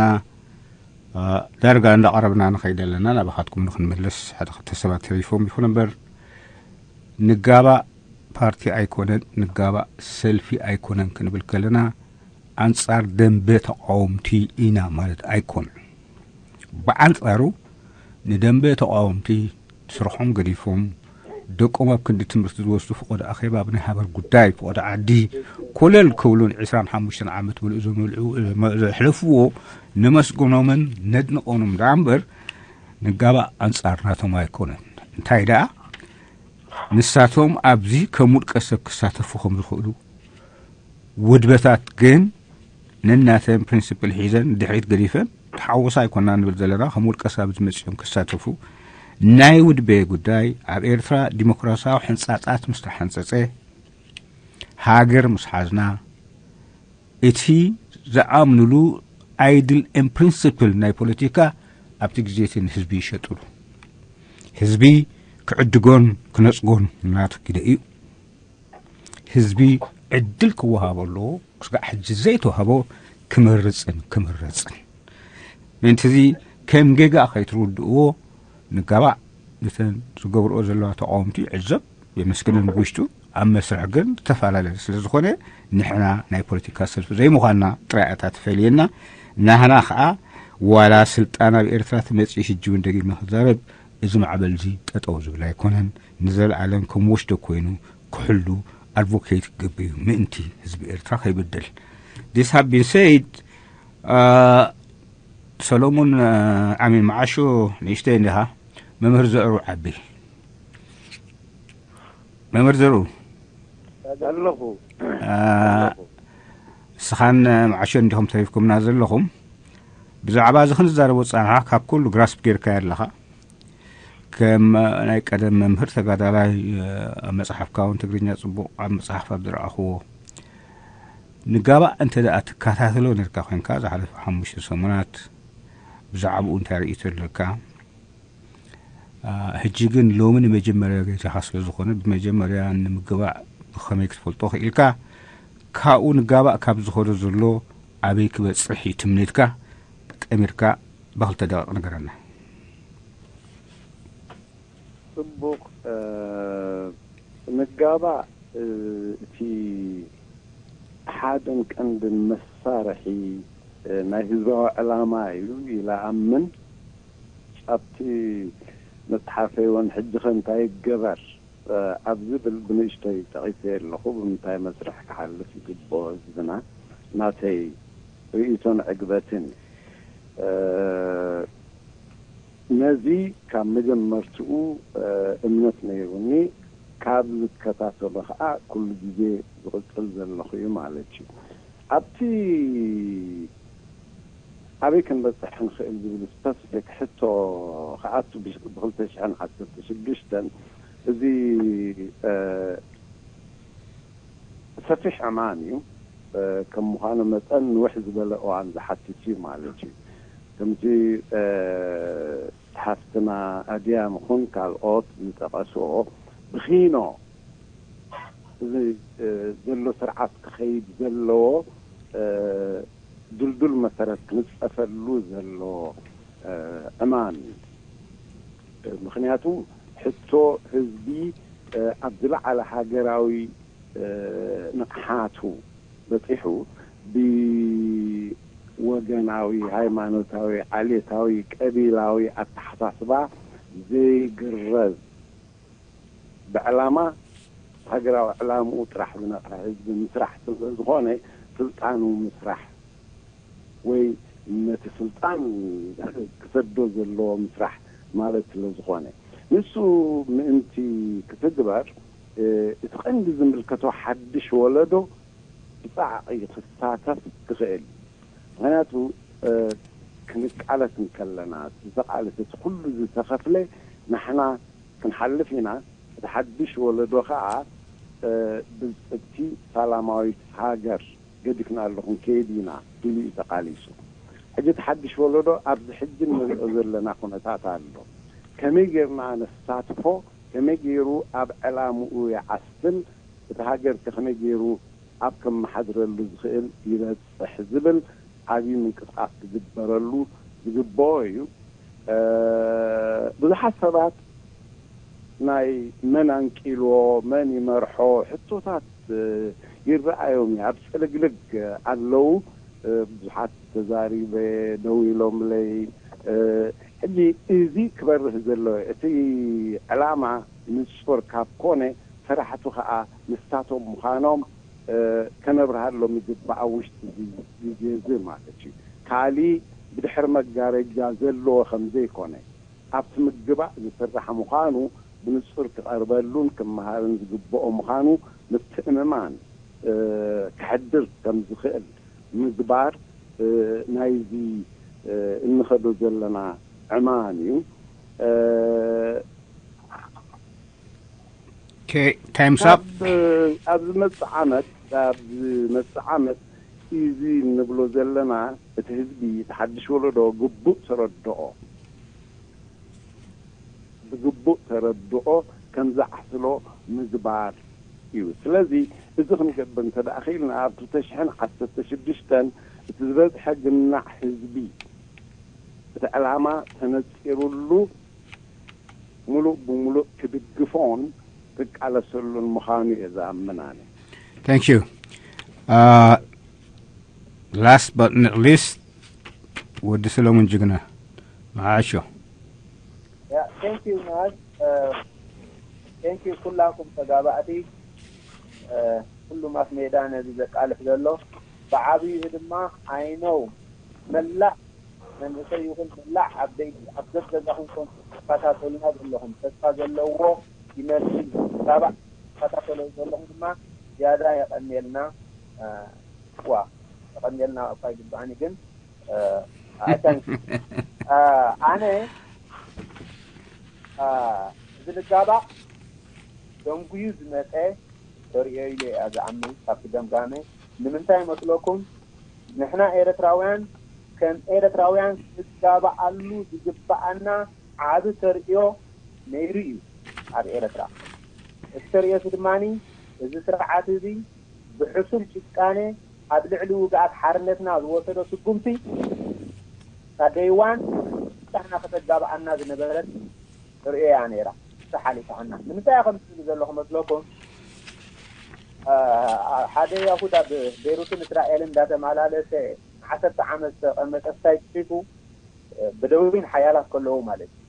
ዳርጋ እንዳቐረብና ንኸይድ ኣለና። ናባኻትኩም ንክንምለስ ሓደ ክልተ ሰባት ተሪፎም ይኹን እምበር ንጋባእ ፓርቲ ኣይኮነን፣ ንጋባእ ሰልፊ ኣይኮነን ክንብል ከለና ኣንጻር ደንበ ተቃወምቲ ኢና ማለት ኣይኮነን። ብኣንጻሩ ንደንበ ተቃወምቲ ስርሖም ገዲፎም ደቆም ኣብ ክንዲ ትምህርቲ ዝወስዱ፣ ፍቆዶ ኣኼባ ብናይ ሃገር ጉዳይ፣ ፍቆዶ ዓዲ ኮለል ክብሉን ዕስራን ሓሙሽተን ዓመት ሙሉእ ዘምልዑ፣ ዘሕለፍዎ፣ ነመስግኖምን ነድንቆምን ደኣ እምበር፣ ንጋባእ ኣንጻር ናቶም ኣይኮነን። እንታይ ደኣ፣ ንሳቶም ኣብዚ ከም ውልቀ ሰብ ክሳተፉ ከም ዝኽእሉ፣ ውድበታት ግን ነናተን ፕሪንሲፕል ሒዘን ድሕሪት ገዲፈን፣ ተሓወሳ ኣይኮና ንብል ዘለና፣ ከም ውልቀ ሰብ ኣብዚ መጺኦም ክሳተፉ፣ ናይ ውድበ ጉዳይ፣ ኣብ ኤርትራ ዲሞክራሲያዊ ሕንጻጻት ምስ ተሓንጸጸ፣ ሃገር ምስ ሓዝና፣ እቲ ዝኣምኑሉ ኣይድል ኤን ፕሪንሲፕል ናይ ፖለቲካ ኣብቲ ግዜ እቲ ንህዝቢ ይሸጥሉ። ህዝቢ ክዕድጎን ክነጽጎን ናቱ ግደ እዩ። ህዝቢ ዕድል ክወሃቦ ኣለዎ። ክስጋዕ ሕጂ ዘይተዋህቦ ክመርጽን ክምረጽን። ምእንቲ እዚ ከም ጌጋ ከይትርድእዎ ንጋባእ። ነተን ዝገብርኦ ዘለዋ ተቃወምቲ ይዕዘብ፣ የመስግንን ብውሽጡ። ኣብ መስርሕ ግን ዝተፈላለየ ስለ ዝኾነ፣ ንሕና ናይ ፖለቲካ ሰልፊ ዘይምዃንና ጥራይ እያ እታ ትፈልየና። ናህና ኸኣ ዋላ ስልጣን ኣብ ኤርትራ ትመጽእ፣ ሕጂ እውን ደጊመ ክዛረብ፣ እዚ ማዕበል እዚ ጠጠው ዝብል ኣይኮነን። ንዘለኣለም ከም ወሽዶ ኮይኑ ክሕሉ ኣድቮኬት ክገብር እዩ፣ ምእንቲ ህዝቢ ኤርትራ ከይብደል። This have been said, ሰሎሙን፣ ኣሚን፣ መዓሾ ንእሽተይ እንዲኻ፣ መምህር ዘዕሩ ዓቢ። መምህር ዘርኡ፣ ኣለኹ። አ፣ ኣለኹ። እስኻን መዓሾ እንዲኹም ተሪፍኩምና ዘለኹም። ብዛዕባ እዚ ክንዛረቦ ዝጸናሕና፣ ካብ ኩሉ ግራስፕ ጌርካዮ ኣለኻ። ከም ናይ ቀደም መምህር ተጋዳላይ፣ አ፣ ኣብ መጽሓፍካ እውን ትግርኛ ጽቡቕ ኣብ መጽሓፍ ኣብ ዝረኣኽዎ፣ ንጋባእ እንተ ደኣ ትከታተሎ ነርካ ኮይንካ፣ ዝሓለፈ ሓሙሽተ ሰሙናት ብዛዕባኡ እንታይ ርእይቶ ኣለካ? አ፣ ሕጂ ግን ሎሚ ንመጀመርያ ግዜኻ ስለ ዝኾነ፣ ብመጀመርያ ንምግባእ ብኸመይ ክትፈልጦ ክኢልካ? ካብኡ ንጋባእ ካብ ዝኸዶ ዘሎ ኣበይ ክበጽሕ እዩ ትምኒትካ? ጠሚርካ ብኽልተ ደቂቕ ንገረና። ጽቡቕ፣ እ፣ ንጋባእ፣ እ፣ እቲ ሓደን ቀንድን መሳርሒ፣ እ፣ ናይ ህዝባዊ ዕላማ እዩ ኢለ ኣምን። ኣብቲ መጽሓፈይ እውን ሕጂ ኸ እንታይ ይገበር፣ እ፣ ኣብ ዝብል ብንእሽተይ ጠቒሰ ኣለኹ። ብምንታይ መስርሕ ክሓልፍ ይግብኦ ህዝብና፣ ናተይ ርእይቶን ዕግበትን እዩ። እ፣ ነዚ ካብ መጀመርትኡ፣ እ፣ እምነት ነይሩኒ። ካብ ዝከታተሎ ኸዓ ኩሉ ግዜ ዝቕጽል ዘለኹ እዩ ማለት እዩ። ኣብቲ ኣበይ ክንበጽሕ ንኽእል ዝብል ስፐሲፊክ ሕቶ ክኣቱ ብ-፣ ብ ክልተ ሽሕን ዓሰርተ ሽዱሽተን እዚ፣ እ፣ ሰፊሕ ዕማም እዩ። እ፣ ከም ምዃኑ መጠን ንውሕ ዝበለ እዋን ዝሓትት እዩ ማለት እዩ። ከምቲ፣ እ፣ ሓፍትና ኣድያም ኹን ካልኦት ዝጠቐስኦ ብኺኖ እዚ፣ እ፣ ዘሎ ስርዓት ክኸይድ ዘለዎ፣ እ፣ ድልዱል መሰረት ክንጸፈሉ ዘለዎ፣ እ፣ ዕማም እዩ። ምኽንያቱ ሕቶ ህዝቢ፣ እ፣ ኣብ ዝለዓለ ሃገራዊ፣ እ፣ ንቕሓቱ በጺሑ ብወገናዊ፣ ሃይማኖታዊ፣ ዓሌታዊ፣ ቀቢላዊ ኣተሓሳስባ ዘይግረዝ፣ ብዕላማ ሃገራዊ ዕላምኡ ጥራሕ ዝነቕሐ ህዝቢ ምስራሕ ስለ ዝኾነ፣ ስልጣኑ ምስራሕ ወይ ነቲ ስልጣን ክሰዶ ዘለዎ ምስራሕ ማለት ስለ ዝኾነ፣ ንሱ ምእንቲ ክትግበር፣ እ፣ እቲ ቀንዲ ዝምልከቶ ሓድሽ ወለዶ ብጻዕቒ ክሳተፍ ክኽእል እዩ። ምኽንያቱ፣ እ፣ ክንቃለስ እንከለና፣ እቲ ዝተቓለሰ፣ እቲ ኩሉ ዝተኸፍለ፣ ንሕና ክንሓልፍ ኢና። እቲ ሓድሽ ወለዶ ኸኣ፣ እ፣ ብልጽግቲ ሰላማዊት ሃገር ገዲፍናሉ ክንከይድ ኢና ኢሉ እዩ ተቓሊሱ። ሕጂ እቲ ሓድሽ ወለዶ ኣብዚ ሕጂ እንሪኦ ዘለና ኩነታት ኣሎ። ከመይ ጌርና ነሳትፎ፣ ከመይ ገይሩ ኣብ ዕላምኡ ይዓስል፣ እቲ ሃገር ከ ከመይ ገይሩ ኣብ ከመሓድረሉ ዝኽእል ይበጽሕ ዝብል ዓብዪ ምንቅስቓስ ክግበረሉ ዝግብኦ እዩ። እ፣ ብዙሓት ሰባት ናይ መን ኣንቂልዎ፣ መን ይመርሖ ሕቶታት፣ እ፣ ይረኣዮም እዩ። ኣብ ጽልግልግ ኣለዉ። እ፣ ብዙሓት ተዛሪበ፣ ደው ኢሎምለይ፣ ሕጂ እዚ ክበርህ ዘለዎ እቲ ዕላማ ንጹር ካብ ኮነ፣ ሰራሕቱ ኸኣ ንሳቶም ምዃኖም ከነብርሃሎም ይግባእ፣ ኣብ ውሽጢ እዚ ግዜ እዚ ማለት እዩ። ካሊእ ብድሕሪ መጋረጃ ዘለዎ ከም ዘይኮነ፣ ኣብቲ ምግባእ ዝስራሕ ምዃኑ ብንጹር ክቐርበሉን ክመሃርን ዝግብኦ ምዃኑ ምትእምማን ከሕድር ከም ዝኽእል ምግባር ናይዚ እንኸዶ ዘለና ዕማም እዩ። Okay, time's up. ኣብ ዝመጽእ ዓመት ኣብ ዝመጽእ ዓመት እዚ እንብሎ ዘለና እቲ ህዝቢ፣ እቲ ሓድሽ ወለዶ ግቡእ ተረድኦ ብግቡእ ተረድኦ ከም ዝዓስሎ ምግባር እዩ። ስለዚ እዚ ክንገብር እንተ ደኣ ኽኢልና፣ ኣብ ክልተ ሽሕን ዓሰርተ ሽዱሽተን እቲ ዝበዝሐ ግናዕ ህዝቢ እቲ ዕላማ ተነጺሩሉ፣ ሙሉእ ብሙሉእ ክድግፎን ክቃለሰሉን ምዃኑ እየ ዝኣምን ኣነ። Thank you. Uh, last but not least, ወዲ ሰለሙን ጅግና መዓሾ። Yeah, thank you, Nas. Uh, thank you ኩላኩም ተጋባእቲ፣ uh, ኩሉ ማስ ሜዳ ነዚ ዘቃልሕ ዘሎ። ብዓብዩ ድማ I know መላእ መንእሰይ ይኹን መላእ ዓበይቲ ኣብ ገዛኹም ኮንኩም ትከታተሉና ዘለኹም፣ ተስፋ ዘለዎ ይመስል። ሳባ ትከታተሎ ዘለኹም ድማ ዝያዳ የቐንየልና። ዋ፣ የቐንየልና እኳ ይግባኣኒ፣ ግን I thank you። ኣነ እዚ ልጋባእ ደንጉዩ ዝመፀ ተርእዮ ኢለ እያ ዝኣምን። ካብቲ ገምጋመ ንምንታይ ይመስለኩም? ንሕና ኤርትራውያን ከም ኤርትራውያን ክንጋባኣሉ ዝግባኣና ዓቢ ተርእዮ ነይሩ እዩ ኣብ ኤርትራ። እቲ ተርእዮ እዚ ድማ እዚ ስርዓት እዚ ብሕሱር ጭካኔ ኣብ ልዕሊ ውግኣት ሓርነትና ዝወሰዶ ስጉምቲ ካብ ደይዋን ንሕና ከተጋብኣና ዝነበረት ተርእዮ እያ ነይራ። ተሓሊፋና። ንምንታይ እያ ከምዚ ትብል ዘለኹ መስለኩም? ሓደ ያሁዳ ቤሩትን እስራኤልን እንዳተማላለሰ ዓሰርተ ዓመት ዝተቐመጠ እንታይ ጽሒፉ? በደዊን ሓያላት ከለዉ ማለት እዩ።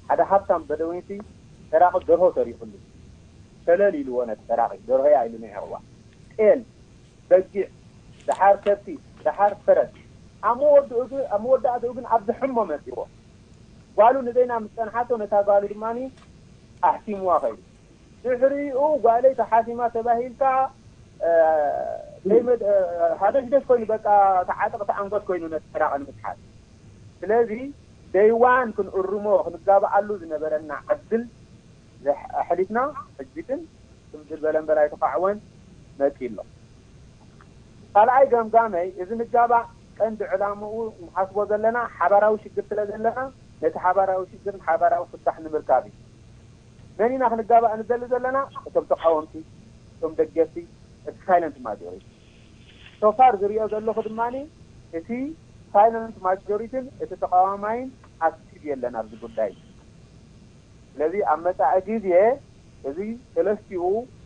ሓደ ሃብታም በደዊንሲ ሰራቒ ደርሆ ሰሪቑሉ ሸለል ኢልዎ ነቲ ሰራቒ። ደርሆ እያ ኢሉ ንዒቕዋ። ጤል፣ በጊዕ፣ ደሓር ከብቲ፣ ደሓር ፈረስ። ኣብ መወዳእትኡ ግን ኣብዚ ሕሞ መጺዎ። ጓሉ ንበይና ምስ ጸንሓቶ ነታ ጓሉ ድማ ኣሕሲምዋ ኸይዱ። ድሕሪኡ ጓለይ ተሓሲማ ተባሂልካ ዘይመድ ሃደሽደሽ ኮይኑ በቃ ተዓጠቕ ተኣንገት ኮይኑ ነቲ ሰራቒ ንምትሓዝ። ስለዚ ደይዋን ክንእርሞ ክንጋብኣሉ ዝነበረና ዕድል ኣሕሊፍና ሕጂ ግን ክምዝል በለንበል ኣይተኻዕወን መፂ ኣሎ። ካልኣይ ገምጋመይ እዚ ንጋባእ ቀንዲ ዕላምኡ ንሓስቦ ዘለና ሓባራዊ ሽግር ስለ ዘለና ነቲ ሓባራዊ ሽግርን ሓባራዊ ፍታሕ ንምርካብ እዩ። መን ኢና ክንጋባእ ንደሊ ዘለና? እቶም ተቃወምቲ፣ እቶም ደገፍቲ፣ እቲ ሳይለንት ማጆሪቲ። ሶፋር ዝሪኦ ዘለኹ ድማ እቲ ሳይለንት ማጆሪቲን እቲ ተቃዋማይን ኣክቲቭ የለን ኣብዚ ጉዳይ። ስለዚ ኣብ መጻኢ ግዜ እዚ ሰለስቲኡ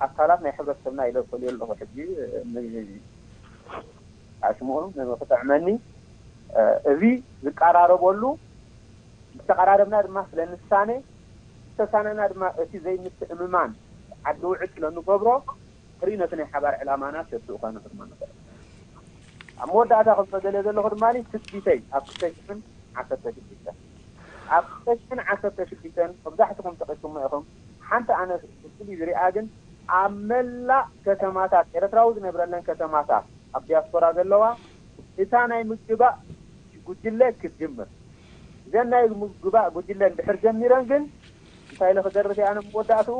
ኣካላት ናይ ሕብረተሰብና ኢለ እፈልዮ ኣለኹ። ሕጂ ኣሽምኡ ክጥዕመኒ እዚ ዝቀራረበሉ ዝተቀራረብና ድማ ስለ ንሳነ ዝተሳነና ድማ እቲ ዘይምትእምማን ዓዲ ውዕል ስለ ንገብሮ ርእዩ ነቲ ናይ ሓባር ዕላማና ተስኡ ከነኽድሞ ንኽእል። ኣብ መወዳእታ ክብሎ ደልየ ዘለኹ ድማ ትጽቢተይ ኣብ ክልተ ሽሕን ዓሰርተ ሽዱሽተን ኣብ ክልተ ሽሕን ዓሰርተ ሽዱሽተን መብዛሕትኹም ጠቒስኩሞ ኢኹም። ሓንቲ ኣነ ብፍሉይ ዝሪኣ ግን ኣብ መላእ ከተማታት ኤርትራዊ ዝነብረለን ከተማታት ኣብ ዲያስፖራ ዘለዋ እታ ናይ ምግባእ ጉጅለ ክትጅምር። እዘን ናይ ምግባእ ጉጅለ እንድሕር ጀሚረን ግን እንታይ ኢለ ክደርፍ እየ ኣነ መወዳእትኡ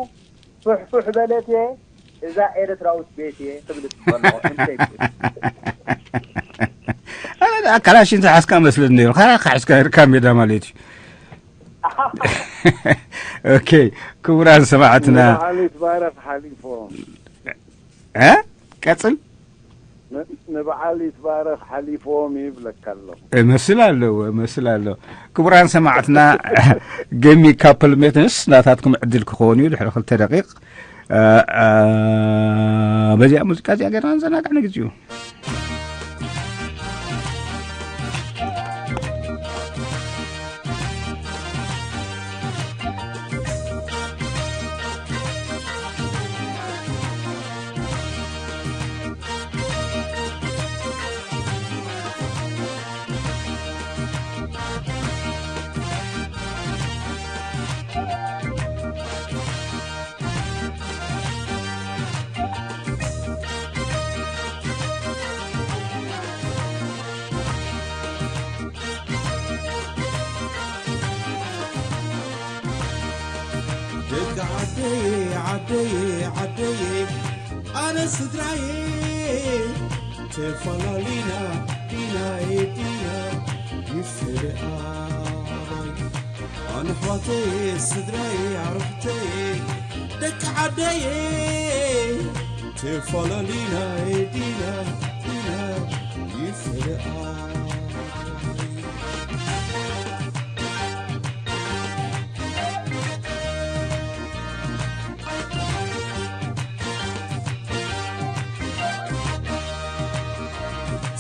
ፉሕፉሕ በለት እየ እዛ ኤርትራዊት ቤት እየ ክብል እፅበ ኣለኹ። እንተይ ኣነ ደኣ ካላሽን ዝሓዝካ መስለኒ ነይሩ። ካላካ ሒዝካ ርካ ሜዳ ማለት እዩ። ኦኬ ክቡራን ሰማዕትና ንበዓል ይትባረኽ ሓሊፎም። እ ቀጽል ንበዓል ይትባረኽ ሓሊፎም ይብለካ ኣለኹ። እመስል ኣለዎ እመስል ኣለዎ። ክቡራን ሰማዕትና ገሚ ካፕል ሜትንስ ናታትኩም ዕድል ክኸውን እዩ ድሕሪ ክልተ ደቂቕ። በዚኣ ሙዚቃ እዚኣ ገርና ንዘናጋዕ ንግዜኡ። ዓደየ ዓደየ ዓደየ ኣነ ስድራየ ተፈላሊና ዲና ዲና ይፍርኣይ ኣነ ኣሕዋተየ ስድራየ ኣርሕተየ ደቂ ዓደየ ተፈላሊና ዲና ዲና ይፍርኣይ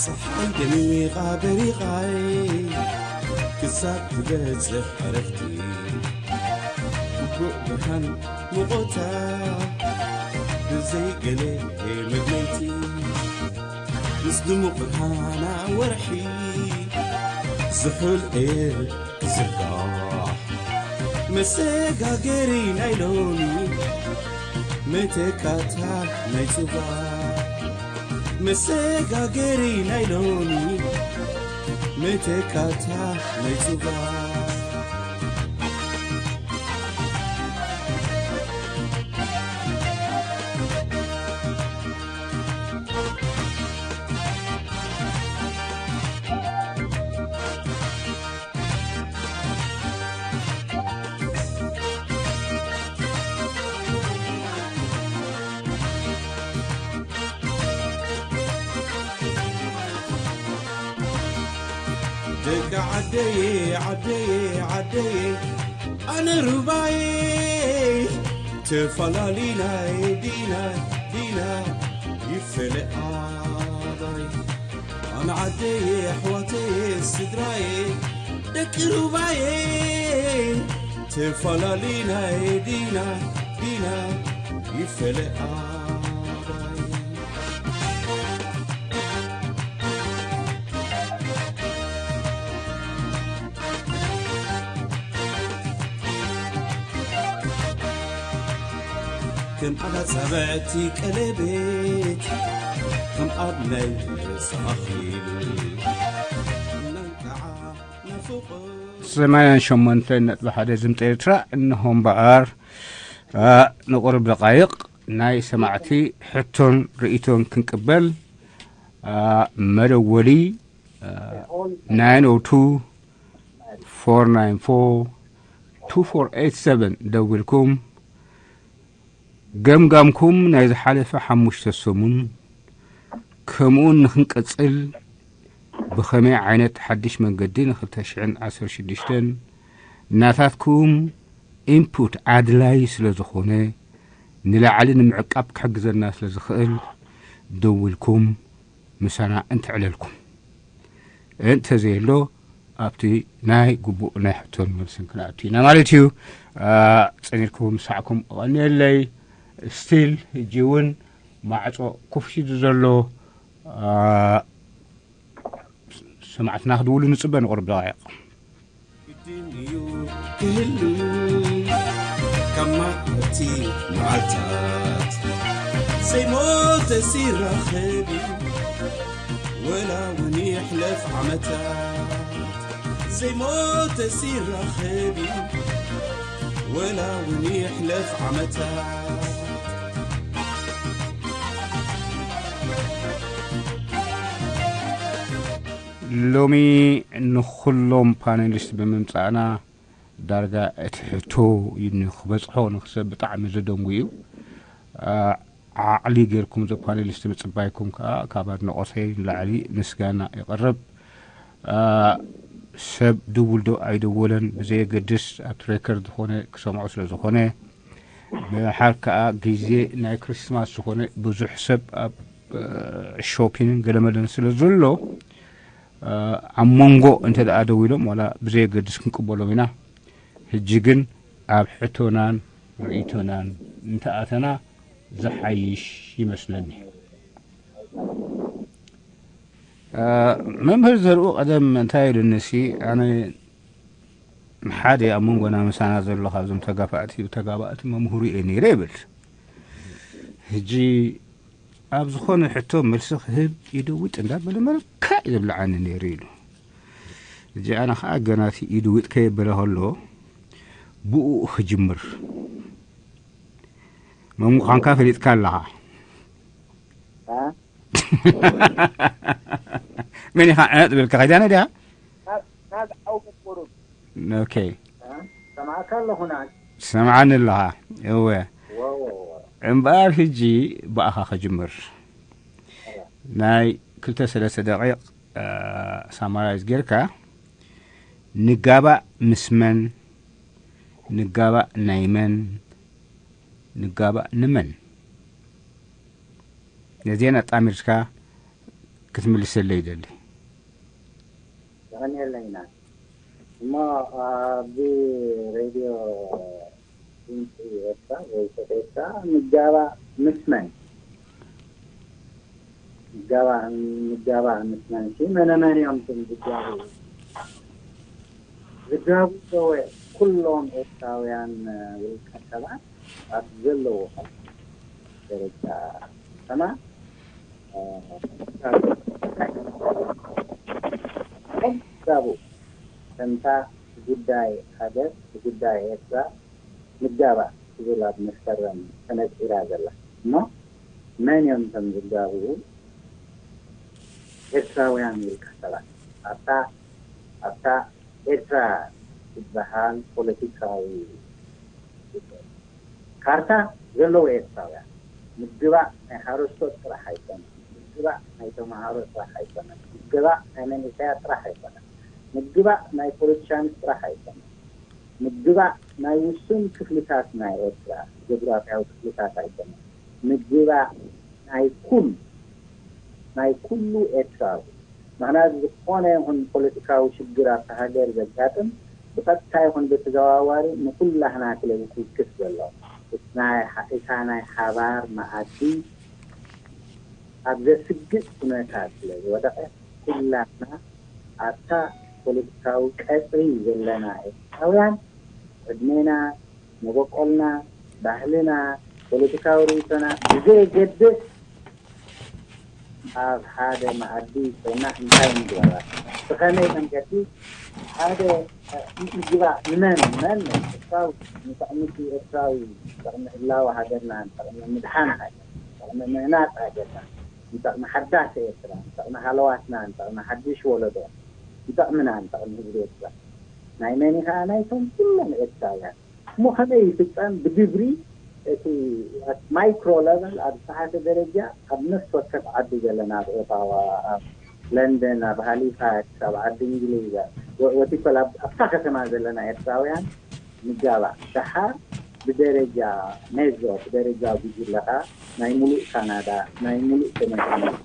ፀሓይ ደሚቓ በሪቓይ ክሳብ ትበፅሕ ዕረፍቲ ግቡእ ብርሃን ሙቐታ ብዘይ ገለ መግለይቲ ምስ ድሙቕ ብርሃና ወርሒ ዝሑል ኤር ክዝርጋሕ መሰጋገሪ ናይ ሎሚ መተካታ ናይ ጽባሕ መሰጋገሪ ናይ ሎሚ መተካታ ናይ ጽባሕ ደቂ ዓደየ ዓደየ ዓደየ ኣነ ሩባየ ተፈላሊና ዲና ዲና ይፈለኣይ ኣነ ዓደየ ኣሕዋተየ ስድራየ ደቂ ሩባየ ተፈላሊና ዲና ዲና ይፈለኣይ ከም ኣዳፃብዕቲ ቀለቤት ከም ኣብ ናይ ርእሲ ኣኽሊል እናንቃዓ ናፍቖት ሰማንያን ሸሞንተን ነጥቢ ሓደ ዝምፀ ኤርትራ እንሆ እምበኣር ንቁርብ ደቃይቕ ናይ ሰማዕቲ ሕቶን ርእይቶን ክንቅበል መደወሊ nine oh two four nine four two four eight seven ደዊልኩም ገምጋምኩም ናይ ዝሓለፈ ሓሙሽተ ሰሙን ከምኡውን ንክንቀፅል ብኸመይ ዓይነት ሓድሽ መንገዲ ን ክልተ ሽሕን ዓሰርተ ሽዱሽተን ናታትኩም ኢንፑት ኣድላይ ስለ ዝኾነ ንላዕሊ ንምዕቃብ ክሕግዘና ስለ ዝኽእል ደዊልኩም ምሳና እንተዕለልኩም እንተዘየሎ ኣብቲ ናይ ግቡእ ናይ ሕቶን መልስን ክንኣቱ ኢና ማለት እዩ። ጸኒርኩም ሳዕኩም እቐንየለይ። ስቲል ሕጂ እውን ማዕጾ ኩፍሽዱ ዘሎ ሰማዕትና ክድውሉ ንጽበ ንቁርብ ደቂቕ። ግድን እዩ ክህሉ ካብ ማእከልቲ መዓልታት ዘይሞተ ሲራኸብ እዩ ወላ እውን ይሕለፍ ዓመታት ዘይሞተ ሲራኸብ እዩ ወላ እውን ይሕለፍ ዓመታት ሎሚ ንኹሎም ፓነሊስት ብምምፃእና ዳርጋ እቲ ሕቶ ንክበፅሖ ንክሰብ ብጣዕሚ ዘደንጉ እዩ። ዓቕሊ ጌርኩም ዞ ፓነሊስት ምፅባይኩም ከዓ ካብ ኣድነቆተይ ንላዕሊ ምስጋና ይቐርብ። ሰብ ድውል ዶ ኣይደወለን ብዘየገድስ ኣብቲ ሬከርድ ዝኾነ ክሰምዖ ስለ ዝኾነ ብሓር ከዓ ግዜ ናይ ክርስማስ ዝኾነ ብዙሕ ሰብ ኣብ ሾፒንን ገለመለን ስለ ዘሎ ኣብ መንጎ እንተ ደኣ ደው ኢሎም ዋላ ብዘየገድስ ክንቅበሎም ኢና። ሕጂ ግን ኣብ ሕቶናን ርእይቶናን እንተኣተና ዝሓይሽ ይመስለኒ። መምህር ዘርኡ ቀደም እንታይ ኢሉኒ ሲ ኣነ ሓደ ኣብ መንጎና ምሳና ዘሎ ካብዞም ተጋፋእቲ ተጋባእቲ መምህሩ እየ ነይረ ይብል። ሕጂ ኣብ ዝኾነ ሕቶ መልሲ ክህብ ኢዱ ዊጥ እንዳበለ መለካ ይብልዓኒ ነይሩ ኢሉ። ሕጂ ኣነ ከዓ ገናቲ ኢዱ ዊጥ ከየበለ ከሎ ብኡ ክጅምር መን ምዃንካ ፈሊጥካ ኣለኻ። መን ኢኻ ዕጥ ብልካ ከይዳነ ድያ? ኦኬ። ሰማዕካ ኣለኹ። ሰማዓኒ ኣለኻ። እወ። እምበኣር ሕጂ ብኣኻ ከጅምር። ናይ ክልተ ሰለስተ ደቂቕ ሳማራይዝ ጌርካ፣ ንጋባእ ምስ መን፣ ንጋባእ ናይ መን፣ ንጋባእ ንመን፣ ነዚአን ኣጣሚርካ ክትምልሰለይ ይደሊ። የቐንየለይና። እሞ ኣብዚ ሬድዮ ድምፂ ኤርትራ ወይ ሰት ኤርትራ፣ ምጋባእ ምስ መን? ምጋባእ ምጋባእ ምስ መን ሲ፣ መነ መን እዮም እቶም ዝጋቡ? ዝጋቡ ዘወ ኩሎም ኤርትራውያን ውልቀ ሰባት ኣብ ዘለዎ ደረጃ ከተማ፣ እ፣ ዝጋቡ ከምታ ጉዳይ ሃገር፣ ጉዳይ ኤርትራ ንጋባእ ትብል ኣብ መስከረም ተነፂራ ዘላ። እሞ መን እዮም እቶም ዝጋብኡ? ኤርትራውያን ውልቀ ሰባት ኣብታ ኣብታ ኤርትራ ዝበሃል ፖለቲካዊ ካርታ ዘለዉ ኤርትራውያን። ምግባእ ናይ ሓረስቶት ጥራሕ ኣይኮነን። ምግባእ ናይ ተምሃሮ ጥራሕ ኣይኮነን። ምግባእ ናይ መንእሰያት ጥራሕ ኣይኮነን። ምግባእ ናይ ፖለቲሻንስ ጥራሕ ኣይኮነን። ምግባእ ናይ ውሱን ክፍልታት ናይ ኤርትራ፣ ጀግራፍያዊ ክፍልታት ኣይኮነን። ምግባእ ናይ ኩሉ ናይ ኩሉ ኤርትራዊ። ምኽንያቱ ዝኾነ ይኹን ፖለቲካዊ ሽግር ኣብታ ሃገር ዘጋጥም ብቐጥታ ይኹን ብተዘዋዋሪ ንኩላህና ስለ ዝትንክፍ ዘሎ፣ እታ ናይ ሓባር መኣዲ ኣብ ዘስግእ ኩነታት ስለ ዝወደቐ፣ ኩላህና ኣብታ ፖለቲካዊ ቀጽሪ ዘለና ኤርትራውያን ዕድሜና፣ መበቆልና፣ ባህልና፣ ፖለቲካዊ ርእይቶና ብዘየገድስ ኣብ ሓደ መኣዲ ኮይና እንታይ ንግበራ? ብኸመይ መንገዲ ሓደ ምግባእ ንመን መን ኤርትራዊ ንጥቕሚ ኤርትራዊ ንጥቕሚ ህላወ ሃገርና ንጥቕሚ ምድሓን ሃገር ንጥቕሚ ምህናፅ ሃገርና ንጥቕሚ ሓዳስ ኤርትራ ንጥቕሚ ሃለዋትና ንጥቕሚ ሓድሽ ወለዶ ንጥቕምና ንጥቕሚ ህዝቢ ኤርትራ ናይ መን እዩ ከዓ ናይቶም ኩሎም ኤርትራውያን እሞ ከመይ ይፍጸም ብግብሪ እቲ ማይክሮ ለቨል ኣብ ዝተሓተ ደረጃ ኣብ ነፍሲ ወከፍ ዓዲ ዘለና ኣብ ኦታዋ ኣብ ለንደን ኣብ ሃሊፋክስ ኣብ ዓዲ እንግሊዝ ወቲኮል ኣብታ ከተማ ዘለና ኤርትራውያን ንጋባእ ደሓር ብደረጃ ሜዞ ብደረጃ ጉጅለኻ ናይ ሙሉእ ካናዳ ናይ ሙሉእ ሰሜን ኣሜሪካ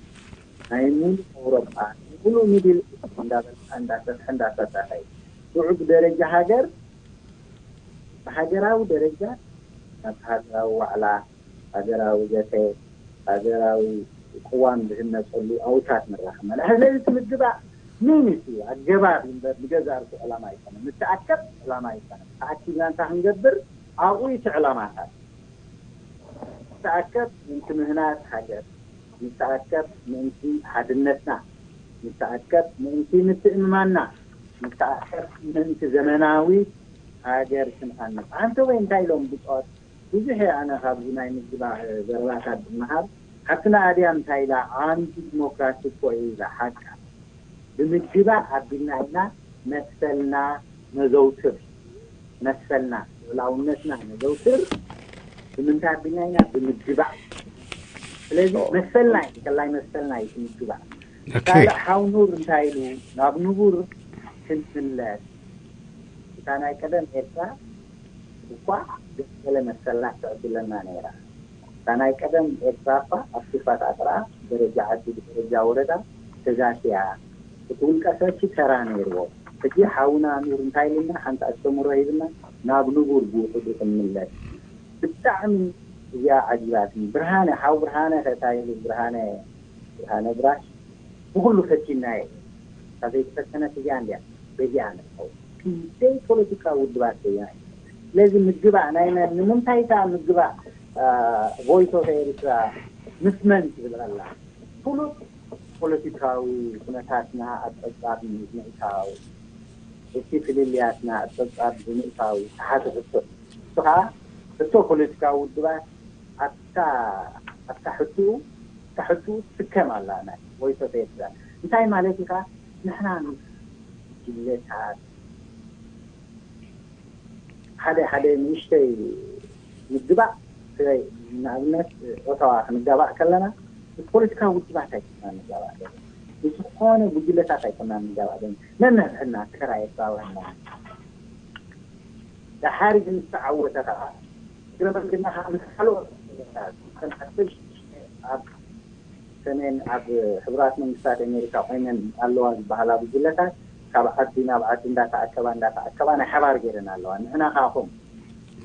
ናይ ሙሉእ ኣውሮጳ ናይ ሙሉእ ሚድል ኢስት እንዳበልካ እንዳሰፍሐ እንዳሰፍሐ ከይዱ ሽዑ ብደረጃ ሃገር ብሃገራዊ ደረጃ ናብ ሃገራዊ ዋዕላ ሃገራዊ ዘተ ሃገራዊ ቅዋም ዝህነፀሉ ኣውታት ንራኸብ መለ ስለዚ እቲ ምግባእ ሚኒት እዩ ኣገባብ እዩ እምበር ንገዛ ርእሱ ዕላማ ኣይኮነን ንተኣከብ ዕላማ ኣይኮነን ተኣኪብና እንታይ ክንገብር ኣብኡ እቲ ዕላማታት ንተኣከብ ምእንቲ ምህናፅ ሃገር ንተኣከብ ምእንቲ ሓድነትና ንተኣከብ ምእንቲ ምትእምማንና ንተኣከብ ምእንቲ ዘመናዊት ሃገር ክንሃንፅ ኣንተ ወይ እንታይ ኢሎም ብፆት ብዙሕ እየ ኣነ ካብዚ ናይ ምግባእ ዘረባታት ዝመሃር ሓፍትና ኣድያ እንታይ ኢላ ኣንቲ ዲሞክራሲ እኮ እዩ ኢላ ሓቃ ብምግባእ ኣቢልና ኢና መሰልና ነዘውትር መሰልና ልዑላውነትና ነዘውትር ብምንታይ ኣቢልና ኢና ብምግባእ ስለዚ መሰልና እዩ ከላይ መሰልና እዩ ምግባእ ካልእ ሓው ኑር እንታይ ኢሉ ናብ ንቡር ክንምለስ እታ ናይ ቀደም ኤርትራ እኳ ገለ መሰላት ተዕድለና ነይራ። እታ ናይ ቀደም ኤርትራ እኳ ኣብ ሽፋት ኣጥርኣ ብደረጃ ዓዲ ብደረጃ ወረዳ ተዛትያ እቲ ውልቀ ሰብሲ ተራ ነይርዎ። ሕጂ ሓውና ኑር እንታይ ኢሉና ሓንቲ ኣስተምህሮ ሂብና ናብ ንቡር ብውሕዱ ክንምለስ ብጣዕሚ እዚኣ ዓጂባትኒ። ብርሃነ ሓው ብርሃነ ከ እንታይ ኢሉ ብርሃነ ብርሃነ ብራሽ ብኹሉ ፈቲንናዮ እዩ። እታ ዘይተፈተነት እዚኣ እንድያ በዚኣ ንትኸውን። ክንደይ ፖለቲካዊ ውድባት በይና እዩ። ስለዚ ምግባእ ናይ መን ንምንታይ እታ ምግባእ ቮይስ ኦፍ ኤሪትራ ምስ መን ትብል ኣላ? ፍሉጥ ፖለቲካዊ ኩነታትና ኣብ ፀብፃብ ምእታው እቲ ፍልልያትና ኣብ ፀብፃብ ብምእታው ተሓተ ሕቶ እዩ። እሱ ከዓ ሕቶ ፖለቲካዊ ውድባት ኣብታ ኣብታ ሕቱ እታ ሕቱ ትስከም ኣላ ናይ ወይሶ ኤርትራ እንታይ ማለት ኢኻ? ንሕና ምስ ጉጅለታት ሓደ ሓደ ንእሽተይ ምግባእ ንኣብነት ኦታዋ ክንጋባእ ከለና ምስ ፖለቲካዊ ውድባት ኣይኮና ንጋባእ ዘለና፣ ምስ ዝኾነ ጉጅለታት ኣይኮና ንጋባእ ዘለና። ነንሕድሕድና ተራ ኤርትራውያን ኢና። ደሓር ግን ዝተዓወተ ከዓ እግረ መንገድና ከዓ ምስ ካልኦት ጉጅለታት ከም ሓፈሽ ኣብ ሰሜን ኣብ ሕቡራት መንግስታት ኣሜሪካ ኮይነን ኣለዋ ዝበሃላ ጉጅለታት ካብ ዓዲ ናብ ዓዲ እንዳተኣከባ እንዳተኣከባ ናይ ሓባር ገይረን ኣለዋ። ንሕና ከዓ ከምኡ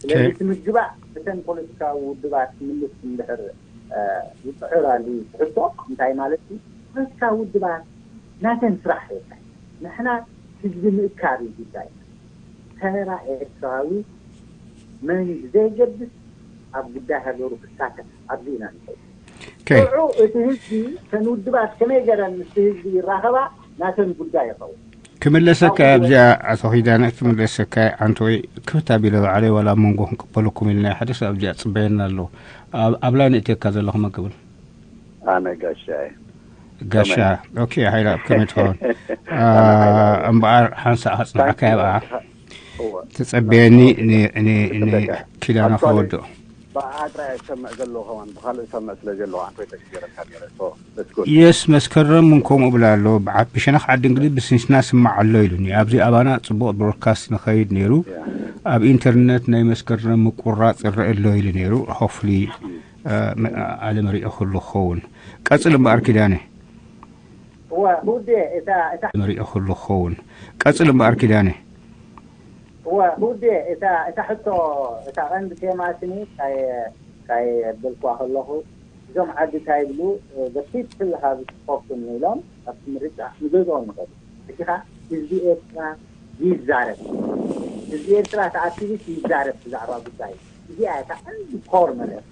ስለዚ እቲ ምግባእ እተን ፖለቲካዊ ውድባት ክምልስ እንድሕር ዝፅዕር ኣሉ ትሕቶ እንታይ ማለት እዩ? ፖለቲካዊ ውድባት ናተን ስራሕ የብለን። ንሕና ህዝቢ ምእካብ እዩ ጉዳይ። ተራ ኤርትራዊ መን እዩ ብዘየገድስ ኣብ ጉዳይ ሃገሩ ክሳተፍ ኣብዚ ኢና ንኸይድ። ሽዑ እቲ ህዝቢ ተን ውድባት ከመይ ገረን ምስቲ ህዝቢ ይራኸባ ናተን ጉዳይ ይኸውን። ክምለሰካ ኣብዚኣ ኣቶ ኪዳነ ክምለሰካ ኣንተ ወይ ክፍት ኣቢለ ባዕለይ ዋላ ኣብ መንጎ ክንቅበለኩም ኢልና ሓደ ሰብ ኣብዚኣ ጽበየና ኣሎ። ኣብ ላይን እትካ ዘለኹ መቅብል ኣነ ጋሻ ጋሻ ኦኬ። ሓይላ ከመይ ትኸውን? እምበኣር ሓንሳእ ከጽንዓካ እያ ብኣ ትጸበየኒ። ኪዳነ ከወድኦ። ብኣጥራ ሰምዕ ዘለዎ ከማን ብካልእ ሰምዕ ስለ ዘለዎ ኣንተ ተሽገረካ ነረ። የስ መስከረም ምን ከምኡ ብላ ኣሎ። ብሸነኽ ዓዲ እንግሊዝ ብስንስና ስማዕ ኣሎ ኢሉኒ። ኣብዚ ኣባና ጽቡቕ ብሮድካስት ንኸይድ ነይሩ። ኣብ ኢንተርነት ናይ መስከረም ምቁራጽ ይረአ ኣሎ ኢሉ ነይሩ። ሆፍሊ ኣለም ሪኦ ክሉ ክኸውን ቀጽል እምበኣር ኪዳነ እወ ሁዴ እታ እታ መሪኦ ክሉ ክኸውን ቀጽል እምበኣር ኪዳነ እወ ሁዴ እታ እታ ሕቶ እታ ቀንዲ ቴማ ስኒ ካይ ካይ በልኳ ከለኹ እዞም ዓዲ እንታይ ይብሉ the people have spoken ኢሎም ኣብቲ ምርጫ ንገዝኦም ንኸዱ ሕጂ ኸዓ ህዝቢ ኤርትራ ይዛረብ ህዝቢ ኤርትራ ተኣኪቡስ ይዛረብ ብዛዕባ ጉዳይ እዚኣ እታ ቀንዲ ኮር መለስ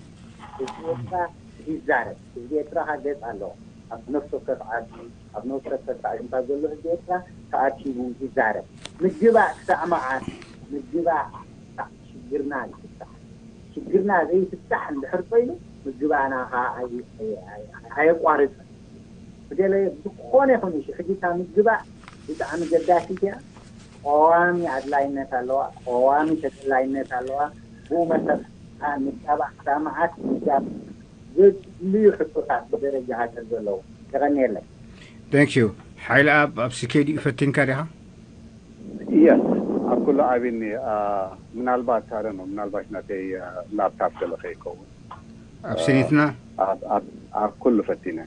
ህዝቢ ኤርትራ ይዛረብ ህዝቢ ኤርትራ ኸዓ ገጽ ኣለዎ ኣብ ነፍሲ ወከፍ ዓዲ ኣብ ነፍሲ ወከፍ ኣዒንታ ዘሎ ህዝቢ ኤርትራ ተኣኪቡ ይዛረብ ምግባእ ክሳዕ መዓስ ምግባእ ክሳዕ ሽግርና ይፍታሕ ሽግርና ዘይፍታሕ እንድሕር ኮይኑ ምግባእና ከዓ ኣየቋርፅን ብገለ ዝኾነ ይኹን እሺ ሕጂ እታ ምግባእ ብጣዕሚ ገዳሲት እያ ቀዋሚ ኣድላይነት ኣለዋ ቀዋሚ ተደላይነት ኣለዋ ብኡ መሰረት ምጋባእ ክሳዕ መዓስ ምጋባእ ዘድልዩ ሕቶታት ብደረጃ ሃገር ዘለዉ የቐንየለይ Thank you ሓይለ ኣብ ኣብ ሲኬዲ ፈቲንካ ዲኻ የስ ኣብ ኩሉ ዓብኒ ምናልባት ኣረ ነው ምናልባት ናተይ ላፕታፕ ገለ ከይከውን ኣብ ስኒትና ኣብ ኩሉ ፈቲነ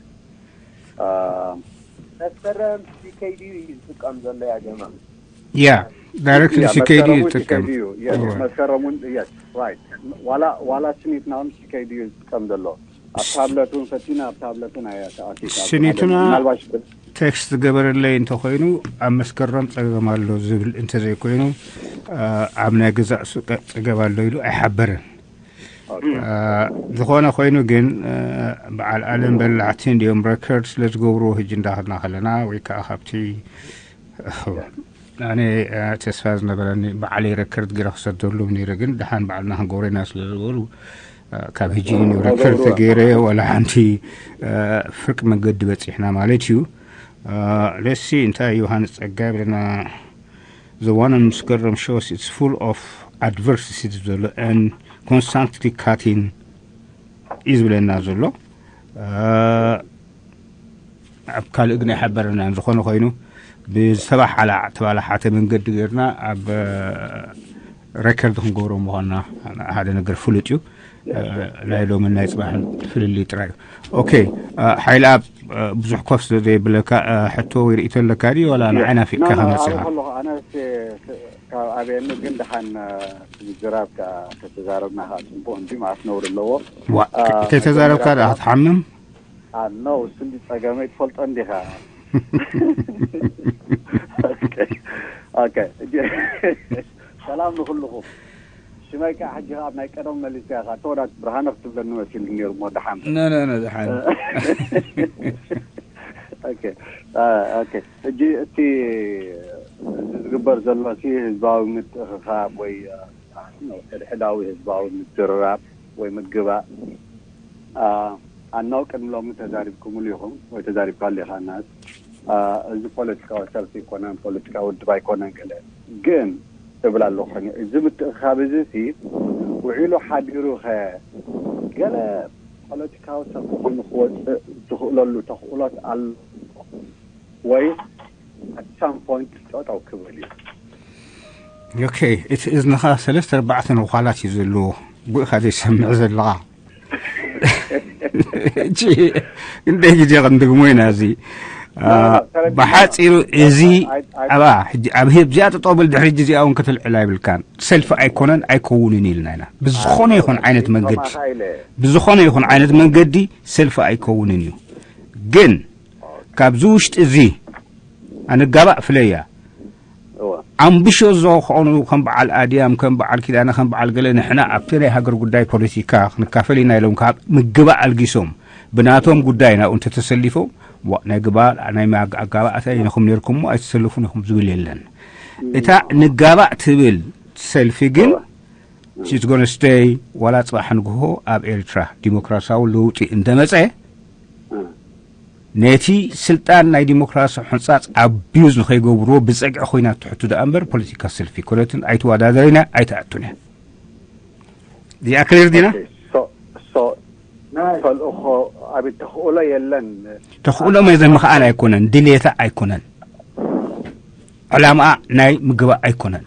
መስከረም ሲኬዲ እዩ ዝጥቀም ዘሎ ያ ጀማ ያ ዳይሬክት ሲኬዲ ዝጥቀም መስከረም እውን የስ ራይት ዋላ ዋላ ስኒትና እውን ሲኬዲ እዩ ዝጥቀም ዘሎ ኣብ ታብለት እውን ፈቲና ኣብ ታብለትን ኣያ ተኣኪት ስኒትና ቴክስት ዝገበረለይ እንተኮይኑ ኣብ መስከረም ፀገም ኣሎ ዝብል እንተዘይኮይኑ ኣብ ናይ ገዛእ ሱቀ ፀገም ኣሎ ኢሉ ኣይሓበረን ዝኾነ ኮይኑ ግን በዓል ኣለም በላዕቲ እንዲኦም ረከርድ ስለ ዝገብርዎ ህጂ እንዳኸድና ከለና ወይ ከዓ ካብቲ ኣነ ተስፋ ዝነበረኒ በዓለይ ረከርድ ገይረ ክሰደሉ ነይረ ግን ደሓን በዓልና ክንገብሮ ኢና ስለ ዝበሉ ካብ ህጂ ዩ ረከርድ ተገይረ ዋላ ሓንቲ ፍርቂ መንገዲ በፂሕና ማለት እዩ ለሲ እንታይ ዮሃንስ ፀጋ ብለና the one on መስከረም shows it's full of adversities ዘሎ and constantly cutting እዩ ዝብለና ዘሎ ኣብ ካልእ ግን ኣይሓበረናን ዝኾነ ኮይኑ ብዝተባሓላ ተባላሓተ መንገዲ ገርና ኣብ ሬከርድ ክንገብሮ ምኳንና ሓደ ነገር ፍሉጥ እዩ ናይ ሎምን ናይ ፅባሕን ፍልልይ ጥራይ እዩ ኦኬ ሓይለ ኣብ ብዙሕ ኮፍ ስለዘይብለካ ሕቶ ወይ ርእቶ ኣለካ ድዩ ዋላ ንዓይ ናፊቅካ ከመፅኻ ካብ ኣበየኒ ግን ደሓን ምዝራብ ከተዛረብና ከዓ ፅቡቅ እንዲ ማለት ነውር ኣለዎ ከይተዛረብካ ደኣ ክትሓምም ኣኖ እሱ እንዲ ፀገመይ ትፈልጦ እንዲኻ ሰላም ንኩልኩም ሽመይ ከዓ ሕጂ ኣብ ናይ ቀደም መሊስያ ከዓ ተወዳት ብርሃነ ክትብለኒ መሲሉ ነይሩ ሞ ደሓን ደሓን ሕጂ እቲ ዝግበር ዘሎ ህዝባዊ ምትእኽኻብ ወይ ሕድሕዳዊ ህዝባዊ ምዝርራብ ወይ ምግባእ ኣናው ቅድሚ ሎሚ ተዛሪብኩምሉ ኢኹም ወይ ተዛሪብካሉ ኢኻ። ናት እዚ ፖለቲካዊ ሰልፊ ኣይኮነን፣ ፖለቲካዊ ውድብ ኣይኮነን ገለ ግን እብል ኣለኹ። እዚ ምትእኻብ እዚ ሲ ውዒሉ ሓዲሩ ኸ ገለ ፖለቲካዊ ሰልፊ ኮይኑ ክወፅእ ዝኽእለሉ ተኽእሎት ኣሎ ወይ ኣት ሳም ፖይንት ጠጠው ክብል እዩ? ኦኬ፣ እቲ እዝንኻ ሰለስተ ኣርባዕተ ነዃላት እዩ ዘለዎ። ጉእኻ ዘይሰምዕ ዘለኻ እንደ ግዜ ክንድግሞ ኢና። እዚ ብሓፂሩ እዚ ኣብ ሕጂ ኣብዚኣ ጠጠው ብል ድሕሪ ግዜ እውን ክትልዕል ኣይብልካን። ሰልፊ ኣይኮነን ኣይከውንን ኢልና ኢና። ብዝኾነ ይኹን ዓይነት መንገዲ ብዝኾነ ይኹን ዓይነት መንገዲ ሰልፊ ኣይከውንን እዩ። ግን ካብዚ ውሽጢ እዚ ኣንጋባእ ፍለያ ኣምብሾ ዝኾኑ ከም በዓል ኣድያም ከም በዓል ኪዳነ ከም በዓል ገለ ንሕና ኣብቲ ናይ ሃገር ጉዳይ ፖለቲካ ክንካፈል ኢና ኢሎም ካብ ምግባእ ኣልጊሶም ብናቶም ጉዳይ ናብኡ እንተተሰሊፎም ናይ ግባ ናይ ኣጋባእታ ኢነኹም ነርኩም ኣይተሰልፉን ኢኹም ዝብል የለን። እታ ንጋባእ ትብል ሰልፊ ግን she's gonna stay ዋላ ፅባሕ ንግሆ ኣብ ኤርትራ ዲሞክራሲያዊ ለውጢ እንተመፀ ነቲ ስልጣን ናይ ዲሞክራሲ ሕንጻጽ ኣቢዩዝ ንኸይገብርዎ ብጸግዒ ኮይና ትሕቱ ደኣ እምበር ፖለቲካ ሰልፊ ኮነትን ኣይትወዳደርን እያ ኣይትኣቱን እያ። እዚኣ ክሊር ዲና? ተልእኾ ኣብ ተኽእሎ የለን። ተኽእሎ መዘ ምኽኣል ኣይኮነን፣ ድሌታ ኣይኮነን፣ ዕላማኣ ናይ ምግባእ ኣይኮነን።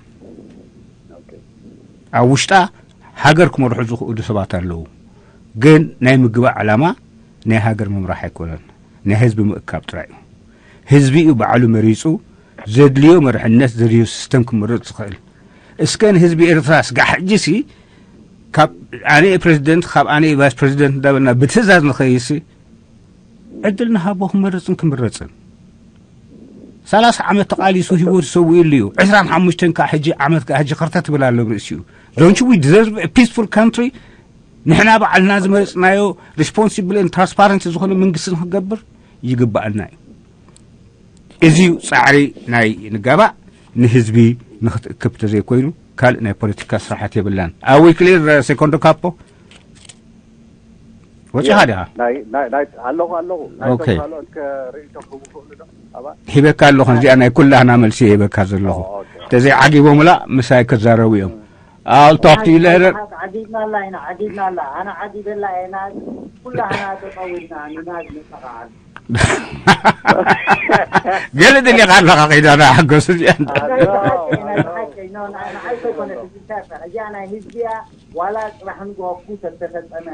ኣብ ውሽጣ ሃገር ክመርሑ ዝኽእሉ ሰባት ኣለዉ። ግን ናይ ምግባእ ዕላማ ናይ ሃገር ምምራሕ ኣይኮነን፣ ናይ ህዝቢ ምእካብ ጥራይ እዩ። ህዝቢ እዩ ባዕሉ መሪፁ ዘድልዮ መርሕነት ዘድልዮ ሲስተም ክምርፅ ዝኽእል። እስከ ንህዝቢ ኤርትራ ስጋዕ ሕጂ ሲ ካብ ኣነ እየ ፕሬዚደንት ካብ ኣነ እየ ቫይስ ፕሬዚደንት እንዳበልና ብትእዛዝ ንኸይሲ ዕድል ንሃቦ ክመርፅን ክምረፅን። ሰላሳ ዓመት ተቓሊሱ ህይወቱ ሰዊእሉ እዩ። ዕስራን ሓሙሽተን ከዓ ሕጂ ዓመት ከዓ ሕጂ ከርተት ትብል ኣሎ ርእሲኡ። Don't we deserve a peaceful country? ንሕና ባዕልና ዝመረፅናዮ responsible and transparent ዝኾነ መንግስቲ ንክገብር ይግባኣና እዩ። እዚ ዩ ፃዕሪ ናይ ንጋባእ ንህዝቢ ንክትእክብ ተዘይኮይኑ ካልእ ናይ ፖለቲካ ስራሓት የብላን። Are we clear? Secondo Capo ወፂኻ ዲኻ? ኣለኹ ኣለኹ። ኦኬ። ካልኦት ከርእቶ ክብሉ ይኽእሉ ዶ ኣባ ሂበካ ኣለኹ። እዚኣ ናይ ኩላህና መልሲ ሂበካ ዘለኹ። ተዘይዓጊቦምላ ምሳይ ክዛረቡ እዮም። I'll talk to you later. ዓጊብናላ ኢና ዓጊብናላ ኣነ ዓጊበላ እየ። ኩላህና ተጠዊልና ንናዝ ንጠቃዓል ገለ ደሊኻ ኣለኻ ከይዳ ናይ ሓጎስ እዚኣ እዚኣ ናይ ህዝቢ እያ። ዋላ ፅባሕ ንግሆ ኩ ተተፈፀመ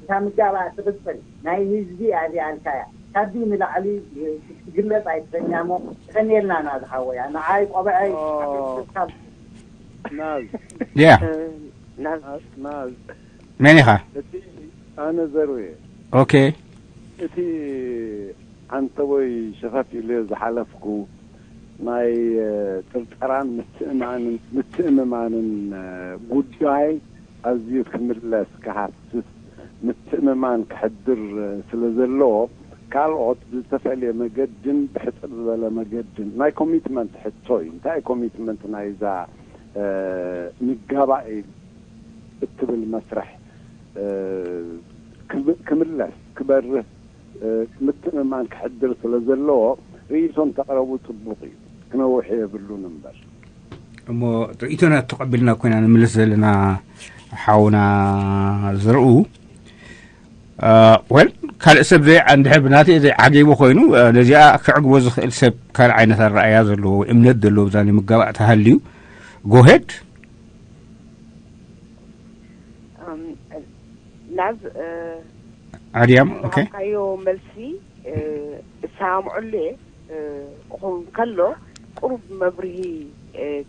እታ ምጋባእ ትቕፅል ናይ ህዝቢ እያ እዚኣ ኣልካ እያ። ካብዚ ንላዕሊ ክትግለፅ ኣይትኽእልን እሞ ቀኒልና ኢና ዝሓወያ ንዓይ ቆብዐይ ናዝ ያ ናዝ ናዝ መን ኢኻ? እቲ ኣነ ዘርዌ ኦኬ እቲ ዓንተቦይ ሸፈፍ ኢለ ዝሓለፍኩ ናይ ጥርጠራን ምትእማንን ምትእምማንን ጉዳይ ኣዝዩ ክምለስ ክሃስስ ምትእምማን ክሕድር ስለ ዘለዎ ካልኦት ብዝተፈለየ መገድን ብሕፅር ዝበለ መገድን ናይ ኮሚትመንት ሕቶ እዩ። እንታይ ኮሚትመንት ናይዛ ንጋባእ እትብል መስርሕ ክምለስ ክበርህ ምትእምማን ክሕድር ስለ ዘለዎ ርእይቶ እንተቕረቡ ፅቡቕ እዩ። ክነውሕ የብሉን እምበር እሞ ርእይቶና ተቐቢልና ኮይና ንምልስ ዘለና ሓውና ዝርኡ ወል ካልእ ሰብ ዘይ እንድሕር ብናተይ ዘይዓጊቡ ኮይኑ ነዚኣ ክዕግቦ ዝኽእል ሰብ ካልእ ዓይነት ኣረኣያ ዘለዎ ወይ እምነት ዘለዎ ብዛ ንምጋባእ ተሃልዩ ጎሄድ ናዝ ኣድያም ኦኬ ካዮ መልሲ እሰማምዐሉ እየ ክኸውን ከሎ ቁሩብ መብርሂ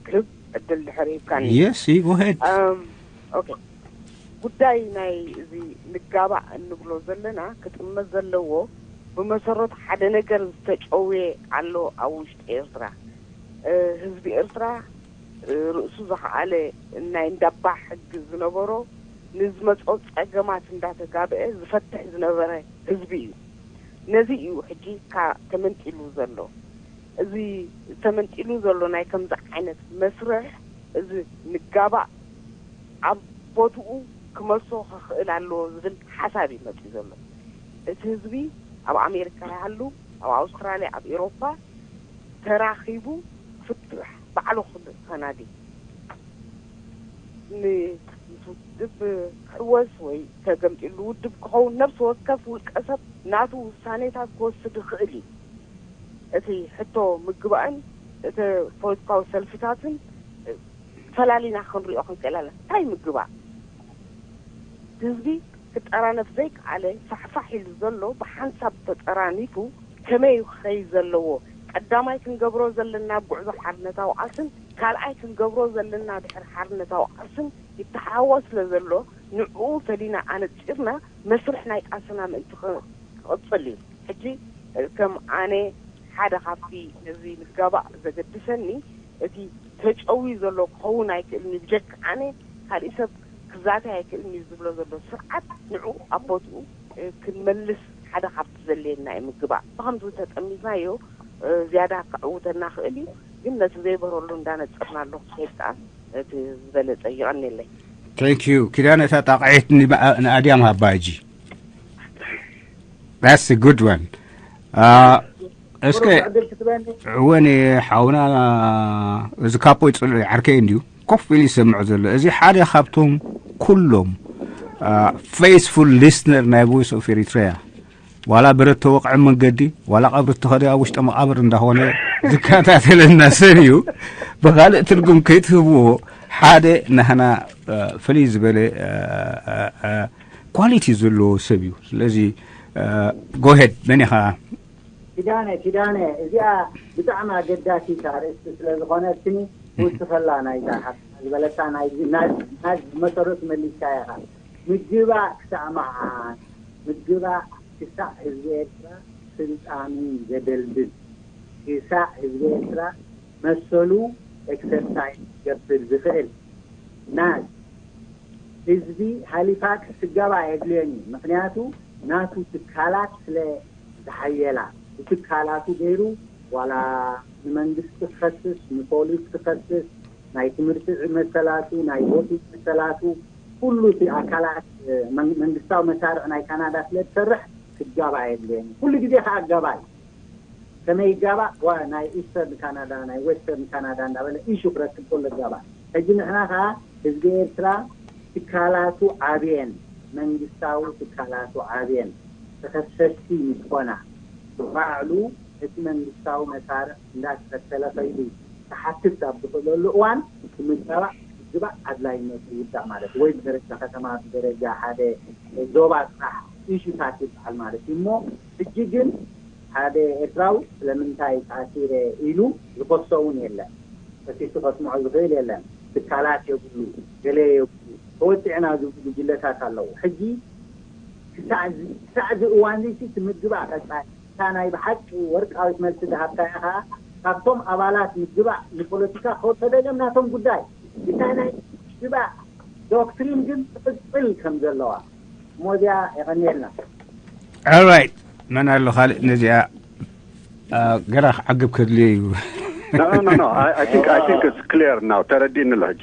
ክህብ ዕድል ድሕር ሂብካኒ የስ ጎሄድ ኦኬ ጉዳይ ናይ እዚ ንጋባእ እንብሎ ዘለና ክጥመት ዘለዎ ብመሰረቱ ሓደ ነገር ዝተጨውየ ኣሎ ኣብ ውሽጢ ኤርትራ ህዝቢ ኤርትራ ርእሱ ዝኸኣለ ናይ እንዳባ ሕጊ ዝነበሮ ንዝመጾ ጸገማት እንዳተጋብአ ዝፈትሕ ዝነበረ ህዝቢ እዩ። ነዚ እዩ ሕጂ ካ ተመንጢሉ ዘሎ። እዚ ተመንጢሉ ዘሎ ናይ ከምዚ ዓይነት መስርሕ እዚ ንጋባእ ኣብ ቦትኡ ክመልሶ ክኽእል ኣለዎ ዝብል ሓሳብ እዩ መፂኡ ዘሎ። እቲ ህዝቢ ኣብ ኣሜሪካ ይሃሉ፣ ኣብ ኣውስትራልያ፣ ኣብ ኤሮፓ ተራኺቡ ፍትሕ ባዕሉ ክኸናዲ ን- ምስ ውድብ ክሕወስ ወይ ተገምጢሉ ውድብ ክኸውን ነፍሲ ወከፍ ውልቀ ሰብ ናቱ ውሳኔታት ክወስድ ይኽእል እዩ። እቲ ሕቶ ምግባእን እቲ ፖለቲካዊ ሰልፍታትን ፈላሊና ክንሪኦ ክንክእል ኣለና። እንታይ ምግባእ? ህዝቢ ክጠራነፍ ዘይከኣለ ፋሕፋሕ ኢሉ ዘሎ ብሓንሳብ ተጠራኒፉ ከመይ እዩ ክኸይድ ዘለዎ? ቀዳማይ ክንገብሮ ዘለና ጉዕዞ ሓርነታዊ ቃልስን ካልኣይ ክንገብሮ ዘለና ድሕሪ ሓርነታዊ ቃልስን ይተሓዋወስ ስለ ዘሎ ንዕኡ ፈሊና ኣነፂርና መስርሕ ናይ ቃልስና ምእንቲ ክ- ክቕፅል እዩ። ሕጂ ከም ኣነ ሓደ ካብቲ ነዚ ንጋባእ ዘገድሰኒ እቲ ተጨውዩ ዘሎ ክኸውን ኣይክእልን እዩ። ብጀካ ኣነ ካልእ ሰብ ክዛተይ ኣይክእልን እዩ ዝብሎ ዘሎ ስርዓት ንዑ ኣብ ቦትኡ እ፣ ክንመልስ ሓደ ካብቲ ዘድልየና እዩ ምግባእ። ብኸምዚ ተጠሚዝናዮ እ፣ ዝያዳ ከዕውተና ክእል እዩ። ግን ነቲ ዘይበረሉ እንዳነፅርና ኣሎ ክኸይድ ከኣ እቲ ዝበለፀ እዩ። የቐንየለይ። Thank you. ኪዳነ፣ እታ ጣቕዒት ንኣድያም ሃባ ሕጂ። That's a good one. እስከ እወን ሓውና፣ እዚ ካፖይ ፅሉይ ዓርከይ እንድዩ ኮፍ ኢሉ ይሰምዕ ዘሎ። እዚ ሓደ ካብቶም ኩሎም faithful listener ናይ Voice of Eritrea፣ ዋላ ብረት ተወቕዐ መንገዲ፣ ዋላ ቀብሪ ተኸደ ኣብ ውሽጢ መቓብር እንዳኾነ ዝከታተለና ሰብ እዩ። ብኻልእ ትርጉም ከይትህብዎ ሓደ ናህና ፍልይ ዝበለ ኳሊቲ ዘለዎ ሰብ እዩ። ስለዚ ጎሄድ መን ኢኻ? ኪዳነ ኪዳነ እዚኣ ብጣዕሚ ኣገዳሲት ኣርእስቲ ስለ ዝኾነትኒ ውስኸላ ናይዛ ሓፍትና ዝበለታ ናይ ናይ መሰረቱ መሊስካያ ኢኻ። ምግባእ ክሳዕ መዓስ? ምግባእ ክሳዕ ህዝቢ ኤርትራ ስልጣኑ ዘደልድል፣ ክሳዕ ህዝቢ ኤርትራ መሰሉ ኤክሰርሳይዝ ክገብር ዝኽእል ናይ ህዝቢ ሃሊፋክስ ክጋባእ የድልየን እዩ። ምክንያቱ ናቱ ትካላት ስለ ዝሓየላ ብትካላቱ ገይሩ ዋላ ንመንግስቲ ክኸስስ ንፖሊስ ክኸስስ ናይ ትምህርቲ መሰላቱ ናይ ቦቲ መሰላቱ ኩሉ እቲ ኣካላት መንግስታዊ መሳርዕ ናይ ካናዳ ስለ ዝሰርሕ ክጋባእ የድልየን እዩ። ኩሉ ግዜ ከዓ ኣጋባእ እዩ። ከመይ ይጋባእ ዋ ናይ ኢስተርን ካናዳ ናይ ዌስተርን ካናዳ እንዳበለ ኢሹ ክረክብ ከሎ ይጋባእ። ሕጂ ንሕና ከዓ ህዝቢ ኤርትራ ትካላቱ ዓብየን መንግስታዊ ትካላቱ ዓብየን ተኸሰስቲ ንኮና ባዕሉ እቲ መንግስታዊ መሳርዕ እንዳተኸተለ ከይዱ ክሓትት ኣብ ዝኽእለሉ እዋን እቲ ምጋባእ ምግባእ ኣድላይነቱ ይውዳእ ማለት ወይ ብደረጃ ከተማ ብደረጃ ሓደ ዞባ ጥራሕ ኢሹታት ይበሃል ማለት እዩ እሞ ሕጂ ግን ሓደ ኤርትራዊ ስለምንታይ ተኣሲረ ኢሉ ዝኸሶ እውን የለን። ከሲሱ ከስምዖ ዝኽእል የለን። ትካላት የብሉ፣ ገለ የብሉ፣ ተወጢዕና ዝብሉ ጉጅለታት ኣለዉ። ሕጂ ክሳዕ እዚ እዋን እዚ እቲ ምግባእ ቀጻሊ እታ ናይ ብሓቂ ወርቃዊት መልሲ ዝሃብካያ ከኣ ካብቶም ኣባላት ምግባእ ንፖለቲካ ክወሰደሎም ናቶም ጉዳይ እታ ናይ ምግባእ ዶክትሪን ግን ትቕጽል ከም ዘለዋ ሞድያ የቐንየልና። Alright፣ መን ኣሎ ካልእ ነዚኣ ገና ክዓግብ ከድልዮ እዩ። No, no, no. I, I think I think it's clear now. ተረዲእኒ ኣሎ ሕጂ።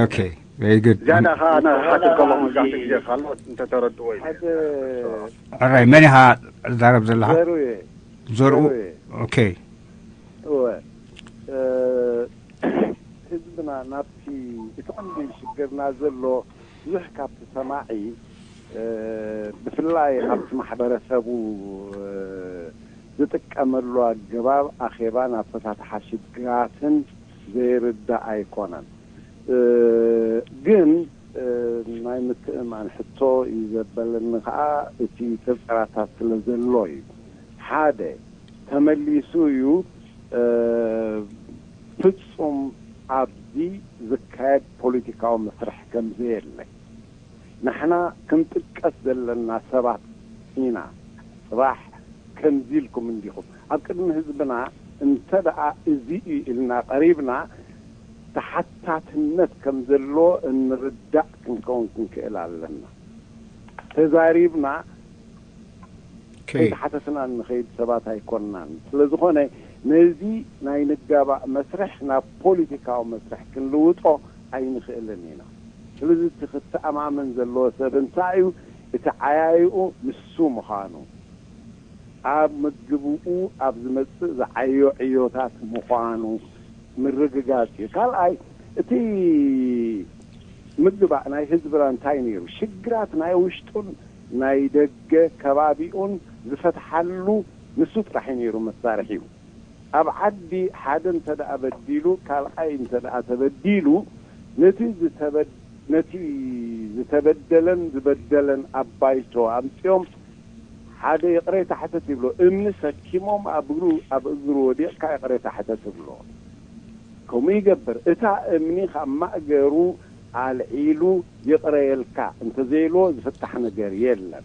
Okay, very good. ዝያዳ ከዓ ንሓትት ከለኹ መብዛሕትኡ ግዜ ካልኦት እንተተረድዎ እዩ። ሕራይ መን ኢኻ ትዛረብ ዘለኻ? ዘርኡ። Okay. እወ ህዝብና ናብቲ እቲ ቀንዲ ሽግርና ዘሎ ብዙሕ ካብቲ ሰማዒ ብፍላይ ኣብቲ ማሕበረሰቡ ዝጥቀመሉ ኣገባብ ኣኼባን ኣፈታትሓ ሽግራትን ዘይርዳእ ኣይኮነን። ግን ናይ ምትእምማን ሕቶ እዩ ዘበለኒ ከዓ እቲ ጥርጠራታት ስለ ዘሎ እዩ። ሓደ ተመሊሱ እዩ ፍፁም ኣብዚ ዝካየድ ፖለቲካዊ መስርሕ ከምዘየለ ንሕና ክንጥቀስ ዘለና ሰባት ኢና። ፅባሕ ከምዚ ኢልኩም እንዲኹም ኣብ ቅድሚ ህዝብና እንተ ደኣ እዚ እዩ ኢልና ቀሪብና ተሓታትነት ከም ዘሎ እንርዳእ ክንከውን ክንክእል ኣለና። ተዛሪብና ከይተሓተትና እንኸይድ ሰባት ኣይኮንናን። ስለ ዝኾነ ነዚ ናይ ንጋባእ መስርሕ ናብ ፖለቲካዊ መስርሕ ክንልውጦ ኣይንኽእልን ኢና። ስለዚ እቲ ክተኣማመን ዘለዎ ሰብ እንታይ እዩ? እቲ ዓያይኡ ንሱ ምዃኑ፣ ኣብ ምግብኡ ኣብ ዝመጽእ ዝዓዮ ዕዮታት ምዃኑ ምርግጋጽ እዩ። ካልኣይ፣ እቲ ምግባእ ናይ ህዝብና እንታይ ነይሩ? ሽግራት ናይ ውሽጡን ናይ ደገ ከባቢኡን ዝፈትሓሉ ንሱ ጥራሕ እዩ ነይሩ መሳርሒኡ። ኣብ ዓዲ ሓደ እንተ ደኣ በዲሉ፣ ካልኣይ እንተ ደኣ ተበዲሉ፣ ነቲ ዝተበድ-፣ ነቲ ዝተበደለን ዝበደለን ኣብ ባይቶ ኣምጺኦም ሓደ ይቕሬታ ሕተት ይብሎ። እምኒ ሰኪሞም ኣብ እግሩ፣ ኣብ እግሩ ወዲቕካ ይቕሬታ ሕተት ትብሎ። ከምኡ ይገብር። እታ እምኒ ካብ ማእገሩ ኣልዒሉ ይቕረየልካ እንተዘይልዎ ዝፍታሕ ነገር የለን።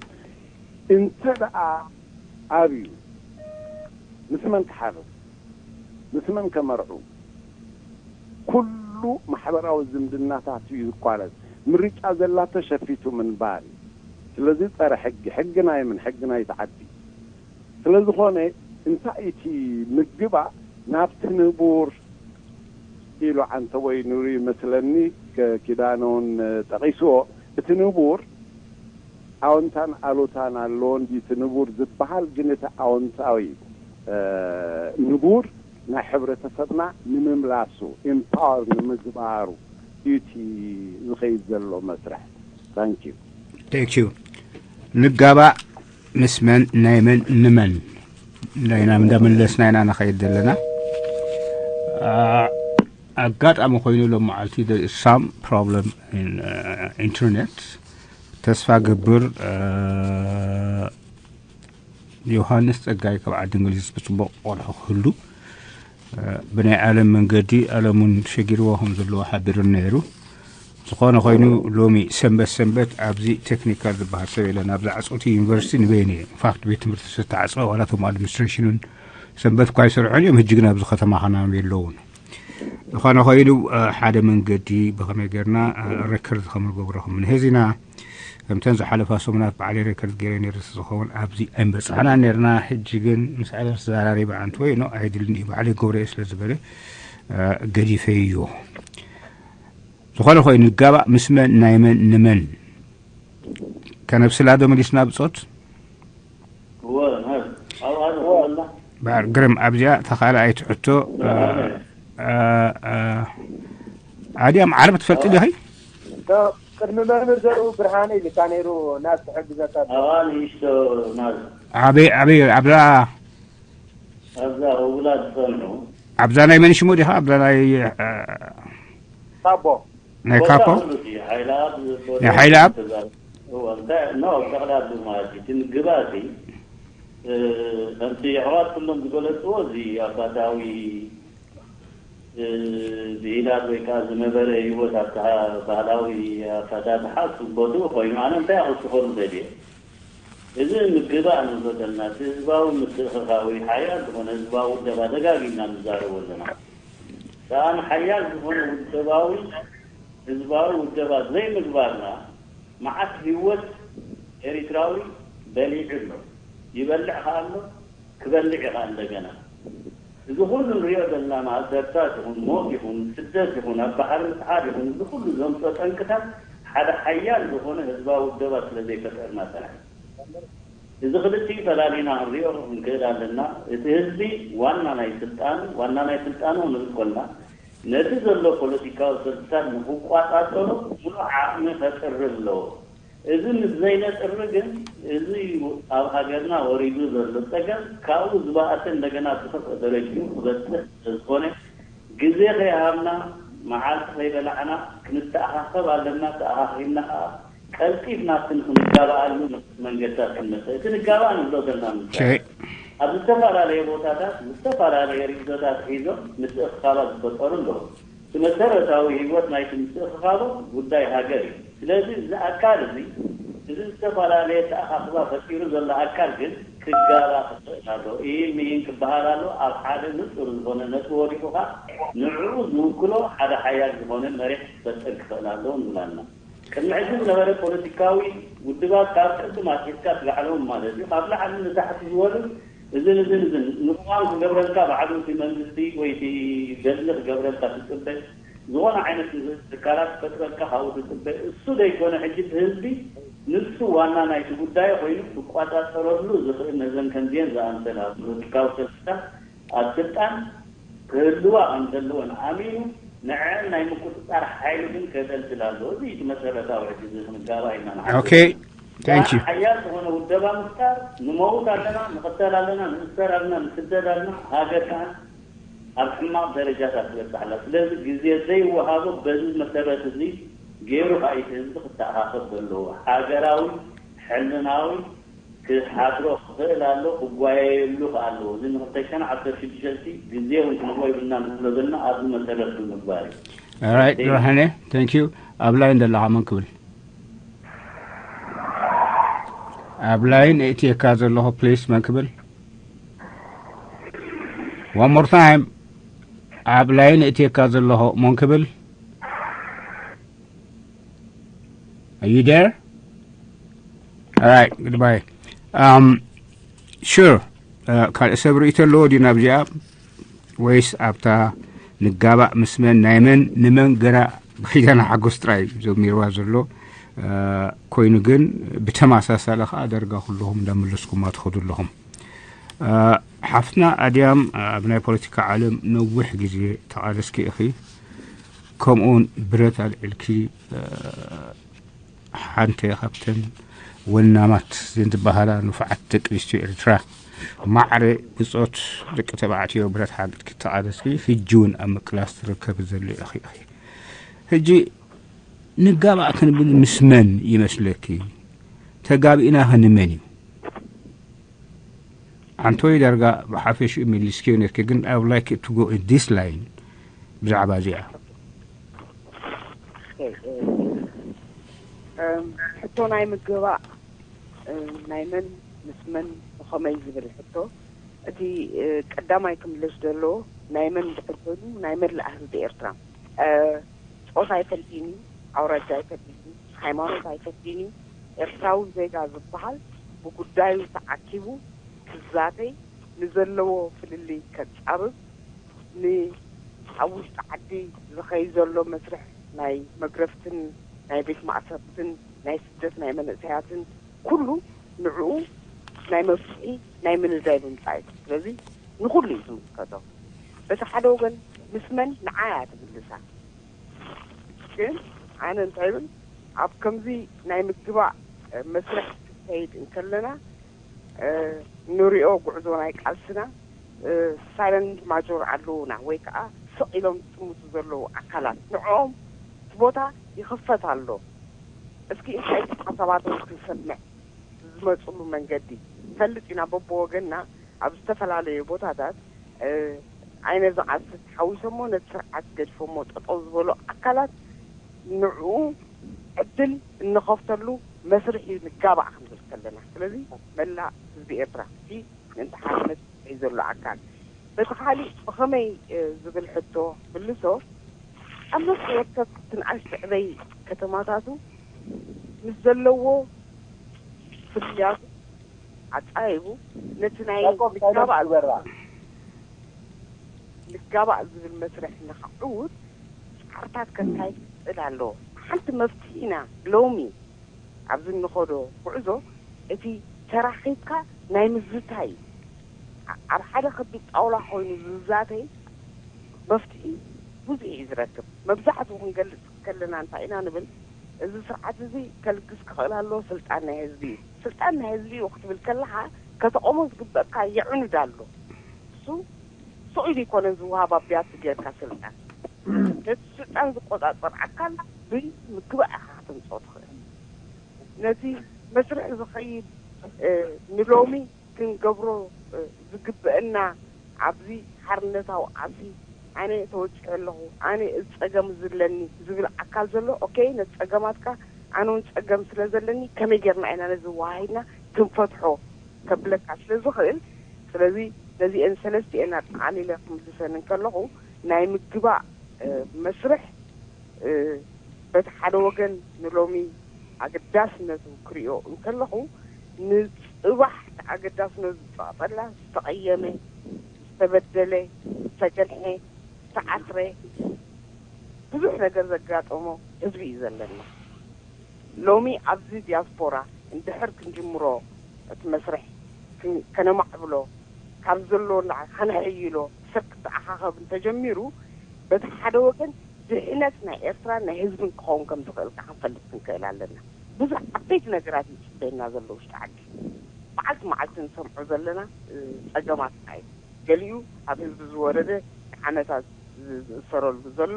እንተ ደኣ ኣብዩ ምስ መን ክሓርስ፣ ምስ መን ከመርዑ፣ ኩሉ ማሕበራዊ ዝምድናታት እዩ ዝቋረጽ። ምርጫ ዘላቶ ሸፊቱ ምንባር እዩ። ስለዚ ጸረ ሕጊ፣ ሕጊ ናይ ምን? ሕጊ ናይቲ ዓዲ። ስለ ዝኾነ እንታይ እቲ ምግባእ ናብቲ ንቡር ኢሉ ዓንተቦይ ኑሪ ይመስለኒ፣ ከ-፣ ኪዳነ እውን ጠቒስዎ። እቲ ንቡር ኣወንታን ኣሉታን ኣለዎ። እንዲ እቲ ንቡር ዝበሃል ግን እቲ ኣወንታዊ፣ እ፣ ንቡር ናይ ሕብረተሰብና ንምምላሱ፣ ኢምፓወር ንምግባሩ እዩ እቲ ዝኸይድ ዘሎ መስርሕ። ታንኪዩ። ቴንክ ዩ። ንጋባእ ምስ መን፣ ናይ መን፣ ንመን እንዳይና እንዳመለስና ኢና ንኸይድ ዘለና። አ፣ ኣጋጣሚ ኮይኑ ሎም መዓልቲ there is some problem in internet። ተስፋ ገብር፣ አ፣ ዮሃንስ ጸጋይ ካብ ዓዲ እንግሊዝ ብጽቡቕ ቆልሑ ክህሉ፣ እ፣ ብናይ ዓለም መንገዲ ዓለሙን ሸጊርዎ ከም ዘለዎ ሓቢሩን ነይሩ። ዝኾነ ኮይኑ ሎሚ ሰንበት ሰንበት ኣብዚ ቴክኒካል ዝበሃል ሰብ የለን። ኣብዚ ዓጸውቲ ዩኒቨርሲቲ ንበይኑ እየ። ኢንፋክት ቤት ትምህርቲ ዝተዓጸወ ዋላ እቶም ኣድሚኒስትሬሽንን ሰንበት እኳ ይሰርሑን እዮም። ሕጂ ግን ኣብዚ ከተማ ኸናም የለውን። ዝኾነ ኮይኑ፣ እ፣ ሓደ መንገዲ ብኸመይ ጌርና፣ እ፣ ሬከርድ ከም ንገብሮ ከም ንሕዝ ኢና። ከምተን ዝሓለፋ ሰሙናት ባዕለይ ሬከርድ ገይረ ነይረ ዝኸውን ኣብዚ ኣይንበጻሕና ነይርና። ሕጂ ግን ምስ ኣለርስ ዘራሪበ ኣንተ ወይ ኖ ኣይድልን እዩ ባዕለይ ገብረ እየ ስለ ዝበለ፣ እ፣ ገዲፈዮ። ዝኾነ ኮይኑ ንጋባእ ምስ መን ናይ መን ንመን ከነብስላ ዶ መሊስና ብጾት? እወ፣ መር። ኣብኣ ዝኾነላ። በዓል ግርም ኣብዚኣ ተኻልኣይቲ ሕቶ፣ እ፣ እ፣ እ፣ ኣድያም ዓረብ ትፈልጢ ዲኺ? ቅድሚ መምህር ዘርኡ ብርሃነ ኢልካ ነይሩ ናዝ ክሕግዘካ ኣሎ። ኣብኣ ንእሽቶ ናዝ። ኣበይ፣ ኣበይ፣ ኣብዛ፣ ኣብዛ ውላድ ዝጸንሑ። ኣብዛ ናይ መን ሽሙ ዲኻ? ኣብዛ ናይ፣ እ፣ ካቦ ናይ ካፖ? ቦታ ኩሉ እዩ። ሓይለኣብ ቦታ ናይ ሓይለኣብ? እዋ፣ እንታይ፣ ኖ፣ ጠቕላላ ማለት እዩ። እቲ ምግባእቲ፣ እ፣ ከምቲ ኣሕዋት ኩሎም ዝገለጽዎ፣ እዚ ኣባታዊ፣ እ፣ ብሂላት ወይ ከዓ ዝነበረ ህይወት ኣብታ ባህላዊ ኣፈታትሓ ጽቡቕ ኮይኑ፣ ኣነ እንታይ ክውስኸሉ ደልየ? እዚ ምግባእ ንብሎ ዘለና፣ እቲ ህዝባዊ ምትእኽኻብ ወይ ሓያል ዝኾነ ህዝባዊ ውደባ ደጋጊምና ንዛረቦ ኣለና። ሰኣን ሓያል ዝኾነ ውደባዊ ህዝባዊ ውደባ ዘይምግባርና፣ መዓት ህይወት ኤሪትራዊ በሊዑ ኣሎ፣ ይበልዕ ከኣ ኣሎ፣ ክበልዕ እዩ ከኣ እንደገና። እዚ ኩሉ ንሪኦ ዘለና ማእሰርታት ይኹን፣ ሞት ይኹን፣ ስደት ይኹን፣ ኣብ ባሕሪ ምጥሓል ይኹን፣ እዚ ኩሉ ዘምፅኦ ጠንቅታት ሓደ ሓያል ዝኾነ ህዝባዊ ውደባ ስለ ዘይፈጠርና ጥራሕ። እዚ ክልቲኡ ፈላሊና ክንሪኦ ክንክእል ኣለና። እቲ ህዝቢ ዋና ናይ ስልጣኑ፣ ዋና ናይ ስልጣኑ ክንብል ኮና፣ ነቲ ዘሎ ፖለቲካዊ ሰልፍታት ንክቋጻጸሩ ሙሉእ ዓቕሚ ከጥሪ ኣለዎ። እዚ ምስ ዘይነጥሪ ግን፣ እዚ ኣብ ሃገርና ወሪዱ ዘሎ ጸገም ካብኡ ዝበኣሰ እንደገና ዝኸፍአ ደረጅኡ ክበጽሕ ስለ ዝኾነ፣ ግዜ ከይሃብና፣ መዓልቲ ከይበላዕና ክንተኣኻኸብ ኣለና። ተኣኻኺብና ከኣ ቀልጢፍና ኣብቲ ንክንጋባኣሉ ንኽእል መንገድታት ክንመጽእ። እቲ ንጋባእ ንብሎ ዘለና ምንታይ? ሸይ ኣብ ዝተፈላለየ ቦታታት ዝተፈላለየ ርእይቶታት ሒዞም ምትእኽኻባት ዝፈጠሩ ኣለዉ። እቲ መሰረታዊ ህይወት ናይቲ ምትእኽኻቦም ጉዳይ ሃገር እዩ። ስለዚ እዚ ኣካል እዚ፣ እዚ ዝተፈላለየ ተኣኻኽባ ፈጢሩ ዘሎ ኣካል ግን ክጋባእ ክኽእል ኣለዎ። ኢሂን ምሂን ክበሃል ኣለዎ። ኣብ ሓደ ንጹር ዝኾነ ነጥቢ ወዲቑ ከኣ ንዕኡ ዝውክሎ ሓደ ሓያል ዝኾነ መሪሕ ክፈጥር ክኽእል ኣለዎ ንብል ኣለና። ቅድሚ ሕጂ ዝነበረ ፖለቲካዊ ውድባት ካብ ቅድም ኣትሒዝካ እቲ ላዕለዎን ማለት እዩ፣ ካብ ላዕሊ ንታሕቲ ዝወርድ እዝን እዝን እዝን ንቁዋም ክገብረልካ ባዕሉ እቲ መንግስቲ ወይ እቲ ገድሊ ክገብረልካ ትጽበ። ዝኾነ ዓይነት ትካላት ክፈጥረልካ ካብኡ ትፅበ። እሱ ዘይኮነ ሕጂ እቲ ህዝቢ ንሱ ዋና ናይቲ ጉዳይ ኮይኑ ክቋፃፀረሉ ዝኽእል ነዘን ከምዚአን ዝኣምሰላ ፖለቲካዊ ሰልፍታት ኣብ ስልጣን ክህልዋ ከም ዘለወን ኣሚኑ ንዐን ናይ ምቁፅፃር ሓይሊ ግን ከሰልስል ኣለዎ። እዚ እቲ መሰረታዊ ሕጂ እዚ ክንጋባ ኢና ንሓስብ። Okay, thank you. ሓያል ዝኾነ ውደባ ምፍጣር፣ ንመውት ኣለና፣ ንቕተል ኣለና፣ ንእሰር ኣለና፣ ንስደድ ኣለና፣ ሃገር ከዓ ኣብ ሕማቕ ደረጃታት ትበፅሕ ኣላ። ስለዚ ግዜ ዘይወሃቦ በዚ መሰረት እዚ ገይሩ ከዓ እቲ ህዝቢ ክተኣኻኸብ ዘለዎ ሃገራዊ ሕልናዊ ክሓድሮ ክኽእል ኣሎ፣ ክጓየየሉ ከዓ ኣለዎ። እዚ ንክልተ ሽሕን ዓሰርተ ሽዱሽተ ግዜ እውን ክንቦ ይብልና ንብሎ ዘለና ኣብዚ መሰረት ብምግባር እዩ። Alright, ብርሃነ፣ thank you. ኣብ ላይን ዘለኻ መን ክብል? ኣብ ላይን እእትየካ ዘለኹ፣ please፣ መን ክብል? One more time. ኣብ ላይን እእትየካ ዘለኹ፣ መን ክብል? Are you there? Alright, goodbye. Um, sure. Uh, ካልእ ሰብ ርእይቶ ኣለዎ ድዩ ናብዚኣ? ወይስ ኣብታ ንጋባእ ምስ መን ናይ መን ንመን ገና ብኪዳነ ሓጎስ ጥራይ ዘሚርዋ ዘሎ? እ፣ ኮይኑ ግን ብተመሳሳሊ ከዓ ዳርጋ ኩለኹም እንዳመለስኩማ ትኸዱ ኣለኹም። እ፣ ሓፍትና ኣድያም ኣብ ናይ ፖለቲካ ዓለም ነዊሕ ግዜ ተቓለስኪ ኢኺ። ከምኡውን ብረት ኣልዒልኪ፣ እ፣ ሓንቲ ካብተን ወናማት ዘን ዝበሃላ ንፉዓት ደቂ ኣንስትዮ ኤርትራ፣ ማዕረ ብጾት ደቂ ተባዕትዮ ብረት ሓንቂጥኪ ተቓለስኪ፣ ሕጂ እውን ኣብ ምቅላስ ትርከቢ ዘሎ ኢኺ። ሕጂ ንጋባእ ክንብል ምስ መን ይመስለኪ? ተጋቢእናኸ ንመን እዩ? ዓንቶይ ዳርጋ ብሓፈሽኡ መሊስክዮ ነርኪ፣ ግን I would like to go in this line ብዛዕባ እዚኣ። ሕቶ ናይ ምግባእ፣ ናይ መን ምስ መን ብኸመይ ዝብል ሕቶ፣ እቲ ቀዳማይ ክምለስ ዘሎ ናይ መን ድሕር ኮይኑ ናይ መላእ ህዝቢ ኤርትራ፣ ጾታ ኣይፈልጥን እዩ፣ ኣውራጃ ኣይፈልጥን እዩ፣ ሃይማኖት ኣይፈልጥን እዩ። ኤርትራዊ ዜጋ ዝበሃል ብጉዳዩ ተዓኪቡ ክዛተይ፣ ንዘለዎ ፍልልይ ከጻብብ፣ ን ኣብ ውሽጢ ዓዲ ዝኸይድ ዘሎ መስርሕ ናይ መግረፍትን ናይ ቤት ማእሰርትን ናይ ስደት ናይ መንእሰያትን ኩሉ ንዕኡ ናይ መፍትሒ ናይ ምንዳይ ምምጻእ እዩ። ስለዚ ንኹሉ እዩ ዝምልከቶ። በቲ ሓደ ወገን ምስ መን ንዓይ እያ ትምልሳ። ግን ኣነ እንታይ ብል ኣብ ከምዚ ናይ ምግባእ መስርሕ ክንከይድ እንከለና ንሪኦ ጉዕዞ ናይ ቃልስና ሳይለንት ማጆር ኣለዉና ወይ ከዓ ስቕ ኢሎም ዝጥምቱ ዘለዉ ኣካላት ንዕኦም እቲ ቦታ ይኽፈት ኣሎ። እስኪ እንታይ ሓሳባቶም ክንሰምዕ ዝመፅሉ መንገዲ ፈልጥ ኢና። በብወገንና ኣብ ዝተፈላለዩ ቦታታት ዓይነ ዝዓሲ ተሓዊሶሞ ነቲ ስርዓት ገዲፎሞ ጠጠው ዝበሉ ኣካላት ንዕኡ ዕድል እንኸፍተሉ መስርሕ እዩ ንጋባእ ክንብል ከለና። ስለዚ መላእ ህዝቢ ኤርትራ እቲ ምእንቲ ሓርነት ዝሰርሕ ዘሎ ኣካል በቲ ካሊእ ብኸመይ ዝብል ሕቶ ክምልሶ ኣብ ነፍሲ ወከፍ ትንኣሽቲ ዕበይ ከተማታቱ ምስ ዘለዎ ፍልልያቱ ኣጻይቡ ነቲ ናይ ንጋባእ ንጋባእ ዝብል መስርሕ ንኽዕውት ጻዕርታት ከካይድ ክኽእል ኣለዎ። ሓንቲ መፍትሒ ኢና ሎሚ ኣብዚ እንኸዶ ጉዕዞ እቲ ተራኺብካ ናይ ምዝታይ እዩ። ኣብ ሓደ ከቢድ ጣውላ ኮይኑ ዝዛተይ መፍትሒ ብዙሕ እዩ ዝረክብ። መብዛሕትኡ ክንገልፅ ከለና እንታይ ኢና ንብል? እዚ ስርዓት እዚ ከልግስ ክኽእል ኣለዎ፣ ስልጣን ናይ ህዝቢ እዩ። ስልጣን ናይ ህዝቢ እዩ ክትብል ከለኻ ከተቆሞ ዝግበእካ የዕኑድ ኣሎ። እሱ ስቕ ኢሉ ኣይኮነን ዝወሃብ፣ ኣብ ቢያቲ ጌርካ ስልጣን። ነቲ ስልጣን ዝቆጻጸር ኣካል ብምግባእ ኢኻ ክትምጽኦ ትኽእል። ነቲ መስርሕ ዝኸይድ ንሎሚ ክንገብሮ ዝግበአና ኣብዚ ሓርነታዊ ቃልሲ ኣነ ተወጺዐ ኣለኹ፣ ኣነ እዚ ጸገም እዚ ኣለኒ ዝብል ኣካል ዘሎ፣ ኦኬ፣ ነቲ ጸገማትካ ኣነ እውን ጸገም ስለ ዘለኒ ከመይ ጌርና ኢና ነዚ ወሃሂድና ክንፈትሖ ከብለካ ስለ ዝኽእል፣ ስለዚ ነዚአን ሰለስቲአን ኣጠቓሊለ ክምልሰን እንከለኹ ናይ ምግባእ መስርሕ በቲ ሓደ ወገን ንሎሚ ኣገዳስነቱ ክሪኦ እንከለኹ ንፅባሕ ኣገዳስነቱ ዝፀቕጠላ ዝተቐየመ፣ ዝተበደለ፣ ዝተገንሐ፣ ዝተዓስረ፣ ብዙሕ ነገር ዘጋጠሞ ህዝቢ እዩ ዘለና። ሎሚ ኣብዚ ዲያስፖራ እንድሕር ክንጅምሮ እቲ መስርሕ ክን- ከነማዕብሎ ካብ ዘሎ ላ- ከነሕይሎ ሰብ ክተኣኻኸብ እንተጀሚሩ በቲ ሓደ ወገን ድሕነት ናይ ኤርትራ ናይ ህዝብን ክኸውን ከም ዝኽእል ከዓ ክንፈልጥ ክንክእል ኣለና። ብዙሕ ዓበይቲ ነገራት እዩ ዝፅበየና ዘሎ ውሽጢ ዓዲ። መዓልቲ መዓልቲ ንሰምዖ ዘለና እ፣ ፀገማትና እዩ። ገሊኡ ኣብ ህዝቢ ዝወረደ ንዓመታት ዝ- ዝእሰረሉ ዘሎ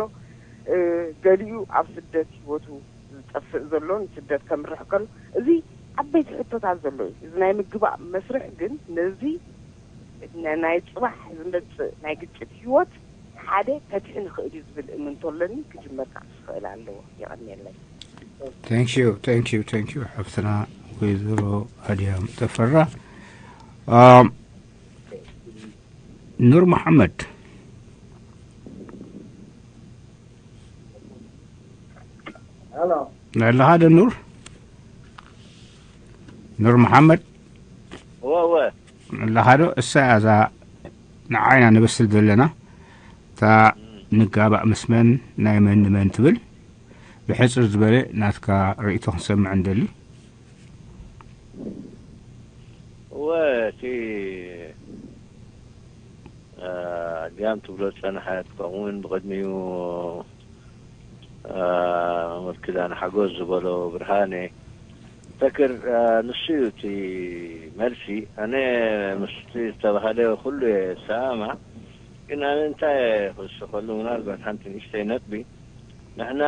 እ፣ ገሊኡ ኣብ ስደት ህይወቱ ዝጠፍእ ዘሎ ንስደት ከምርሕ ከሎ እዚ ዓበይቲ ሕቶታት ዘሎ እዩ። እዚ ናይ ምግባእ መስርሕ ግን ነዚ ነ- ናይ ፅባሕ ዝመፅእ ናይ ግጭት ህይወት ሓደ ከድሕን ይኽእል እዩ ዝብል እምንቶ ኣለኒ። ክጅመር ከዓ ክኽእል ኣለዎ። የቐንየለይ። Thank you, thank you, thank you ሓፍትና ወይዘሮ ኣድያም ተፈራ። ኑር መሓመድ ኣለኻ ዶ? ኑር ኑር መሓመድ እወ እወ ኣለኻ ዶ? እሳ እዛ ንዓይና ንበስል ዘለና እታ ንጋባእ ምስ መን ናይ መን ንመን ትብል ብሕፅር ዝበለ ናትካ ርእይቶ ክንሰምዕ እንደሊ። እወ እቲ ኣድያም ትብሎ ዝፀንሐት ከምኡውን ብቅድሚኡ መምህር ኪዳነ ሓጎስ ዝበሎ ብርሃነ ተክር ንሱ እዩ እቲ መልሲ። ኣነ ምስቲ ዝተባሃለ ኩሉ እየ ዝሰማማዕ። ግን ኣነ እንታይ ክውስኸሉ ምናልባት ሓንቲ ንእሽተይ ነጥቢ ንሕና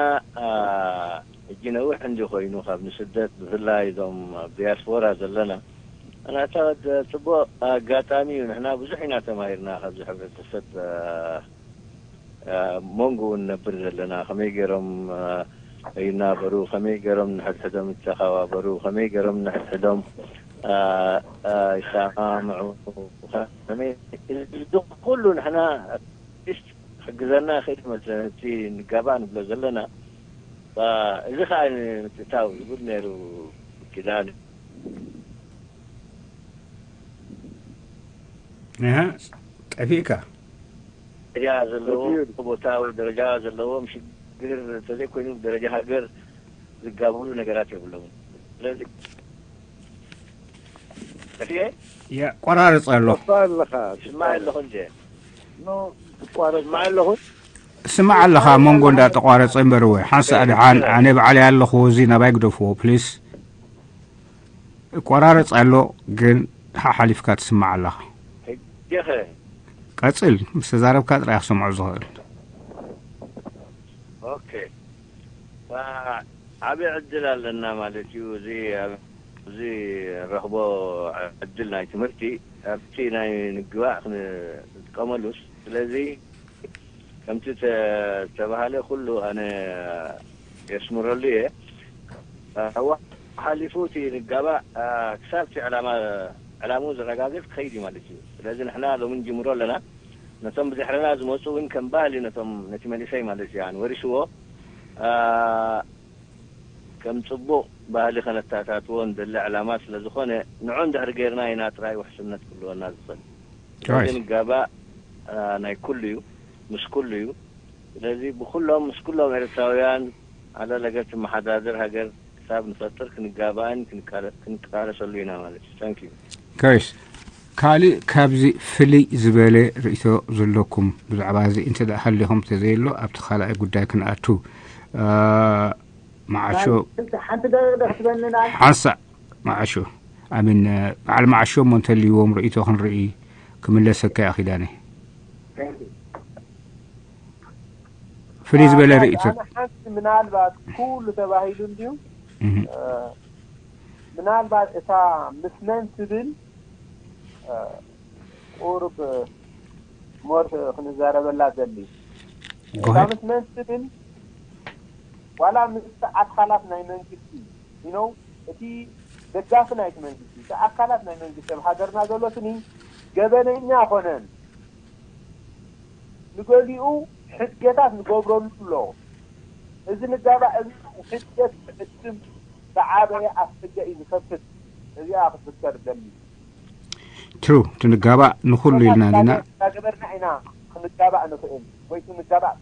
ሕጂ ነዊሕ እንዲ ኮይኑ ካብ ንስደት ብፍላይ እዞም ኣብ ዲያስፖራ ዘለና ኣናታ ጽቡቅ ኣጋጣሚ እዩ። ንሕና ብዙሕ ኢና ተማሂርና ካብዚ ሕብረተሰብ መንጎኡ ንነብር ዘለና ከመይ ገይሮም ይናበሩ፣ ከመይ ገይሮም ንሕድሕዶም ይተኻባበሩ፣ ከመይ ገይሮም ንሕድሕዶም ይሰማምዑ፣ እዚ ኩሉ ንሕና ሊስት ክሕግዘና ይኽእል ይመስለኒ እቲ ንጋባ ንብሎ ዘለና። እዚ ከዓ ንምትእታው ዝብል ነይሩ ኪዳን ጠፊእካ ደረጃ ዘለዎ ቦታ ወይ ደረጃ ዘለዎም ሽግር እንተዘይኮይኑ ብደረጃ ሃገር ዝጋብኡ ነገራት የብለውን። ስለዚ ጠፊኤ የቆራርፅ ኣሎ። ጠፋ ኣለኻ። ስማዕ ኣለኹ እንጂ ኖ ትቋረጽ ስማዕ ኣለኹ። ስማዕ ኣለኻ መንጎ እንዳተቋረፀ እምበር ወይ ሓንሳእ ድሓን ኣነ ባዕለይ ኣለኹ እዚ ናባይ ግደፍዎ ፕሊስ። እቆራረፅ ኣሎ ግን ሓሓሊፍካ ትስማዕ ኣለኻ። ሕጂኸ ቀፅል ምስ ተዛረብካ ጥራይ ክሰምዖ ዝኽእል። ኦኬ ዓብዪ ዕድል ኣለና ማለት እዩ። እዚ ኣብዚ ረኽቦ ዕድል ናይ ትምህርቲ ኣብቲ ናይ ንግባእ ክንጥቀመሉስ። ስለዚ ከምቲ ዝተባሃለ ኩሉ ኣነ የስምረሉ እየ። ሓሊፉ እቲ ንጋባእ ክሳብ እቲ ዕላማ ዕላምኡ ዘረጋግፅ ክኸይድ እዩ ማለት እዩ። ስለዚ ንሕና ሎሚ ንጅምሮ ኣለና። ነቶም ብድሕረና ዝመፁ እውን ከም ባህሊ ነቶም ነቲ መንእሰይ ማለት እዩ ኣን ወሪስዎ ከም ፅቡቅ ባህሊ ከነታታትዎ ንደሊ ዕላማ ስለ ዝኾነ ንዑ እንድሕር ገይርና ኢና ጥራይ ውሕስነት ክህልወና ዝኽእል። ስለዚ ንጋባእ ናይ ኩሉ እዩ፣ ምስ ኩሉ እዩ። ስለዚ ብኩሎም ምስ ኩሎም ኤርትራውያን ዓለ ለገር ትመሓዳድር ሃገር ክሳብ ንፈጥር ክንጋባእን ክንቃለሰሉ ኢና ማለት እዩ። ታንክ ዩ። ከይስ ካልእ ካብዚ ፍልይ ዝበለ ርእቶ ዘለኩም ብዛዕባ እዚ እንተ ደኣ ሃሊኹም ተዘየሎ ኣብቲ ካልኣይ ጉዳይ ክንኣቱ። መዓሾ ሓንቲ ደቂቕ ደስ ትበልኒ ንኣል ሓንሳእ መዓሾ ኣሚን በዓል መዓሾ እሞ እንተልይዎም ርእቶ ክንርኢ ክምለሰካ እያ ኪዳነ። ፍልይ ዝበለ ርእቶ ኣነ ሓንቲ ምናልባት ኩሉ ተባሂሉ እንድዩ ምናልባት እታ ምስ መን ትብል ቁሩብ ሞር ክንዛረበላ ዘድሊ እታ ምስ መን ትብል ዋላ ምስ ኣካላት ናይ መንግስቲ you know እቲ ደጋፊ ናይቲ መንግስቲ እቲ ኣካላት ናይ መንግስቲ ኣብ ሃገርና ዘሎ ስኒ ገበነኛ ኮነን ንገሊኡ ሕድገታት ንገብረሉ ኣሎ። እዚ ንጋባእ እዚ ሕድገት ክዕድም ዝዓበየ ኣፍሕገ እዩ ዝኸፍት። እዚኣ ክትዝከር ደሊ። ትሩ እቲ ንጋባእ ንኹሉ ኢልና ዲና እንዳገበርና ኢና ክንጋባእ ንኽእል ወይ እቲ ንጋባእ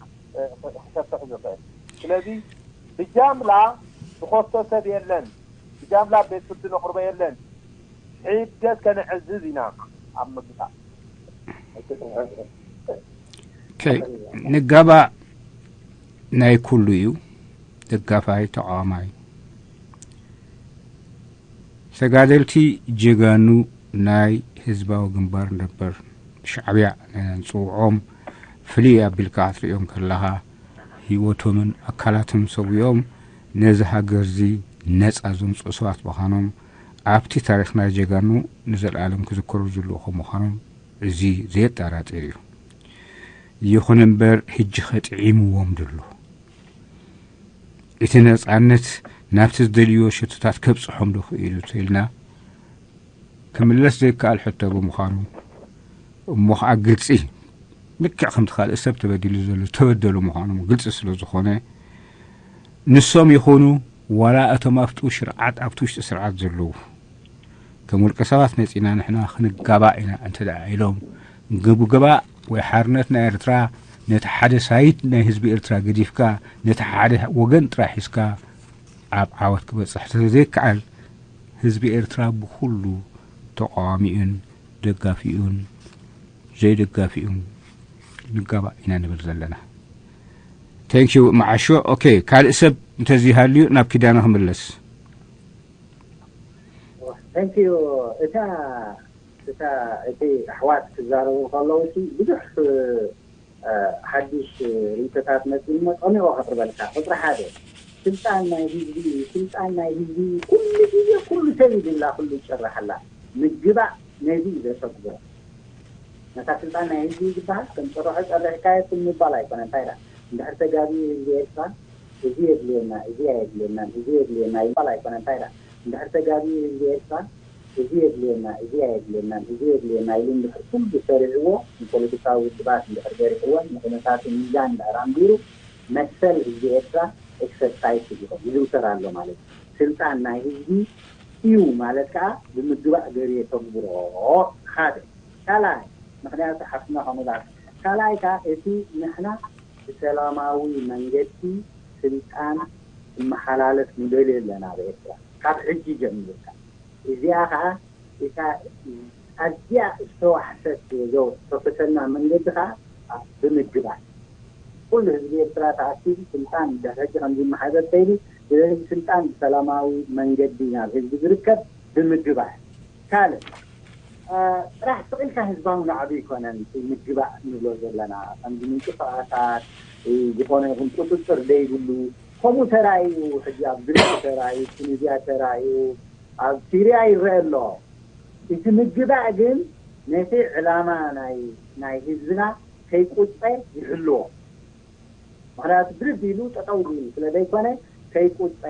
ክሰፍሕ ዝኽእል። ስለዚ ብጃምላ ዝኸሶ ሰብ የለን፣ ብጃምላ ቤት ፍርዲ ነቕርቦ የለን። ሒደት ከነዕዝዝ ኢና ኣብ ምግታእ። ንጋባእ ናይ ኩሉ እዩ፣ ደጋፋይ ተቃዋማይ። ተጋደልቲ ጀጋኑ ናይ ህዝባዊ ግንባር ነበር ሻዕብያ ንፅውዖም ፍልይ ኣቢልካ ክትሪኦም ከለኻ ህይወቶምን ኣካላቶም ሰዊኦም ነዚ ሃገር እዚ ነፃ ዘምፅኡ ሰባት ምዃኖም ኣብቲ ታሪኽና ጀጋኑ ንዘለኣለም ክዝከሩ ዝልኡ ከም ምዃኖም እዚ ዘየጠራጥር እዩ። ይኹን እምበር ሕጂ ኸጥዒምዎም ድሎ እቲ ነፃነት ናብቲ ዝደልዮ ሸቶታት ከብፅሖም ዶ ክኢሉ ተኢልና ክምለስ ዘይከኣል ሕቶ ብምዃኑ እሞ ከዓ ግልፂ ልክዕ ከምቲ ካልእ ሰብ ተበዲሉ ዘሎ ተበደሉ ምዃኖም ግልፂ ስለ ዝኾነ ንሶም ይኹኑ ዋላ እቶም ኣብቲ ሽርዓት ኣብቲ ውሽጢ ስርዓት ዘለዉ ከም ውልቀ ሰባት መፂና ንሕና ክንጋባእ ኢና እንተ ደኣ ኢሎም ግብግባእ ወይ ሓርነት ናይ ኤርትራ ነቲ ሓደ ሳይት ናይ ህዝቢ ኤርትራ ገዲፍካ ነቲ ሓደ ወገን ጥራሕ ሒዝካ ኣብ ዓወት ክበፅሕ ስለዘይከኣል ህዝቢ ኤርትራ ብኩሉ ተቃዋሚኡን ደጋፊኡን ዘይደጋፊኡን ንጋባእ ኢና ንብል ዘለና። Thank you መዓሾ። ኦኬ ካልእ ሰብ እንተዝይሃልዩ ናብ ኪዳነ ክምለስ። Thank you እታ እታ እቲ ኣሕዋት ክዛረቡ ከለዉ እቲ ብዙሕ ሓድሽ ርእይቶታት መፂኡ እሞ ፀሚቑ ከቅርበልካ። ቁፅሪ ሓደ ስልጣን ናይ ህዝቢ እዩ፣ ስልጣን ናይ ህዝቢ እዩ። ኩሉ ግዜ ኩሉ ሰብ እዩ ዝብላ፣ ኩሉ ይጭርሕ ኣላ። ምግባእ ነዚ እዩ ዘሰግሮ። ነታ ስልጣን ናይ ህዝቢ እዩ ዝበሃል። ከም ጭርሖ ጨሪሕካዮ ትም ምባል ኣይኮነ። እንታይ ዳ እንድሕር ተጋቢኡ ህዝቢ ኤርትራ እዚ የድልየና፣ እዚ ኣየድልየናን፣ እዚ የድልየና ይባል ኣይኮነ። እንታይ ዳ እንድሕር ተጋቢኡ ህዝቢ ኤርትራ እዚ የድልየና፣ እዚ ኣየድልየናን፣ እዚ የድልየና ኢሉ እንድሕር ኩሉ ሰሪዕዎ፣ ንፖለቲካዊ ውድባት እንድሕር ገሪዕዎን ንኩነታቱ ሚዛን እንድሕር ኣንቢሩ፣ መሰል ህዝቢ ኤርትራ ኤክሰርሳይስ ይግበር፣ ይዝውተር ኣሎ ማለት እዩ። ስልጣን ናይ ህዝቢ እዩ ማለት ከዓ ብምግባእ ገይሩ የተግብሮ። ሓደ ካልኣይ ምክንያቱ ሓፍትና ከምኡላ ካልኣይ ከዓ እቲ ንሕና ብሰላማዊ መንገዲ ስልጣን ክመሓላለፍ ንደልዮ ኣለና ኣብ ኤርትራ ካብ ሕጂ ጀሚርካ። እዚኣ ከዓ እታ ኣዝያ ዝተዋሕሰት ዶ ተፈሰና መንገዲ ከዓ ብምግባር ኩሉ ህዝቢ ኤርትራ ተኣኪቡ ስልጣን ድሕጂ ከምዚ መሓዘት ከይዱ ስለዚ ስልጣን ብሰላማዊ መንገዲ ናብ ህዝቢ ዝርከብ ብምግባር ካልእ ጥራሕ ስቕ ኢልካ ህዝባዊ ናዕቢ ኣይኮነን እቲ ምግባእ ንብሎ ዘለና ከምዚ ምንቅስቃሳት ዝኾነ ይኹን ቁፅፅር ዘይብሉ ከምኡ ተራእዩ ሕጂ ኣብ ግሪክ ተራእዩ ቱኒዝያ ተራእዩ ኣብ ሲርያ ይረአ ኣሎ እቲ ምግባእ ግን ነቲ ዕላማ ናይ ህዝብና ከይቁፀ ይሕልዎ ምክንያቱ ብርድ ኢሉ ጠጠው ኢሉ ስለ ዘይኮነ ከይቁፀ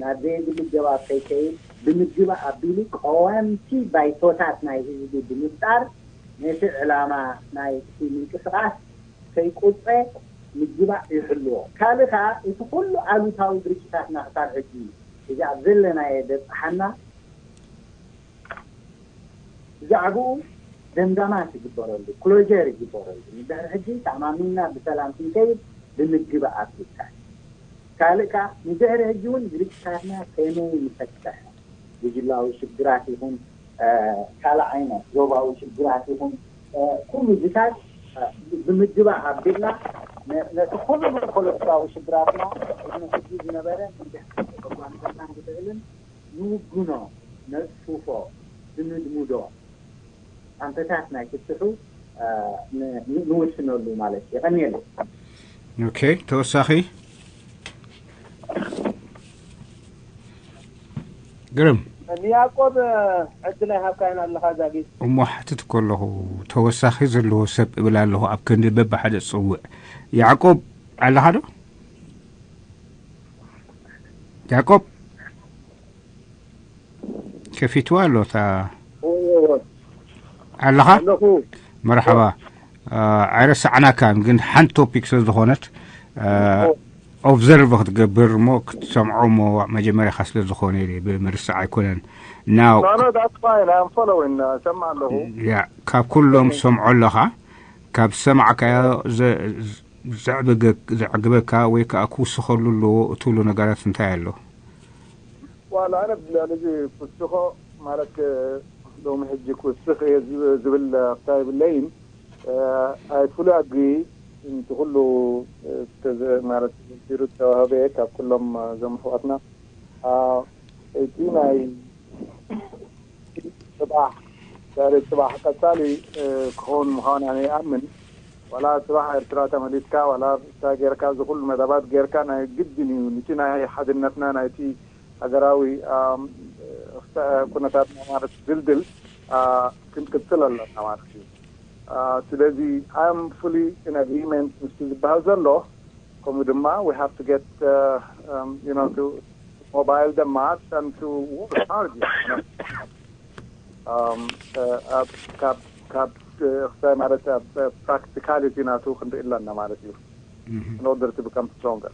ናብ ዘየድሊ ገባብ ከይከይድ ብምግባእ ኣቢሉ ቀወምቲ ባይቶታት ናይ ህዝቢ ብምፍጣር ነቲ ዕላማ ናይ እቲ ምንቅስቃስ ከይቁፀ ምግባእ ይሕልዎ። ካልእ ከዓ እቲ ኩሉ ኣሉታዊ ድርጊታትና ክሳብ ሕጂ እዚ ኣብ ዘለናዮ ዘብፅሓና ብዛዕብኡ ደምዳማት ይግበረሉ፣ ክሎጀር ይግበረሉ። ንድሕሪ ሕጂ ተኣማሚንና ብሰላም ክንከይድ ብምግባእ ኣፍሊጥካ። ካልእ ከዓ ንድሕሪ ሕጂ እውን ድርጅታትና ከመይ ንፈትሕ ጉጅላዊ ሽግራት ይኹን ካልእ ዓይነት ዞባዊ ሽግራት ይኹን ኩሉ ዝታት ብምግባእ ኣቢልና ነቲ ኩሉ ፖለቲካዊ ሽግራትና ቅድሚ ሕጂ ዝነበረ እንድሕር ከጓንፈና ዝኽእልን ንውግኖ፣ ነጽፍፎ፣ ዝምድምዶ ኣንፈታት ናይ ፍትሑ ንውስነሉ ማለት እዩ። የቐንየለይ። ኦኬ፣ ተወሳኺ ግርም። ንያዕቆብ ዕድል ኣይሃብካዮን ኣለኻ ዛጊት። እሞ ሓትት እኮ ኣለኹ፣ ተወሳኺ ዘለዎ ሰብ እብል ኣለኹ፣ ኣብ ክንዲ በብሓደ ዝጽውዕ። ያዕቆብ ኣለኻ ዶ? ያዕቆብ ከፊትዋ ኣሎ እታ ኣለኻ ኣለኹ። መርሓባ። ኣይረሳዕናካን ግን ሓንቲ ቶፒክ ስለ ዝኾነት ኦብዘርቭ ክትገብር እሞ ክትሰምዖ እሞ መጀመርያኻ ስለ ዝኾነ ኢለ ብምርሳዕ ኣይኮነን። ናው No, no, that's fine. I'm following. Uh, ሰምዕ ኣለኹ። ያ ካብ ኩሎም ሰምዖ ኣለኻ ካብ ዝሰማዕካዮ ዘ- ዘዕበገ-፣ ዘዕግበካ ወይ ከዓ ክውስኸሉ ኣለዎ እትብሎ ነገራት እንታይ ኣሎ? ዋላ ኣነ ብላልዚ ክውስኾ ማለት ሎሚ ሕጂ ክውስኽ እየ ዝብ-፣ ዝብል ኣፍታ የብለይን። ኣይ ፉሊ ኣግሪ። እቲ ኩሉ ማለት ሚኒስትሩ ዝተዋህበ ካብ ኩሎም እዞም ኣሕዋትና እቲ ናይ ጽባሕ ዛሬ ጽባሕ ቀጻሊ ክኸውን ምዃኑ ኣነ ይኣምን። ዋላ ጽባሕ ኤርትራ ተመሊስካ ዋላ እንታይ ጌርካ እዚ ኩሉ መደባት ጌርካ ናይ ግድን እዩ ነቲ ናይ ሓድነትና ናይቲ ሃገራዊ ኩነታትና ማለት ድልድል ክንቅጽል ኣለና ማለት እዩ። ስለዚ I'm fully in agreement ምስቲ ዝበሃል ዘሎ ከምኡ ድማ we have to get you know to mobile the mass and to work hard you know. ካብ ካብ ክሳይ ማለት ኣብ ፕራክቲካሊቲ ናቱ ክንርኢ ኣለና ማለት እዩ። In order to become stronger.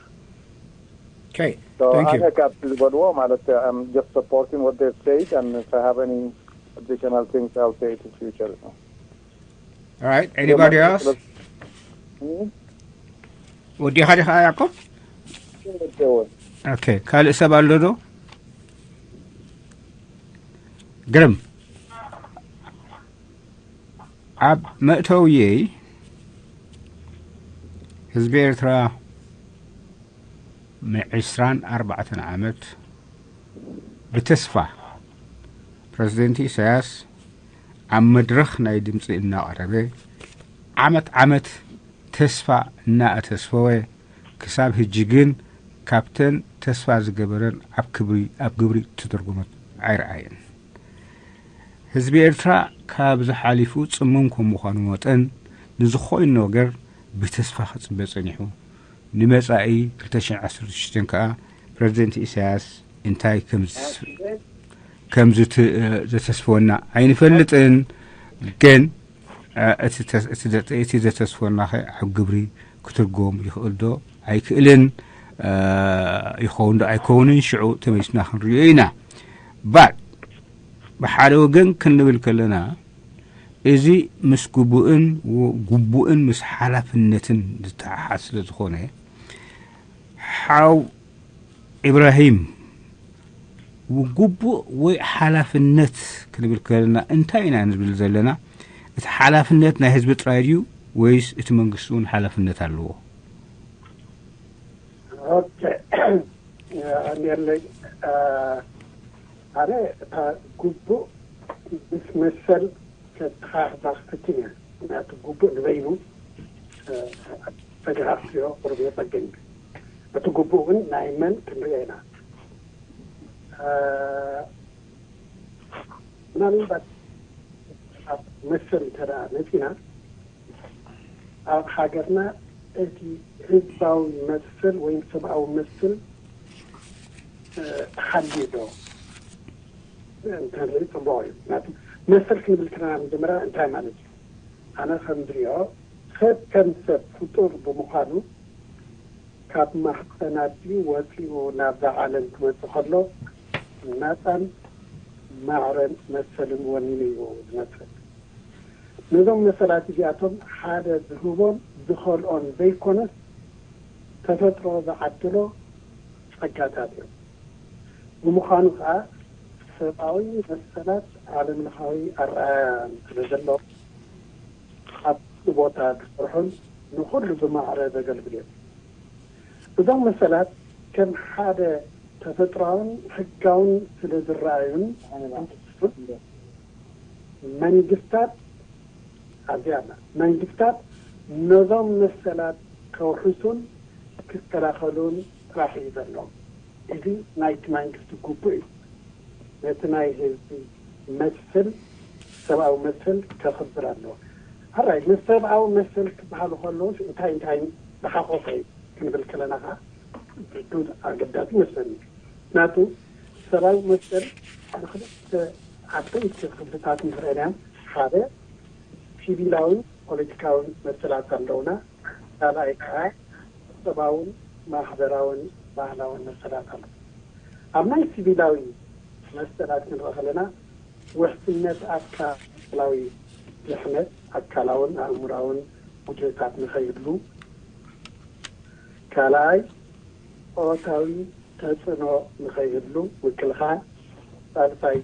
Okay. Thank you. ኣነ ካብቲ ዝበልዎ ማለት I'm just supporting what they've said and if I have any additional things I'll say it in future. All right. Anybody else? ወዲኻ ዲኻ ያዕቆብ? Okay. ካልእ ሰብ ኣሎ ዶ? ግርም። ኣብ መእተውየይ ህዝቢ ኤርትራ ንዕስራን ኣርባዕተን ዓመት ብተስፋ ፕረዚደንት ኢሳያስ ኣብ መድረኽ ናይ ድምፂ እናቐረበ ዓመት ዓመት ተስፋ እናኣተስፈወ ክሳብ ህጂ ግን ካብተን ተስፋ ዝገበረን ኣብ ክብሪ ኣብ ግብሪ ትትርጉመት ኣይረኣየን። ህዝቢ ኤርትራ ካብ ዝሓሊፉ ጽሙም ከም ምዃኑ መጠን ንዝኾይን ነገር ብተስፋ ክጽበ ጸኒሑ። ንመጻኢ ክልተ ሽሕን ዓሰርተ ሽዱሽተን ከኣ ፕረዚደንት ኢሳያስ እንታይ ከም ከም ዘተስፈወና ኣይንፈልጥን። ግን እቲ ዘተስፈወና ከ ኣብ ግብሪ ክትርጎም ይኽእል ዶ ኣይክእልን ይኸውን ዶ ኣይከውንን ሽዑ ተመሊስና ክንሪኦ ኢና። ባት ብሓደ ወገን ክንብል ከለና እዚ ምስ ግቡእን ግቡእን ምስ ሓላፍነትን ዝተሓሓዝ ስለ ዝኾነ ሓው ኢብራሂም ግቡእ ወይ ሓላፍነት ክንብል ከለና እንታይ ኢና ንብል ዘለና? እቲ ሓላፍነት ናይ ህዝቢ ጥራይ ድዩ ወይስ እቲ መንግስቲ እውን ሓላፍነት ኣለዎ? ኦኬ ኣሜለይ ኣነ እታ ግቡእ ምስ መሰል ከተሓሕዛ ክፍትን እያ። ምክንያቱ ግቡእ ንበይኑ ተጋሃርትዮ ቁሩብ የፀግም። እቲ ግቡእ እውን ናይ መን ክንሪኦ ኢና። ምናልባት ኣብ መሰል እንተ መፂና ኣብ ሃገርና እቲ ህዝባዊ መሰል ወይም ሰብኣዊ መሰል ተሓልዩ ዶ እንተንርኢ ፅቡቕ እዩ። ምክንያቱ መሰል ክንብል ከለና መጀመርያ እንታይ ማለት እዩ? ኣነ ከም ዝሪኦ ሰብ ከም ሰብ ፍጡር ብምዃኑ ካብ ማህፀን ኣዲኡ ወፂኡ ናብዛ ዓለም ክመፅእ ከሎ ናፃን ማዕረን መሰልን ወኒኑ እዩ ዝመፅእ። ነዞም መሰላት እዚኣቶም ሓደ ዝህቦን ዝኸልኦን ዘይኮነስ ተፈጥሮ ዝዓደሎ ፀጋታት እዮም። ብምዃኑ ከዓ ሰብኣዊ መሰላት ዓለም ለኻዊ ኣረኣእያ ስለ ዘሎ ኣብ ኩሉ ቦታ ዝሰርሑን ንኹሉ ብማዕረ ዘገልግሉ እዮም። እዞም መሰላት ከም ሓደ ተፈጥሮኣውን ሕጋውን ስለ ዝረኣዩን መንግስታት ኣብዚኣ መንግስታት ነዞም መሰላት ከውሕሱን ክከላኸሉን ጥራሕ እዩ ዘለዎም። እዚ ናይቲ መንግስቲ ግቡእ እዩ። ነቲ ናይ ህዝቢ መስል ሰብኣዊ መስል ከኽብር ኣለዎ። ኣራይ ምስ ሰብኣዊ መስል ክበሃሉ ከለውስ እንታይ እንታይ ዝሓቆፈ እዩ ክንብል ከለና ከዓ ብርዱእ ኣገዳሲ ይመስለኒ። ምክንያቱ ሰብኣዊ መስል ንክልተ ዓበይቲ ክፍልታት ንኽርእናዮም ሓደ ሲቪላውን ፖለቲካውን መሰላት ኣለውና። ካልኣይ ከዓ ቁጠባውን ማሕበራውን ባህላውን መሰላት ኣሎ። ኣብ ናይ ሲቪላዊ መሰላት ክንርኢ ከለና ውሕስነት ኣካላዊ ድሕነት ኣካላውን ኣእምራውን ጉድለታት ንኸይህሉ ካልኣይ፣ ጾታዊ ተጽዕኖ ንኸይህሉ ምክልኻል። ሳልሳይ፣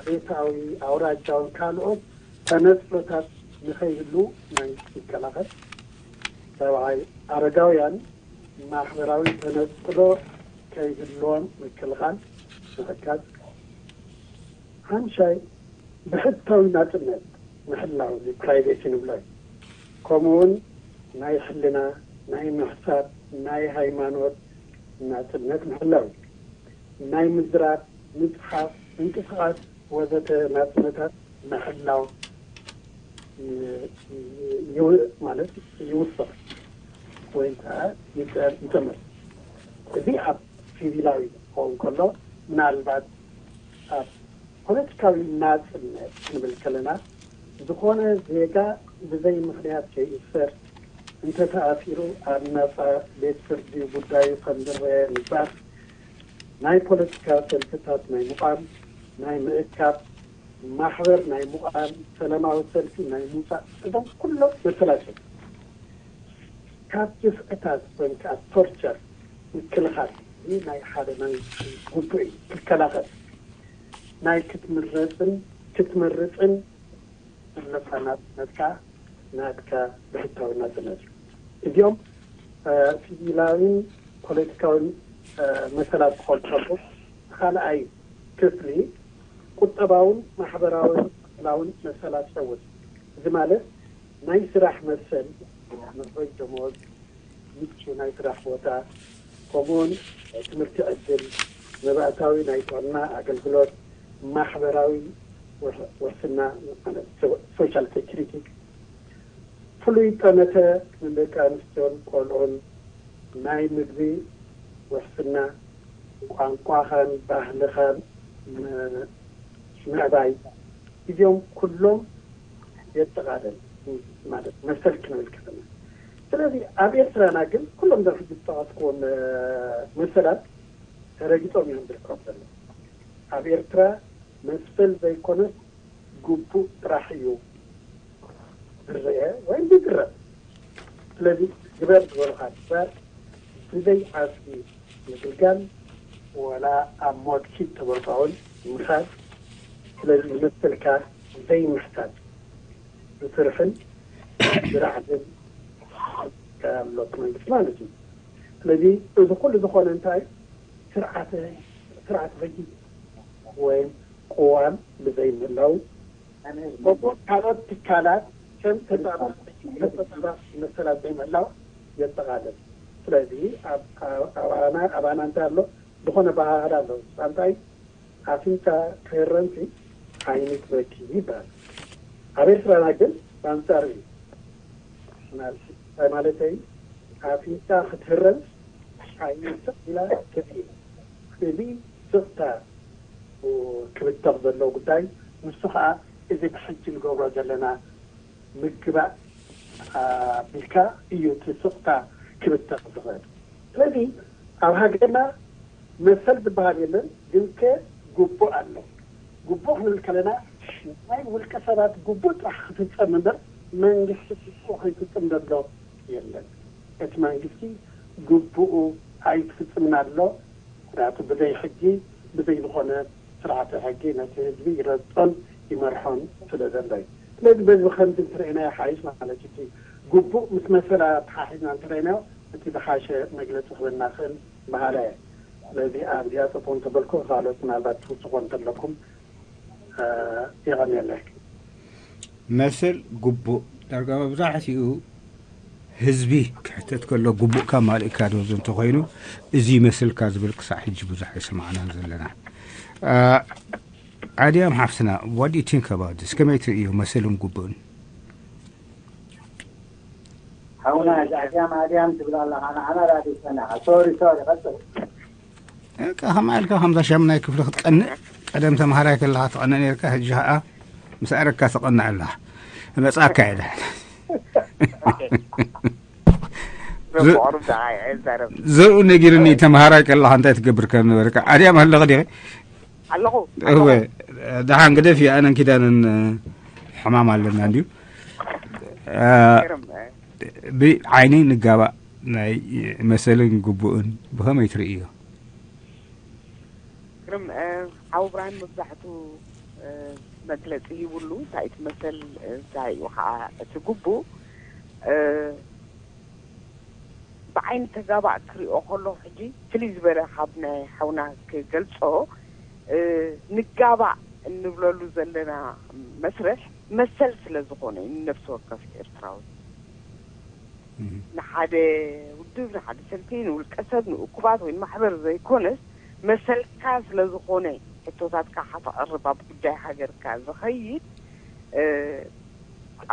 ቤታዊ፣ ኣውራጃውን ካልኦት ተነጽሎታት ንኸይህሉ መንግስቲ ይከላኸል። ራብዓይ፣ ኣረጋውያን ማሕበራዊ ተነጽሎ ከይህልዎም ምክልኻል፣ ምሕጋዝ። ሓምሻይ፣ ብሕታዊ ናጽነት ምሕላው፣ እዚ ፕራይቬሲ ንብሎ እዩ። ከምኡውን ናይ ሕልና፣ ናይ ምሕሳብ፣ ናይ ሃይማኖት ናጽነት ምሕላው እዩ። ናይ ምዝራብ፣ ምጽሓፍ፣ ምንቅስቃስ ወዘተ ናጽነታት ምሕላው ይ- ይ- ይው- ማለት ይውስኽ ወይ ከዓ ይጠ- ይጥምር። እዚ ኣብ ሲቪላዊ ክኸውን ከሎ፣ ምናልባት ኣብ ፖለቲካዊ ናጽነት ክንብል ከለና፣ ዝኾነ ዜጋ ብዘይ ምኽንያት ከይእሰር፣ እንተተኣሲሩ ኣብ ናጻ ቤት ፍርዲ ጉዳዩ ከም ዝረአ ምግባር፣ ናይ ፖለቲካ ሰልፍታት ናይ ምቋም፣ ናይ ምእካብ፣ ማሕበር ናይ ምቋም፣ ሰላማዊ ሰልፊ ናይ ምውጻእ፣ እዞም ኩሎም መሰላት እዮም። ካብ ግፍዕታት ወይ ከዓ ቶርቸር ምክልኻል፣ እዚ ናይ ሓደ መንግስቲ ግቡእ እዩ። ክከላኸል ናይ ክትምረፅን ክትመርፅን ዘለካ ናፅነትካ ናትካ ብሕታዊ ናፅነት እዩ። እዚኦም ሲቪላዊን ፖለቲካዊን መሰላት ክኾኑ ከሎ፣ ካልኣይ ክፍሊ ቁጠባውን ማሕበራውን ባህላውን መሰላት ይኸውን። እዚ ማለት ናይ ስራሕ መሰል፣ መክፈሊ ደሞዝ፣ ምቹ ናይ ስራሕ ቦታ፣ ከምኡውን ናይ ትምህርቲ ዕድል፣ መባእታዊ ናይ ጥዕና ኣገልግሎት፣ ማሕበራዊ ውሕስና፣ ሶሻል ሴኩሪቲ፣ ፍሉይ ጠመተ ንደቂ ኣንስትዮን ቆልዑን፣ ናይ ምግቢ ውሕስና፣ ቋንቋኻን ባህልኻን ምዕባይ፣ እዚኦም ኩሎም የጠቓለል ማለት መሰል ክንብል ከለና። ስለዚ ኣብ ኤርትራና ግን ኩሎም ዞም ሕጂ ዝጠቐስክዎም መሰላት ተረጊጾም እዮም ዝርከቡ ዘለዉ። ኣብ ኤርትራ መሰል ዘይኮነስ ግቡእ ጥራሕ እዩ ዝረአ ወይ ዝግረም። ስለዚ ግበር ዝበሉኻ ግበር፣ ብዘይ ዓስቢ ምግልጋል፣ ወላ ኣብ ሞት ኪድ ተበልካ እውን ምኻድ። ስለዚ ዝመሰልካ ዘይምሕታት፣ ብፍርሕን ብራዕድን ከኣሎት መንግስቲ ማለት እዩ። ስለዚ እዚ ኩሉ ዝኾነ እንታይ? ስርዓተ ስርዓተ ሕጊ ወይም ቅዋም ብዘይምህላው፣ ከምኡ ካልኦት ትካላት ከም ተጣባቂ መሰላት ዘይምህላው የጠቓልል። ስለዚ ኣብ ኣባና ኣባና እንታይ ኣሎ? ዝኾነ ባህል ኣሎ። እንታይ ኣፍንጫ ክህረምሲ ዓይኒ ትበኪ ይባል። ኣብ ኤርትራና ግን ብኣንጻሩ እዩ። እንታይ ማለተይ? ኣፍንጫ ክትህረም ዓይኒ ስቕ ኢላ ትርኢ። እዚ ስቕታ ክብተቕ ዘለዎ ጉዳይ፣ ንሱ ከዓ እዚ ብሕጂ ንገብሮ ዘለና ምግባእ ኣቢልካ እዩ እቲ ስቕታ ክብተቕ ዝኽእል። ስለዚ ኣብ ሃገርና መሰል ዝበሃል የለን፣ ግንከ ግቡእ ኣሎ። ግቡእ ክንብል ከለና ናይ ውልቀ ሰባት ግቡእ ጥራሕ ክፍጸም እምበር መንግስቲ ግቡእ ከይፍጽም ዘሎ የለን። እቲ መንግስቲ ግቡኡ ኣይትፍጽምን ኣሎ። ምክንያቱ ብዘይ ሕጊ ብዘይ ዝኾነ ስርዓተ ሕጊ ነቲ ህዝቢ ይረግጾን ይመርሖን ስለ ዘሎ እዩ። ስለዚ በዚ ብከምዚ እንተረኢናዮ ሓይሽ ማለት እዩ። እቲ ግቡእ ምስ መሰል ኣተሓሒዝና እንተረኢናዮ እቲ ዝሓሸ መግለፂ ክበና ክእል በሃላ እየ። ስለዚ ኣብዚኣ ፅቡቅ እንተበልኩ ካልኦት ምናልባት ትውስኮ እንተለኩም የቐንየለይ። መሰል ግቡእ ዳርጋ መብዛሕትኡ ህዝቢ ክሕተት ከሎ ግቡእካ ማልእካ ዶ እንተኮይኑ እዚ ይመስልካ ዝብል ክሳዕ ሕጂ ብዙሕ ኣይሰማዕናን ዘለና። ኣድያም ሓፍትና what do you think about this? ከመይ ትርእዮ መሰልን ግቡእን? ሓውና ኣድያም ኣድያም ትብል ኣለኻ ንዓና ዳኣ ትሰማዕ። ሶሪ ሶሪ ቀጽል። ከማ ኢልካ ከምዛ ሻምናይ ክፍሊ ክትቀንእ ቀደም ተምሃራይ ከለኻ ትቐንእ ነርካ ሕጂ ከዓ ምስ ኣረግካ ትቐንእ ኣለኻ መፅኣካ እየ ደሓን ዘብኡ ነጊርኒ ተምሃራይ ከለኻ እንታይ ትገብር ከም ነበርካ ኣድያም ኣለኺ ዲኺ ኣለኹ እወ ደሓን ግደፊ ኣነን ኪዳነን ሕማም ኣለና እንድዩ ብዓይኒ ንጋባእ ናይ መሰልን ግቡእን ብኸመይ ትርእዮ? ግርም ሓው ብርሃን መብዛሕቱ መግለፂ ሂብሉ። እንታይ እቲ መሰል እንታይ እዩ ከዓ እቲ ግቡእ ብዓይኒ ተጋባእ ክሪኦ ከሎ ሕጂ ፍልይ ዝበለ ካብ ናይ ሓውና ክገልፆ ንጋባእ እንብለሉ ዘለና መስርሕ መሰል ስለ ዝኾነ እዩ ንነፍሲ ወከፍ ኤርትራዊ። ንሓደ ውድብ፣ ንሓደ ሰልፊ፣ ንውልቀ ሰብ፣ ንእኩባት ወይ ንማሕበር ዘይኮነስ መሰልካ ስለ ዝኾነ ሕቶታትካ ከተቕርብ ኣብ ጉዳይ ሃገርካ ዝኸይድ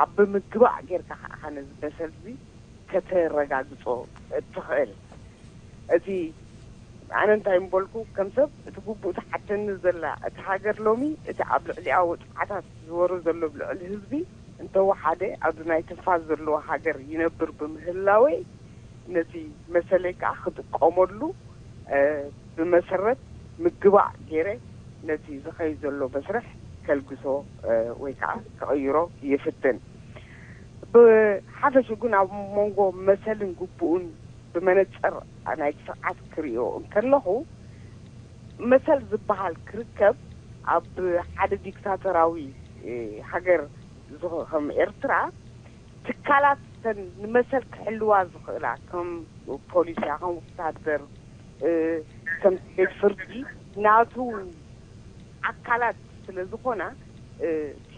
ኣብ ብምግባእ ጌርካ ከዓ ነዚ መሰል እዚ ከተረጋግጾ እትኽእል። እቲ ኣነ እንታይ ምበልኩ ከም ሰብ እቲ ግቡእ ትሓተኒ ዘላ እቲ ሃገር ሎሚ እቲ ኣብ ልዕሊኣ ወፅዓታት ዝወርድ ዘሎ ኣብ ልዕሊ ህዝቢ እንተወሓደ ኣብዚ ናይ ትንፋስ ዘለዎ ሃገር ይነብር ብምህላወይ ነቲ መሰለይ ከዓ ክጥቀመሉ ብመሰረት ምግባእ ገይረ ነቲ ዝኸይድ ዘሎ መስርሕ ከልግሶ ወይ ከዓ ክቕይሮ ይፍትን። ብሓፈሹ ግን ኣብ መንጎ መሰልን ግቡእን ብመነፅር ናይቲ ስርዓት ክሪኦ እንከለኹ መሰል ዝበሃል ክርከብ ኣብ ሓደ ዲክታተራዊ ሃገር ከም ኤርትራ ትካላት እተን ንመሰል ክሕልዋ ዝኽእላ ከም ፖሊስ እያ ከም ወታደር ከም ቤት ፍርዲ ናቱ ኣካላት ስለ ዝኾና እቲ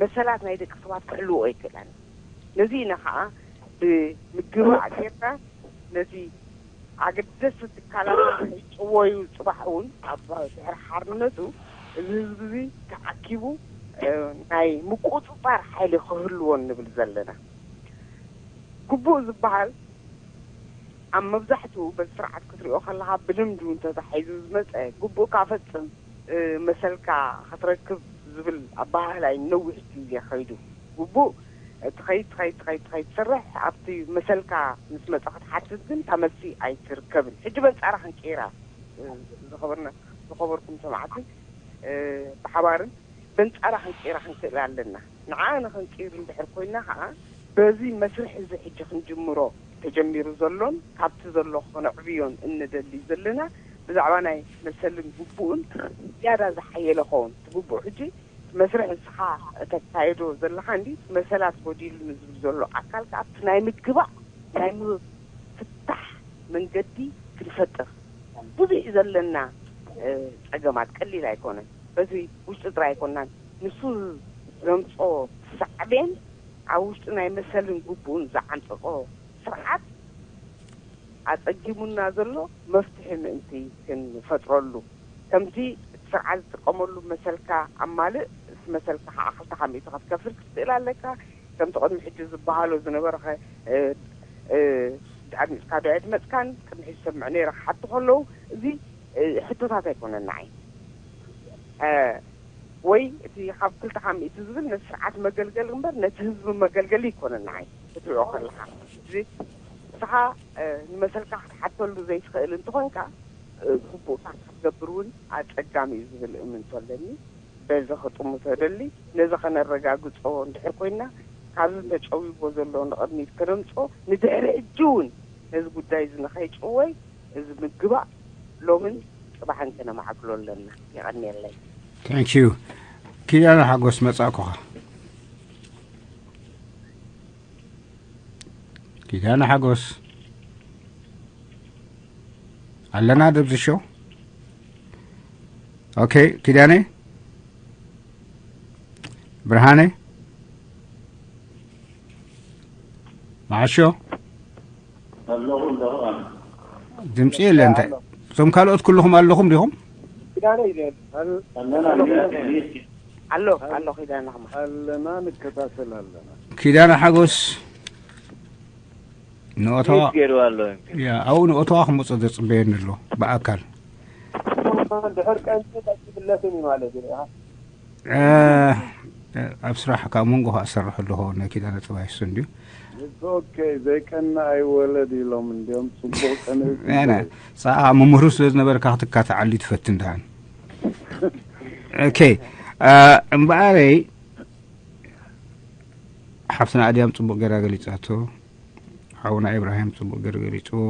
መሰላት ናይ ደቂ ሰባት ክሕልዎ ኣይክእላን። ነዚ ኢና ከዓ ብምግባእ ጌርና ነዚ ኣገደስቲ ትካላት ከይጭወዩ ፅባሕ እውን ኣብ ድሕሪ ሓርነቱ እዚ ህዝቢ እዚ ተኣኪቡ ናይ ምቁፅፃር ሓይሊ ክህልዎ ንብል ዘለና። ግቡእ ዝበሃል ኣብ መብዛሕትኡ በዚ ስርዓት ክትሪኦ ከለካ ብልምዲ እውን ተታሒዙ ዝመፀ ግቡእካ ፈፅም መሰልካ ክትረክብ ዝብል ኣበሃህላ እዩ ነዊሕ ግዜ ከይዱ። ግቡእ ትኸይድ ትኸይድ ትኸይድ ትኸይድ ትሰርሕ ኣብቲ መሰልካ ምስ መፀ ክትሓትት ግን እታ መልሲ ኣይትርከብን። ሕጂ በንፃራ ክንቅይራ ዝኸበርና ዝኸበርኩም ሰማዕቲ ብሓባርን በንፃራ ክንቅይራ ክንክእል ኣለና። ንዓ ንክንቅይር እንድሕር ኮይና ከዓ በዚ መስርሕ እዚ ሕጂ ክንጅምሮ ተጀሚሩ ዘሎን ካብቲ ዘሎ ከነዕብዮን እንደሊ ዘለና ብዛዕባ ናይ መሰልን ግቡእን ዝያዳ ዝሓየለ ኸውን ትግቡእ ሕጂ መስርሕ ንስኻ እተካየዶ ዘለኻ እንዲ መሰላት ጎዲሉ ንዝብል ዘሎ ኣካል ከዓ ኣብቲ ናይ ምግባእ ናይ ምፍታሕ መንገዲ ክንፈጥር ብዙሕ እዩ ዘለና ፀገማት ቀሊል ኣይኮነን። በዚ ውሽጢ ጥራይ ኣይኮናን ንሱ ዘምፆ ሳዕቤን ኣብ ውሽጢ ናይ መሰልን ግቡእን ዝዓንፀፆ ስርዓት ኣፀጊሙና ዘሎ መፍትሒ ምእንቲ ክንፈጥረሉ ከምቲ እቲ ስርዓት ዝጥቀመሉ መሰልካ ኣማልእ እቲ መሰልካ ከዓ ክልተ ካብ ሚእቲ ክትከፍል ክትክእል ኣለካ። ከምቲ ቅድሚ ሕጂ ዝበሃሎ ዝነበረ ኣድሚፅካ ዶ ኣይድመፅካን ቅድሚ ሕጂ ሰምዕ ነይረ ክሓቱ ከለዉ እዚ ሕቶታት ኣይኮነን ንዓይ። ወይ እቲ ካብ ክልተ ካብ ሚእቲ ዝብል ነቲ ስርዓት መገልገሊ እምበር ነቲ ህዝቢ መገልገሊ ኣይኮነን ንዓይ ክትሪኦ ከለካ። እዚ ንስኻ ንመሰልካ ክትሓተሉ ዘይትኽእል እንተኾንካ ግቡእካ ክትገብር እውን ኣፀጋሚ እዩ ዝብል እምንቶ ኣለኒ። በዚ ክጥምቶ ደሊ ነዚ ከነረጋግፆ እንድሕር ኮይና ካብዚ ተጨዊዎ ዘሎ ንቕድሚት ከነምፅኦ ንድሕሪ ሕጂ እውን ነዚ ጉዳይ እዚ ንኸይጭወይ እዚ ምግባእ ሎምን ፅባሕን ከነማዕብሎ ኣለና። የቐንየለይ። Thank you። ኪዳነ ሓጎስ መጻእኩኻ። ኪዳነ ሓጎስ ኣለና ደብዚ ሾው። ኦኬ ኪዳነ ብርሃነ መዓሾ ድምፂ የለ እንታይ እቶም ካልኦት ኩልኹም ኣለኹም ዲኹም? ኣሎ ኣሎ ኪዳነ ኣለና ንከታተል ኣለና። ኪዳነ ሓጎስ ንኦታዋ ገይሩ ኣሎ። ያ ኣብኡ ንኦታዋ ክመፆ ዘፅበየኒ ኣሎ ብኣካል ድሕር ቀንዲ ቀፂልለትን እዩ ማለት እዩ። ኣብ ስራሕ ካብ መንጎ ከዓ እሰርሕ ኣለኹ ናይ ኪዳነ ጥባይ እሱ እንድዩ ኦኬ ዘይቀና ኣይወለድ ኢሎም እንዲዮም ፅቡቅ ቀነ ና ፀኣ መምህሩ ስለ ዝነበርካ ክትካትዓሉ ትፈትን ደሓን ኦኬ እምበኣረይ ሓፍትና ኣድያም ፅቡቅ ገይራ ገሊፃቶ ኣቡና ኢብራሂም ጽቡቕ ገይሩ ገሊጽዎ።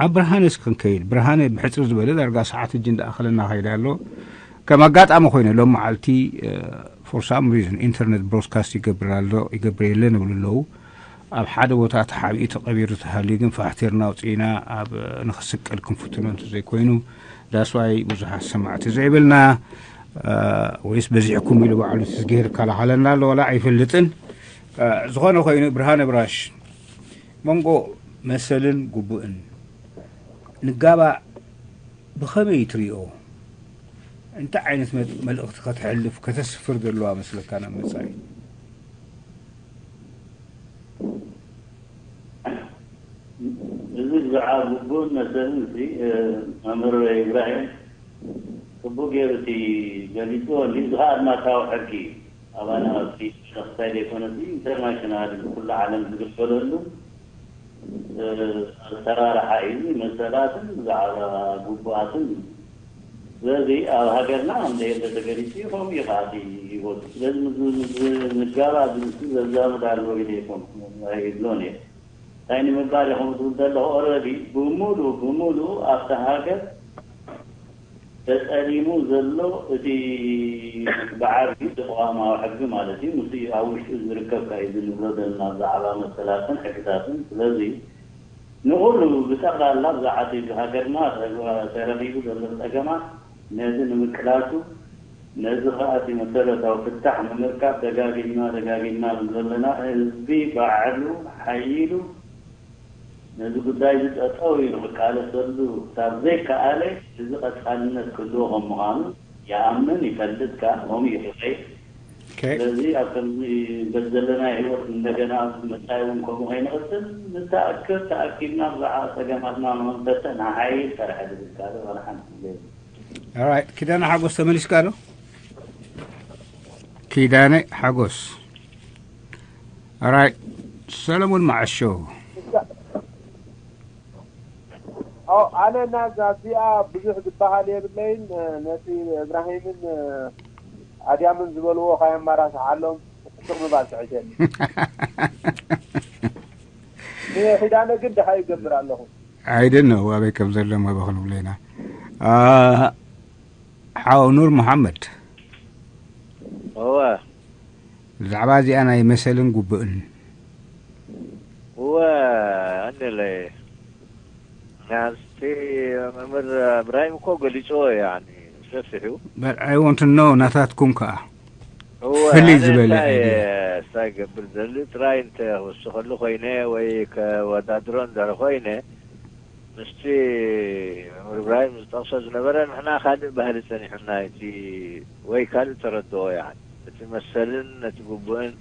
ኣብ ብርሃነ እስኪ ክንከይድ። ብርሃነ፣ ብሕጽር ዝበለ ዳርጋ ሰዓት እጂ እንዳኣኸለና ከይዳ ኣሎ። ከም ኣጋጣሚ ኮይነ ሎም መዓልቲ for some reason ኢንተርነት ብሮድካስት ይገብር ኣሎ፣ ይገብር የለን ይብሉ ኣለዉ። ኣብ ሓደ ቦታ ተሓቢኡ ተቐቢሩ ተሃልዩ ግን ፋሕቲርና ኣውፅኢና ኣብ ንክስቀል ክንፍትኖ እንተዘይኮይኑ፣ that's why ብዙሓት ሰማዕቲ ዘይብልና፣ ወይስ በዚሕኩም ኢሉ ባዕሉ ትዝጊሄር ይከላኸለና ኣሎ፣ ዋላ ኣይፈልጥን። ዝኾነ ኮይኑ ብርሃነ ብራሽ መንጎ መሰልን ግቡእን ንጋባእ ብኸመይ ትሪኦ? እንታይ ዓይነት መ- መልእኽቲ ከተሕልፍ ከተስፍር ዘለዋ መስለካ ናብ መጻኢ? እዚ ብዛዕባ ግቡእን መሰልን እዚ መምህር ኢብራሂም ጽቡቅ ገይሩ እቲ ገሊጽዎ። እዚ ከዓ ኣድማሳዊ ሕጊ እዩ። ኣባና ኣብቲ ሸኽታይ ዘይኮነ እዚ ኢንተርናሽናል ኩሉ ዓለም ዝግበረሉ ኣሰራርሓ እዩ። መሰላትን ብዛዕባ ግቡኣትን እዩ። ስለዚ ኣብ ሃገርና እንደ የለ ተገሊጹ እዩ። ከምኡ እዩ ከዓ እቲ ህይወቱ። ስለዚ ምስ ምስ ምጋባእ ዝምስ ዘዛምድ ኣለዎ ኢለ ይኮንኩ ኣይብሎን እየ። እንታይ ንምባል ኢኹም ትብል ዘለኹ ኦረዲ ብምሉእ ብምሉእ ኣብታ ሃገር ተጸሊሙ ዘሎ እቲ ብዓቢ ተቋማዊ ሕጊ ማለት እዩ። ምስ ኣብ ውሽጡ ዝርከብ ካዩ ዝንብሎ ዘለና ብዛዕባ መሰላትን ሕግታትን። ስለዚ ንኹሉ ብጠቕላላ ብዛዕባ እቲ ሃገርና ተረኺቡ ዘሎ ጸገማት ነዚ ንምቅላሱ ነዚ ከዓ እቲ መሰረታዊ ፍታሕ ንምርካብ ደጋጊምና ደጋጊምና ንብሎ ኣለና። ህዝቢ ባዕሉ ሓይሉ ነዚ ጉዳይ እዚ ጠጠው ኢሉ ክቃለሰሉ ክሳብ ዘይከኣለ እዚ ቀፃልነት ክህልዎ ከም ምዃኑ ይኣምን ይፈልጥ ከዓ ከምኡ ይኽእል። ስለዚ ኣብ ከምዚ በዚ ዘለና ህይወት እንደገና ኣብ መፃኢ እውን ከምኡ ከይንቕፅል ንተኣክብ ተኣኪብና ብዛዕባ ፀገማትና ንኽንፈትሕ ንሓይል ጥራሕ ዝብል ካልእ ዋላ ሓንቲ የለን። ኦራይት፣ ኪዳነ ሓጎስ ተመሊስካ ዶ? ኪዳነ ሓጎስ። ኦራይት፣ ሰለሙን መዓሾ። ኣነ እና ዛዚኣ ብዙሕ ዝበሃል የብለይን። ነቲ እብራሂምን ኣድያምን ዝበልዎ ካየማራስዓሎም ስቕ ምባል ትሕሸኒ። ንኺዳነ ግን ድኻ ይገብር ኣለኹ። I don't know ኣበይ ከም ዘሎ መበ ክንብሎ ኢና። ሓው ኑር መሓመድ፣ እወ ብዛዕባ እዚኣ ናይ መሰልን ጉብእን እወ ኣነለ ናስቲ መምህር እብራሂም እኮ ገሊፅዎ ያኒ ሰፊሑ but I want to know ናታትኩም ከዓ እወ ፍልይ ኣነ ዝበለ እንታይ idea። እንታይ ገብር ዘሊ ጥራይ እንተ ክወስኸሉ ኮይነ ወይ ከወዳድሮ እንድሕር ኮይነ ምስቲ መምህር እብራሂም ዝጠቕሶ ዝነበረ ንሕና ካልእ ባህሊ ጸኒሑና እቲ ወይ ካልእ ተረድኦ ይዓል እቲ መሰልን ነቲ ግቡእን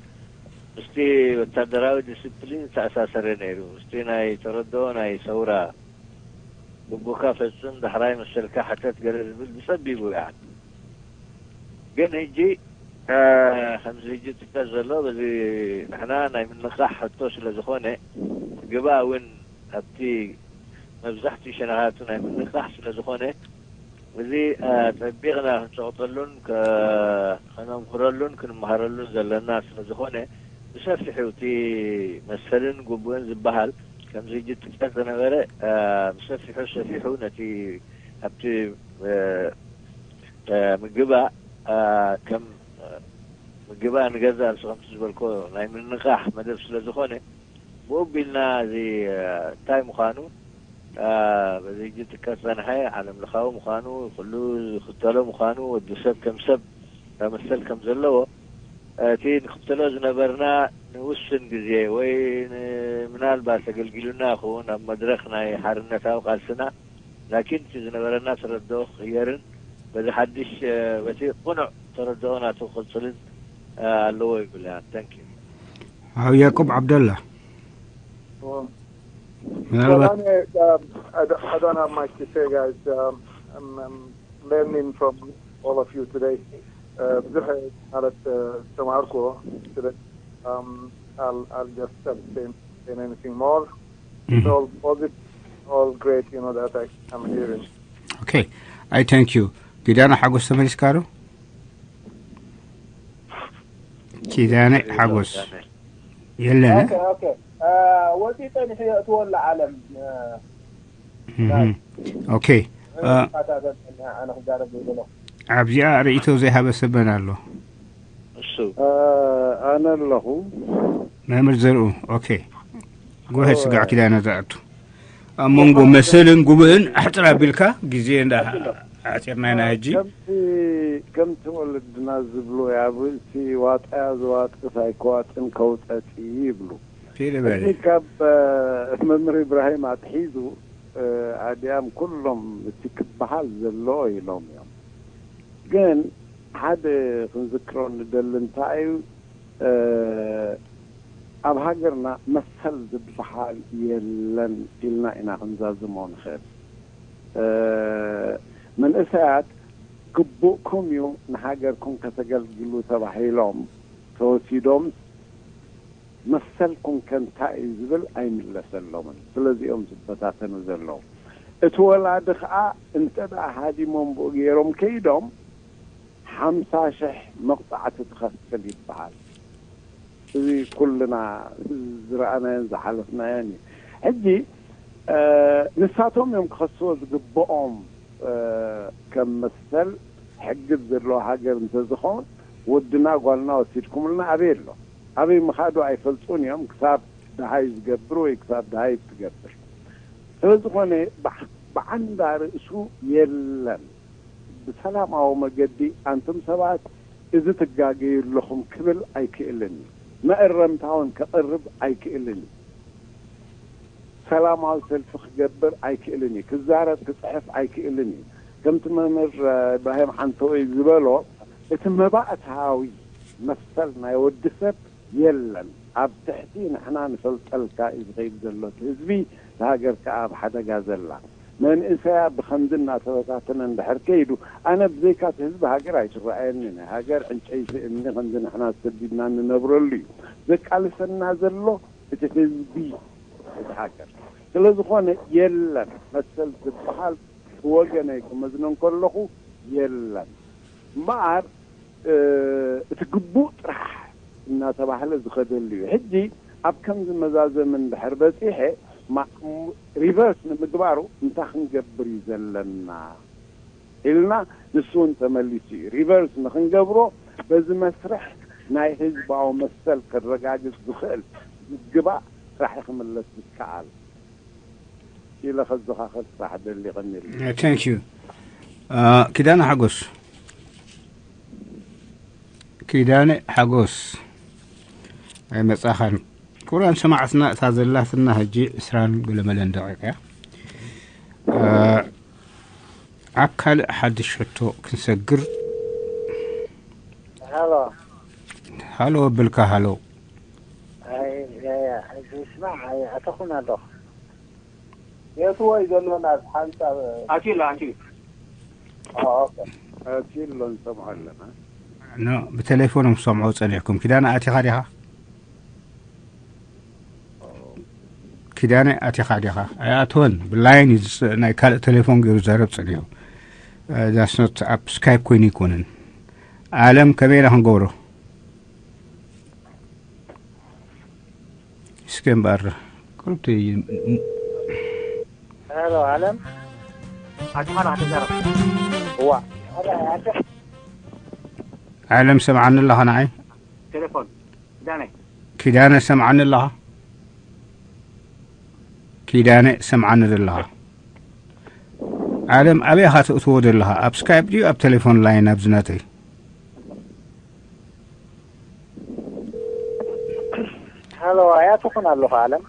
ምስቲ ወታደራዊ ዲስፕሊን ዝተኣሳሰረ ነይሩ። ምስቲ ናይ ተረድኦ ናይ ሰውራ ግቡእካ ፈጽም ዳሕራይ መሰልካ ሕተት ገለ ዝብል ብጸቢቡ ይዓል። ግን ሕጂ ከምዚ ሕጂ ትከ ዘሎ በዚ ንሕና ናይ ምንቕራሕ ሕቶ ስለ ዝኾነ ግባ እውን ኣብቲ መብዛሕትኡ ሸነኻቱ ናይ ምንቕራሕ ስለ ዝኾነ እዚ ኣጸቢቕና ክንጸቕጠሉን ከነምክረሉን ክንመሃረሉን ዘለና ስለ ዝኾነ ብሰፊሑ እቲ መሰልን ግቡእን ዝበሃል ከምዚ ሕጂ ትከ ዝነበረ ብሰፊሑ ሰፊሑ ነቲ ኣብቲ ምግባእ ከም ምግባእ ንገዛእ ርእሱ ከምቲ ዝበልኮ ናይ ምንቓሕ መደብ ስለ ዝኾነ ብኡ ኣቢልና እዚ እንታይ ምዃኑ በዚ ሕጂ ጥቀስ ጸንሐ ዓለም ለኻዊ ምዃኑ ኩሉ ዝኽተሎ ምዃኑ ወዲ ሰብ ከም ሰብ መሰል ከም ዘለዎ እቲ ንኽተሎ ዝነበርና ንውስን ግዜ ወይ ምናልባት ኣገልጊሉና ይኸውን ኣብ መድረኽ ናይ ሓርነታዊ ቃልስና ላኪን እቲ ዝነበረና ተረድኦ ክቕየርን በዚ ሓድሽ በቲ ቅኑዕ ተረድኦ ናቱ ክቕፅልን ኣለዎ ይብል። Thank you። ሓው ያዕቆብ ዓብደላ Well, ምናልባት I, um, I, don't, I don't have much to say, guys. Um, I'm, I'm learning from all of you today. Uh, ብዙሕ ማለት ተማሃርኩ today. Um, I'll, I'll just abstain saying anything more. It's all positive, all great, you know, that I, I'm hearing. Okay, I thank you. ኪዳነ ሓጎስ ተመሊስካ ዶ? ኪዳነ ሓጎስ የለን። ኦኬ ኦኬ። እ፣ ወፂኡ ፀኒሑ የእትዎ ኣሎ ዓለም። እ፣ እህ። ኦኬ። እ፣ ፋታ ዘምፀኒ ኣነ ክዛረብ ይብሎ። ኣብዚኣ ርእይቶ ዘይሃበ ሰበን ኣሎ። እሱ ኣነ ኣለኹ። መምህር ዘርኡ። ኦኬ። ጎሄድ ስጋዕ ኪዳነ ዝኣቱ ኣብ መንጎ መሰልን ጉብእን ኣሕፅር ኣቢልካ ግዜ እንዳ ዓፂርና ኢና ሕጂ። ከምቲ ከምቲ ወለድና ዝብሉ ኣብ ርእሲ ዋጣያ ዝዋጥስ ኣይከዋጥን ከውጠጢ ይብሉ። ፊል በለ። እዚ ካብ መምህር ኢብራሂም ኣትሒዙ ኣድያም ኩሎም እቲ ክበሃል ዘለዎ ኢሎም እዮም። ግን ሓደ ክንዝክሮ ንደሊ እንታይ እዩ፣ ኣብ ሃገርና መሰል ዝበሃል የለን ኢልና ኢና ክንዛዝሞ ንኽእል። መንእሰያት ግቡእኩም እዩ ንሃገርኩም ከተገልግሉ ተባሂሎም ተወሲዶም መሰልኩም ከ እንታይ እዩ ዝብል ኣይምለሰሎምን። ስለዚኦም ዝበታተኑ ዘለዉ። እቲ ወላዲ ከዓ እንተ ደኣ ሃዲሞም ብኡ ገይሮም ከይዶም ሓምሳ ሽሕ መቕፃዕቲ ትኸፍል ይበሃል። እዚ ኩልና ዝረኣናዮን ዝሓለፍናዮን እዩ። ሕጂ ንሳቶም እዮም ክኸስዎ ዝግብኦም። ከም መሰል ሕጊ ዘለዎ ሃገር እንተዝኸውን ወድና ጓልና ወሲድኩምልና ኣበይ ኣሎ? ኣበይ ምኻዱ ኣይፈልጡን እዮም ክሳብ ደሃይ ዝገብር ወይ ክሳብ ደሃይ ትገብር። ስለዝኾነ ብዓንዳ ርእሱ የለን። ብሰላማዊ መገዲ ኣንቱም ሰባት እዚ ትጋገዩ ኣለኹም ክብል ኣይክእልን እዩ። መእረምታ እውን ከቕርብ ኣይክእልን እዩ። ሰላማዊ ሰልፊ ክገብር ኣይክእልን እዩ። ክዛረብ ክፅሕፍ ኣይክእልን እዩ። ከምቲ መምህር ኢብራሂም ሓንተወይ ዝበሎ እቲ መባእታዊ መሰል ናይ ወዲ ሰብ የለን። ኣብ ትሕቲ ንሕና ንፈልጠልካ እዩ ዝኸይድ ዘሎ እቲ ህዝቢ። እቲ ሃገር ከዓ ኣብ ሓደጋ ዘላ መንእሰያ ብኸምዚ እናተበታተነ እንድሕር ከይዱ ኣነ ብዘይካ እቲ ህዝቢ ሃገር ኣይትረኣየኒ። ናይ ሃገር ዕንጨይቲ እምኒ ከምዚ ንሕና ተሰዲድና እንነብረሉ እዩ። ዘቃልሰና ዘሎ እቲ ህዝቢ እቲ ሃገር። ስለዝኾነ የለን መሰል ዝበሃል ብወገነይ ክመዝኖ እንከለኹ የለን። እምበኣር እቲ ግቡእ ጥራሕ እናተባህለ ዝኸደሉ እዩ። ሕጂ ኣብ ከምዚ መዛዘሚ እንድሕር በፂሐ ሪቨርስ ንምግባሩ እንታይ ክንገብር እዩ ዘለና ኢልና ንሱ እውን ተመሊሱ እዩ። ሪቨርስ ንክንገብሮ በዚ መስርሕ ናይ ህዝባዊ መሰል ከረጋግፅ ዝኽእል ምግባእ ጥራሕ ክምለስ ይከኣል ኢለ ከዘኻኽር ጥራሕ ደሊ ቀኒሉ። Thank you. ኪዳነ ሓጎስ። ኪዳነ ሓጎስ ኣይመጻኻን። ክቡራን ሰማዕትና እታ ዘላትና ሕጂ ዕስራን ገለመለን ደቂቕ እያ። ኣብ ካልእ ሓድሽ ሕቶ ክንሰግር። ሃሎ ሃሎ እብልካ ሃሎ። ኣይ ያያ ሕጂ ስማዕ ኣይ ኣተኹን ኣለኹ የእትዎ እዩ ዘሎ ናብ ሓንሳብ ኣትዩ ኣሎ ኣንትዩ ኦኬ ኣትዩ ኣሎ ንሰምዖ ኣለና። ኖ ብቴሌፎን እዮም ክሰምዑ ጸኒሕኩም። ኪዳነ ኣቲኻ ዲኻ? ኪዳነ ኣቲኻ ዲኻ? ኣይኣተወን። ብላይን እዩ ዝጽ- ናይ ካልእ ቴሌፎን ገይሩ ዘረብ ጸኒሑ። ዳስኖት ኣብ ስካይፕ ኮይኑ ኣይኮነን። ኣለም ከመይ ኢና ክንገብሮ? እስከ እምበኣር ክልተ ሄሎ ኣለም ኣቲኻ ዲኻ ተዛረብ እዋ ዓለም ሰምዓኒ ኣለኻ ንዓይ? ቴሌፎን ኪዳነ ኪዳነ ሰምዓኒ ኣለኻ? ኪዳነ ሰምዓኒ ዘለኻ? ዓለም ኣበይ ኢኻ ተእትዎ ዘለኻ? ኣብ ስካይፕ ድዩ ኣብ ቴሌፎን ላይን ኣብዚ ናተይ? ሄሎ ኣያ ትኹን ኣለኹ ኣለም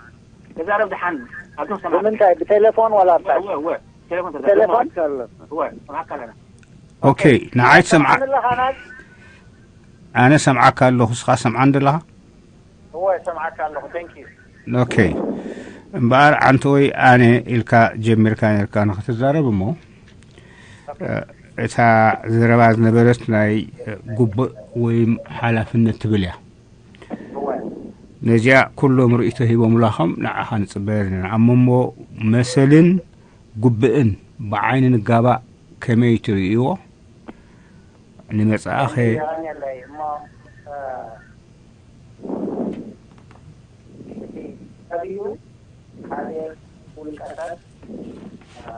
ተዛረብ ድሓን ኣብቶም ሰማዕ ብምንታይ ብቴሌፎን ዋላ ብታይ እወ እወ ቴሌፎን ተዛረብ ቴሌፎን እወ ሰማዕካ ኣለና ኦኬ ንዓይ ትሰምዓ ኣለኻናት ኣነ ሰምዓካ ኣለኹ እስኻ ሰምዓኒ ዘለኻ እወ ሰምዓካ ኣለኹ thank you ኦኬ እምበኣር ዓንተ ወይ ኣነ ኢልካ ጀሚርካ ነርካ ንክትዛረብ እሞ እታ ዘረባ ዝነበረት ናይ ጉቡእ ወይም ሓላፍነት ትብል እያ ነዚኣ ኩሎም ርእይቶ ሂቦምላ ከም ንዓኻ ንፅበ ኣለና ኣብ መንጎ መሰልን ጉብእን ብዓይኒ ንጋባእ ከመይ ትርእይዎ ንመፅኣኸ እዩ። ሓደ ውልቀታት፣ አ፣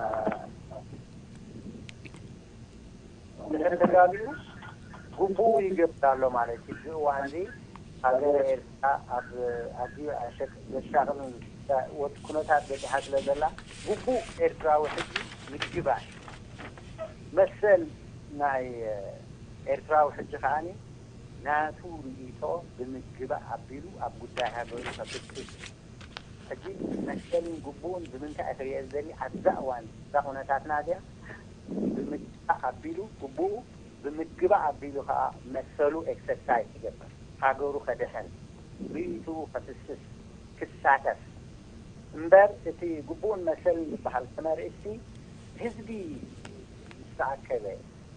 እንድሕር ተጋቢኡ ግቡኡ ይገብር ኣሎ ማለት እዩ። እዚ እዋን እዚ ሃገረ ኤርትራ ኣብ ኣዝዩ ኣሸቅ-፣ ዘሻቕልን ወት-፣ ኩነታት በጺሓ ስለ ዘላ፣ ግቡእ ኤርትራዊ ሕጂ ምግባእ እዩ። መሰል ናይ ኤርትራዊ ሕጂ ከኣኒ ናቱ ርእይቶ ብምግባእ ኣቢሉ ኣብ ጉዳይ ሃገሩ ከፍትሽ። ሕጂ መሰልን ግቡእን ብምንታይ እየ ክርእዮ ዝደሊ? ኣብዛ እዋን እዛ ኩነታትና እዚኣ ብምግባእ ኣቢሉ ግቡኡ፣ ብምግባእ ኣቢሉ ከኣ መሰሉ ኤክሰርሳይዝ ይገብር፣ ሃገሩ ከድሕን፣ ርእይትኡ ከፍስስ፣ ክሳተፍ እምበር፣ እቲ ግቡእን መሰልን ዝበሃል ከመርእሲ ህዝቢ ምስ ተኣከበ፣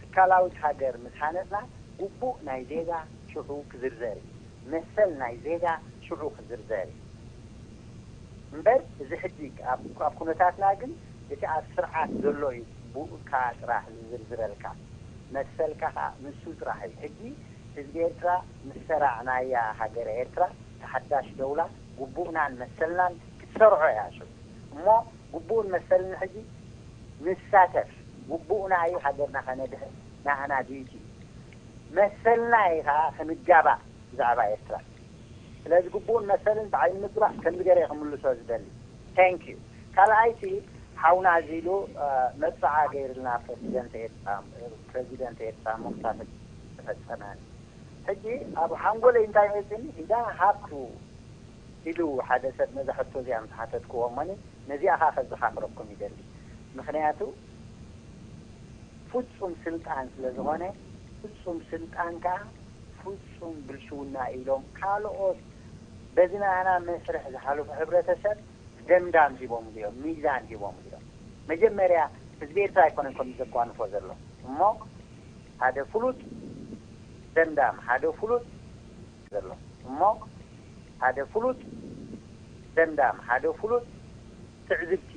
ትካላዊት ሃገር ምስ ሃነጽና፣ ግቡእ ናይ ዜጋ ሽዑ ክዝርዘር እዩ። መሰል ናይ ዜጋ ሽዑ ክዝርዘር እዩ። እምበር፣ እዚ ሕጂ ኣብ፣ ኣብ ኩነታትና ግን፣ እቲ ኣብ ስርዓት ዘሎ እዩ ብኡካ ጥራሕ ዝዝርዝረልካ። መሰልካ ከኣ ንሱ ጥራሕ እዩ። ሕጂ ህዝቢ ኤርትራ ምስ ሰራዕናያ ሃገረ ኤርትራ፣ ተሓዳሽ ደውላ፣ ግቡእናን መሰልናን ክትሰርዖ እያ ሽዑ። እሞ ግቡእን መሰልን ሕጂ ንሳተፍ። ግቡእና እዩ ሃገርና ከነድሕን፣ ናህና ዲዩቲ እዩ። መሰልና እዩ ከኣ ክንጋባእ ብዛዕባ ኤርትራ። ስለዚ ግቡእን መሰልን ብዓይኒ ምግባእ ከምዚ ገይረ እየ ክምልሶ ዝደሊ። ታንክ ዩ። ካልኣይቲ፣ ሓውና እዚ ኢሉ፣ እ፣ መብጽዓ ገይርልና ፕረዚደንት ኤርትራ፣ ፕረዚደንት ኤርትራ ምኽታል ተፈጸመ። ሕጂ ኣብ ሓንጎለይ እንታይ መጽኒ፣ ኢዳ ሃብቱ ኢሉ ሓደ ሰብ ነዛ ሕቶ እዚኣ ምስ ሓተትክዎ እሞኒ፣ ነዚኣ ኸኣ ከዘኻኽረኩም ይደሊ። ምኽንያቱ ፍጹም ስልጣን ስለ ዝኾነ፣ ፍጹም ስልጣን ከኣ ፍጹም ብልሽውና ኢሎም ካልኦት በዚ ናህና መስርሕ ዝሓለፉ ሕብረተሰብ ደምዳም ሂቦምሉ እዮም፣ ሚዛን ሂቦምሉ እዮም። መጀመርያ ህዝቢ ኤርትራ ኣይኮነን ከም ዘጓንፎ ዘሎ እሞ፣ ሓደ ፍሉጥ ደምዳም፣ ሓደ ፍሉጥ ዘሎ እሞ፣ ሓደ ፍሉጥ ደምዳም፣ ሓደ ፍሉጥ ትዕዝብቲ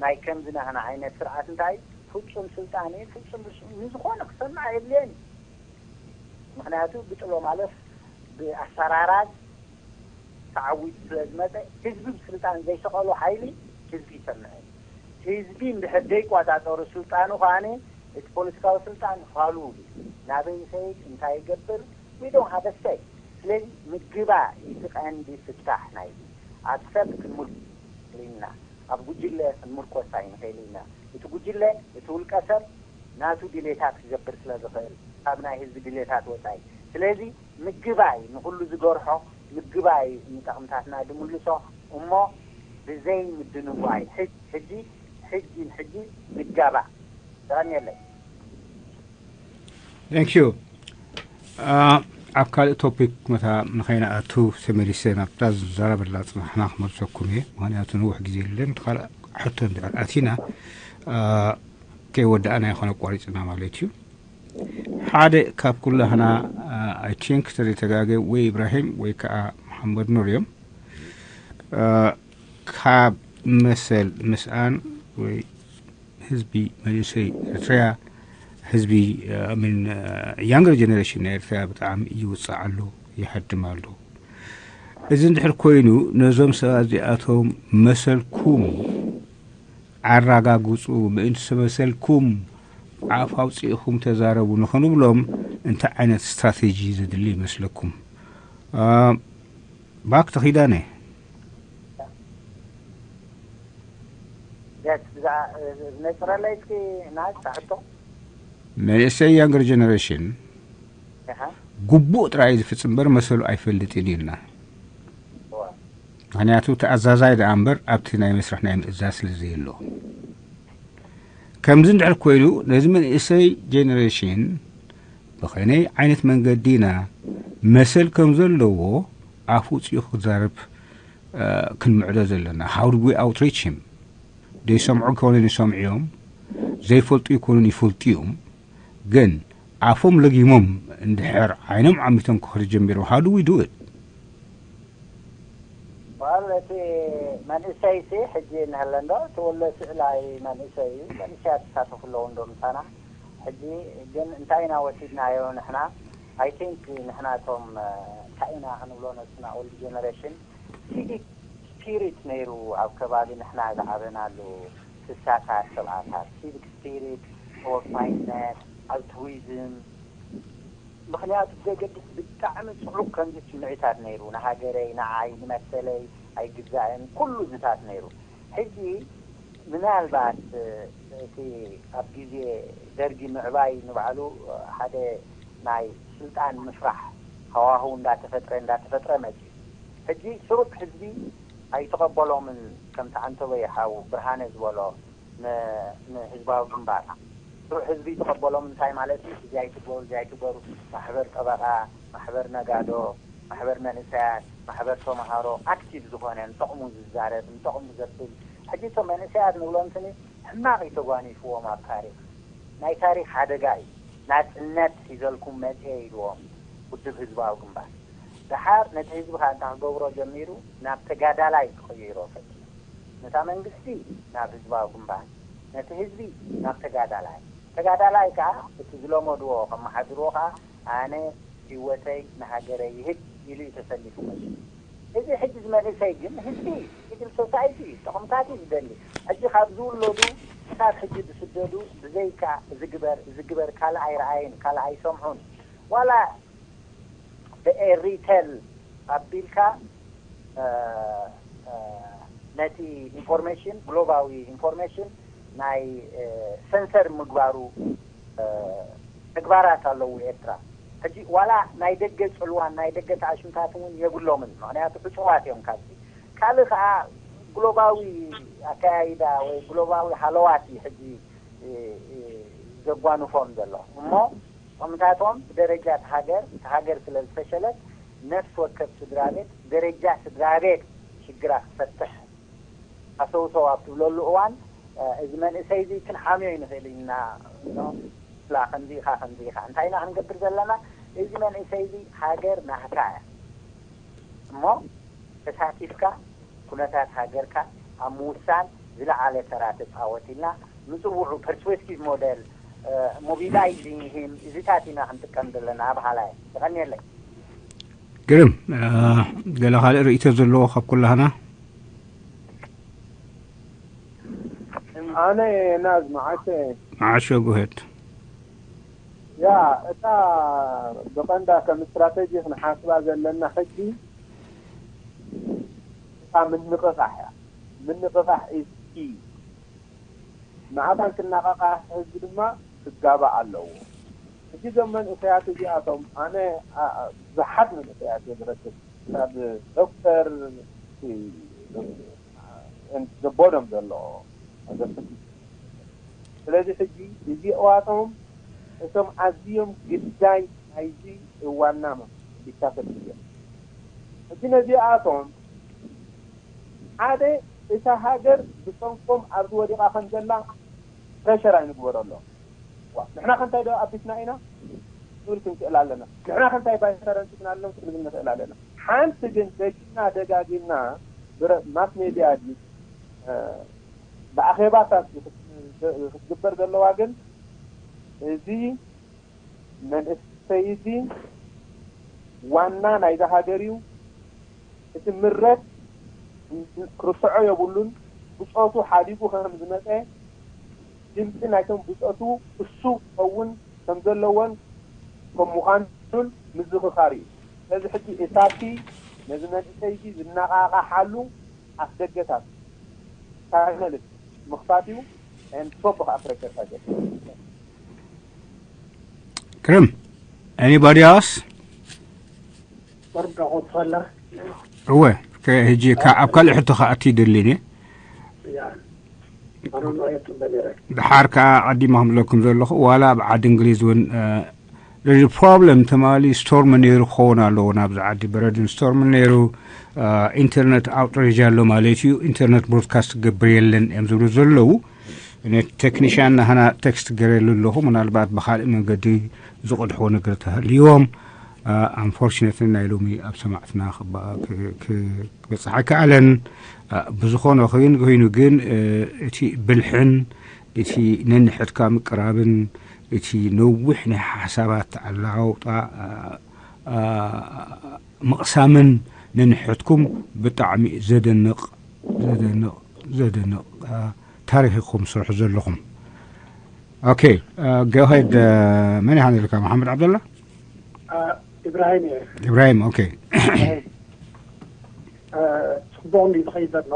ናይ ከምዚ ናህና ዓይነት ስርዓት እንታይ እዩ? ፍጹም ስልጣን እዩ፣ ፍጹም ብስ-፣ ንዝኾነ ክሰምዕ የድልየን እዩ። ምኽንያቱ ብጥሎ ማለፍ ብኣሰራራዝ ተዓዊቱ ስለ ዝመጸ፣ ህዝቢ ብስልጣን ዘይሰቐሎ ሓይሊ ህዝቢ ይሰምዕ እዩ። ህዝቢ እንድሕር ዘይቋጻጸሩ ስልጣኑ ከኣኒ፣ እቲ ፖለቲካዊ ስልጣን ፋሉል እዩ። ናበይ ይኸይድ፣ እንታይ ይገብር፣ we don't have a say። ስለዚ ምግባእ እቲ ቀንዲ ፍታሕ ናይዚ። ኣብ ሰብ ክንምርኮስ ኣይንኽእልን ኢና፣ ኣብ ጉጅለ ክንምርኮስ ኣይንኽእልን ኢና። እቲ ጉጅለ፣ እቲ ውልቀ ሰብ ናቱ ድሌታት ክገብር ስለ ዝኽእል፣ ካብ ናይ ህዝቢ ድሌታት ወጻኢ። ስለዚ ምግባይ ንኹሉ ዝገርሖ፣ ምግባይ ንጠቕምታትና ዝምልሶ፣ እሞ ብዘይ ምድንጓይ፣ ሕጅ-፣ ሕጂ፣ ሕጂ ንሕጂ ንጋባእ። የቐንየለይ። Thank you። ኣብ ካልእ ቶፒክ መታ ንኸይንኣቱ ተመሊሰ ናብታ ዝዛረበላ ጽናሕና ክመልሰኩም እየ። ምኽንያቱ ነዊሕ ግዜ የለን። እቲ ካልእ ሕቶ እንድሕር ኣቲና ከይወዳእና ይኾነ ኣቋሪጽና ማለት እዩ። ሓደ ካብ ኩላህና፣ I think፣ ተዘይተጋገ ወይ ኢብራሂም ወይ ከዓ መሓመድ ኑር እዮም። ካብ መሰል ምስኣን ወይ ህዝቢ መንእሰይ ኤርትራ፣ ህዝቢ፣ I mean፣ younger generation ናይ ኤርትራ ብጣዕሚ ይውጻዕ ኣሎ፣ ይሃድም ኣሎ። እዚ እንድሕር ኮይኑ፣ ነዞም ሰባት እዚኣቶም መሰልኩም ኣራጋግጹ፣ ምእንቲ መሰልኩም ኣፍ ኣውጺእኹም ተዛረቡ ንኽንብሎም እንታይ ዓይነት ስትራቴጂ ዘድሊ ይመስለኩም? ባክ ተኺዳነ። ነጽረለይ እስኪ ናት ሕቶ። መንእሰይ younger generation ግቡእ ጥራይ ዝፍጽም እምበር መሰሉ ኣይፈልጥን ኢልና። ምኽንያቱ ተኣዛዛይ ደኣ እምበር ኣብቲ ናይ መስርሕ ናይ ምእዛዝ ስለ ዘየሎ። ከምዚ እንድሕር ኮይኑ ነዚ መንእሰይ ጀነሬሽን ብኸመይ ዓይነት መንገዲ ኢና መሰል ከም ዘለዎ ኣፉ ውፅኡ ክዛረብ ክንምዕዶ ዘለና። How do we outreach him? ዘይሰምዑ ይኮኑን ይሰምዑ እዮም፣ ዘይፈልጡ ይኮኑን ይፈልጡ እዮም። ግን ኣፎም ለጊሞም እንድሕር ዓይኖም ዓሚቶም ክኸዱ ጀሚሮም how do we do it? ዋል እቲ መንእሰይ ሲ ሕጂ እንሀለ እንዶ እቲ ወሎ ስእላይ መንእሰይ እዩ። መንእሰያት ይሳተፉ ኣለዉ እንዶ ምሳና። ሕጂ ግን እንታይ ኢና ወሲድናዮ ንሕና? I think ንሕና እቶም እንታይ ኢና ክንብሎ ነስና old generation civic ስፒሪት ነይሩ ኣብ ከባቢ ንሕና ዝዓበናሉ ስሳታት ሰብዓታት፣ ሲቪክ ስፒሪት፣ ተወፋይነት፣ ኣልትሩይዝም። ምክንያቱ ብዘገድስ ብጣዕሚ ጽዑቕ ከምዚ ስምዒታት ነይሩ፣ ንሃገረይ፣ ንዓይ፣ ንመሰለይ ኣይግዛእን፣ ኩሉ ዝታት ነይሩ። ሕጂ ምናልባት እቲ ኣብ ግዜ ደርጊ ምዕባይ ንባዕሉ ሓደ ናይ ስልጣን ምፍራሕ ሃዋህው እንዳተፈጥረ እንዳተፈጥረ መጺኡ። ሕጂ ስሩዕ ህዝቢ ኣይተቐበሎምን። ከምቲ ዓንተቦይ ሓው ብርሃነ ዝበሎ ንህዝባዊ ግንባር ስሩዕ ህዝቢ ይተቐበሎም። እንታይ ማለት እዩ? እዚ ኣይትግበሩ፣ እዚ ኣይትግበሩ። ማሕበር ጠበቓ፣ ማሕበር ነጋዶ፣ ማሕበር መንእሰያት፣ ማሕበር ተምሃሮ ኣክቲቭ ዝኾነ ንጠቕሙ ዝዛረብ ንጠቕሙ ዘብል። ሕጂ እቶም መንእሰያት ንብሎም ስኒ ሕማቕ እዩ ተጓኒፍዎም ኣብ ታሪኽ። ናይ ታሪኽ ሓደጋ እዩ። ናጽነት ሒዘልኩም መጽየ ኢልዎም ውድብ ህዝባዊ ግንባር። ደሓር ነቲ ህዝቢ ከኣ እንታይ ክገብሮ ጀሚሩ? ናብ ተጋዳላይ ክቕይሮ ፈቲኑ። ነታ መንግስቲ ናብ ህዝባዊ ግንባር፣ ነቲ ህዝቢ ናብ ተጋዳላይ። ተጋዳላይ ከኣ እቲ ዝለመድዎ ከመሓድርዎ ከኣ ኣነ ህይወተይ ንሃገረይ ይህብ ኢሉ እዩ ተሰሊፉ መጺኡ። እዚ ሕጂ ዝመንእሰይ ግን ህዝቢ እዩ፣ ሲቪል ሶሳይቲ እዩ፣ ጠቕምታት እዩ ዝደሊ። ሕጂ ካብ ዝውለዱ ክሳብ ሕጂ ዝስደዱ ብዘይካ እዚ ግበር እዚ ግበር ካልእ ኣይረኣይን ካልእ ኣይሰምዑን። ዋላ ብኤሪተል ኣቢልካ ነቲ ኢንፎርሜሽን ግሎባዊ ኢንፎርሜሽን ናይ ሰንሰር ምግባሩ ተግባራት ኣለዉ ኤርትራ። ሕጂ ዋላ ናይ ደገ ጽልዋን ናይ ደገ ተኣሽምታት እውን የብሎምን፣ ምክንያቱ ዕጹዋት እዮም ካብዚ። ካልእ ከዓ ግሎባዊ ኣካያይዳ ወይ ግሎባዊ ሃለዋት እዩ ሕጂ ዘጓንፎም ዘሎ እሞ ጥቕምታቶም ብደረጃ እቲ ሃገር እቲ ሃገር ስለ ዝፈሸለት ነፍሲ ወከፍ ስድራ ቤት ደረጃ ስድራ ቤት ሽግራ ክፈትሕ ኣሰውሰው ኣብ ትብለሉ እዋን እዚ መንእሰይ እዚ ክንሓምዮ ይንኽእል ኢና። ላ ከምዚ ኢኻ ከምዚ ኢኻ እንታይ ኢና ክንገብር ዘለና? እዚ መንእሰይ እዚ ሃገር ናህታ እያ እሞ ተሳቲፍካ ኩነታት ሃገርካ ኣብ ምውሳን ዝለዓለ ተራ ተፃወት ኢልና ምፅውዑ ፐርስፔክቲቭ ሞደል ሞቢላይዚንግ ሂም እዚታት ኢና ክንጥቀም ዘለና። ኣብ ሃላይ የቐንየለይ። ግርም። ገለ ካልእ ርእይቶ ዘለዎ ካብ ኩላህና? ኣነ ናዝ መዓሸ መዓሸ ጉሄድ ያ እታ ብቐንዳ ከም ስትራተጂ ክንሓስባ ዘለና ሕጂ እታ ምንቕቓሕ እያ። ምንቕቓሕ ኢዝ ኪ። ንዓባን ክነቓቓሕ ህዝቢ ድማ ክጋባእ ኣለዎ። ሕጂ እዞም መንእሰያት እዚኣቶም ኣነ ብዙሓት መንእሰያት እየ ዝረክብ ካብ ዶክተር ዘቦዶም ዘሎ ስለዚ ሕጂ እዚኦዋቶም እቶም ኣዝዮም ግዳይ ናይዚ እዋናም ዲክታተር እዮም። ሕጂ ነዚኣቶም ሓደ እታ ሃገር ብሰንኮም ኣብዚ ወዲቓ ከም ዘላ ፕሬሸር ኣይንግበረሎም። ንሕና ከንታይ ዶ ኣቢስና ኢና ትብል ክንክእል ኣለና። ንሕና ከንታይ ባይተረንስና ኣለና ትብል ንኽእል ኣለና። ሓንቲ ግን ደጊምና ደጋጊምና ማስ ሜድያ ድዩ ብኣኼባታት ክትግበር ዘለዋ ግን እዚ መንእሰይ እዚ ዋና ናይዛ ሃገር እዩ። እቲ ምረት ክርስዖ የብሉን። ብፆቱ ሓዲጉ ከም ዝመፀ ድምፂ ናይቶም ብፆቱ እሱ ክኸውን ከም ዘለዎን ከም ምዃኑን ምዝኽኻር እዩ። ስለዚ ሕጂ እሳቲ ነዚ መንእሰይ እዚ ዝነቓቓሓሉ ኣፍደገታት ቻነልስ ምኽፋት እዩ። And top of Africa target. ግርም። Anybody else? ወርዶ ቆፈላ እወ ከ- ሕጂ ካብ ኣብ ካልእ ሕቶ ከኣቲ ይደሊኒ። ያ ኣሮኖ የጥበ ነረ ድሓር ከዓ ዓዲማ ክምለኩም ዘለኹ ዋላ ኣብ ዓዲ እንግሊዝ እውን እ፣ እዚ ፕሮብለም ትማሊ ስቶርም ነይሩ ክኸውን ኣለዎ ናብዚ ዓዲ በረድን ስቶርም ነይሩ እ፣ ኢንተርነት ኣውትሬጅ ኣሎ ማለት እዩ ኢንተርነት ብሮድካስት ክገብር የለን እዮም ዝብሉ ዘለዉ እነ ቴክኒሽያን ናህና ቴክስት ገረሉ ኣለኹ ምናልባት ብካልእ መንገዲ ዝቕድሕዎ ነገር ተሃልይዎም ኣንፎርችነትሊ ናይ ሎሚ ኣብ ሰማዕትና ክበ- ክ- ክ- ክበፅሕ ኣይከኣለን። እ፣ ብዝኾነ ኮይኑ ኮይኑ ግን እ፣ እቲ ብልሕን እቲ ነንሕድካ ምቅራብን እቲ ነዊሕ ናይ ሓሳባት ኣለዋውጣ እ፣ እ፣ ምቕሳምን ንንሕትኩም ብጣዕሚ ዘደንቕ ዘደንቕ ዘደንቕ ታሪኽ ኢኹም ስርሑ ዘለኹም። ኦኬ፣ ጎሄድ። መን ይሓን ኢልካ? መሓመድ ዓብደላ? ኢብራሂም እየ። ኢብራሂም። ኦኬ። ጽቡቕ እንዲ ዝኸይድ ዘሎ።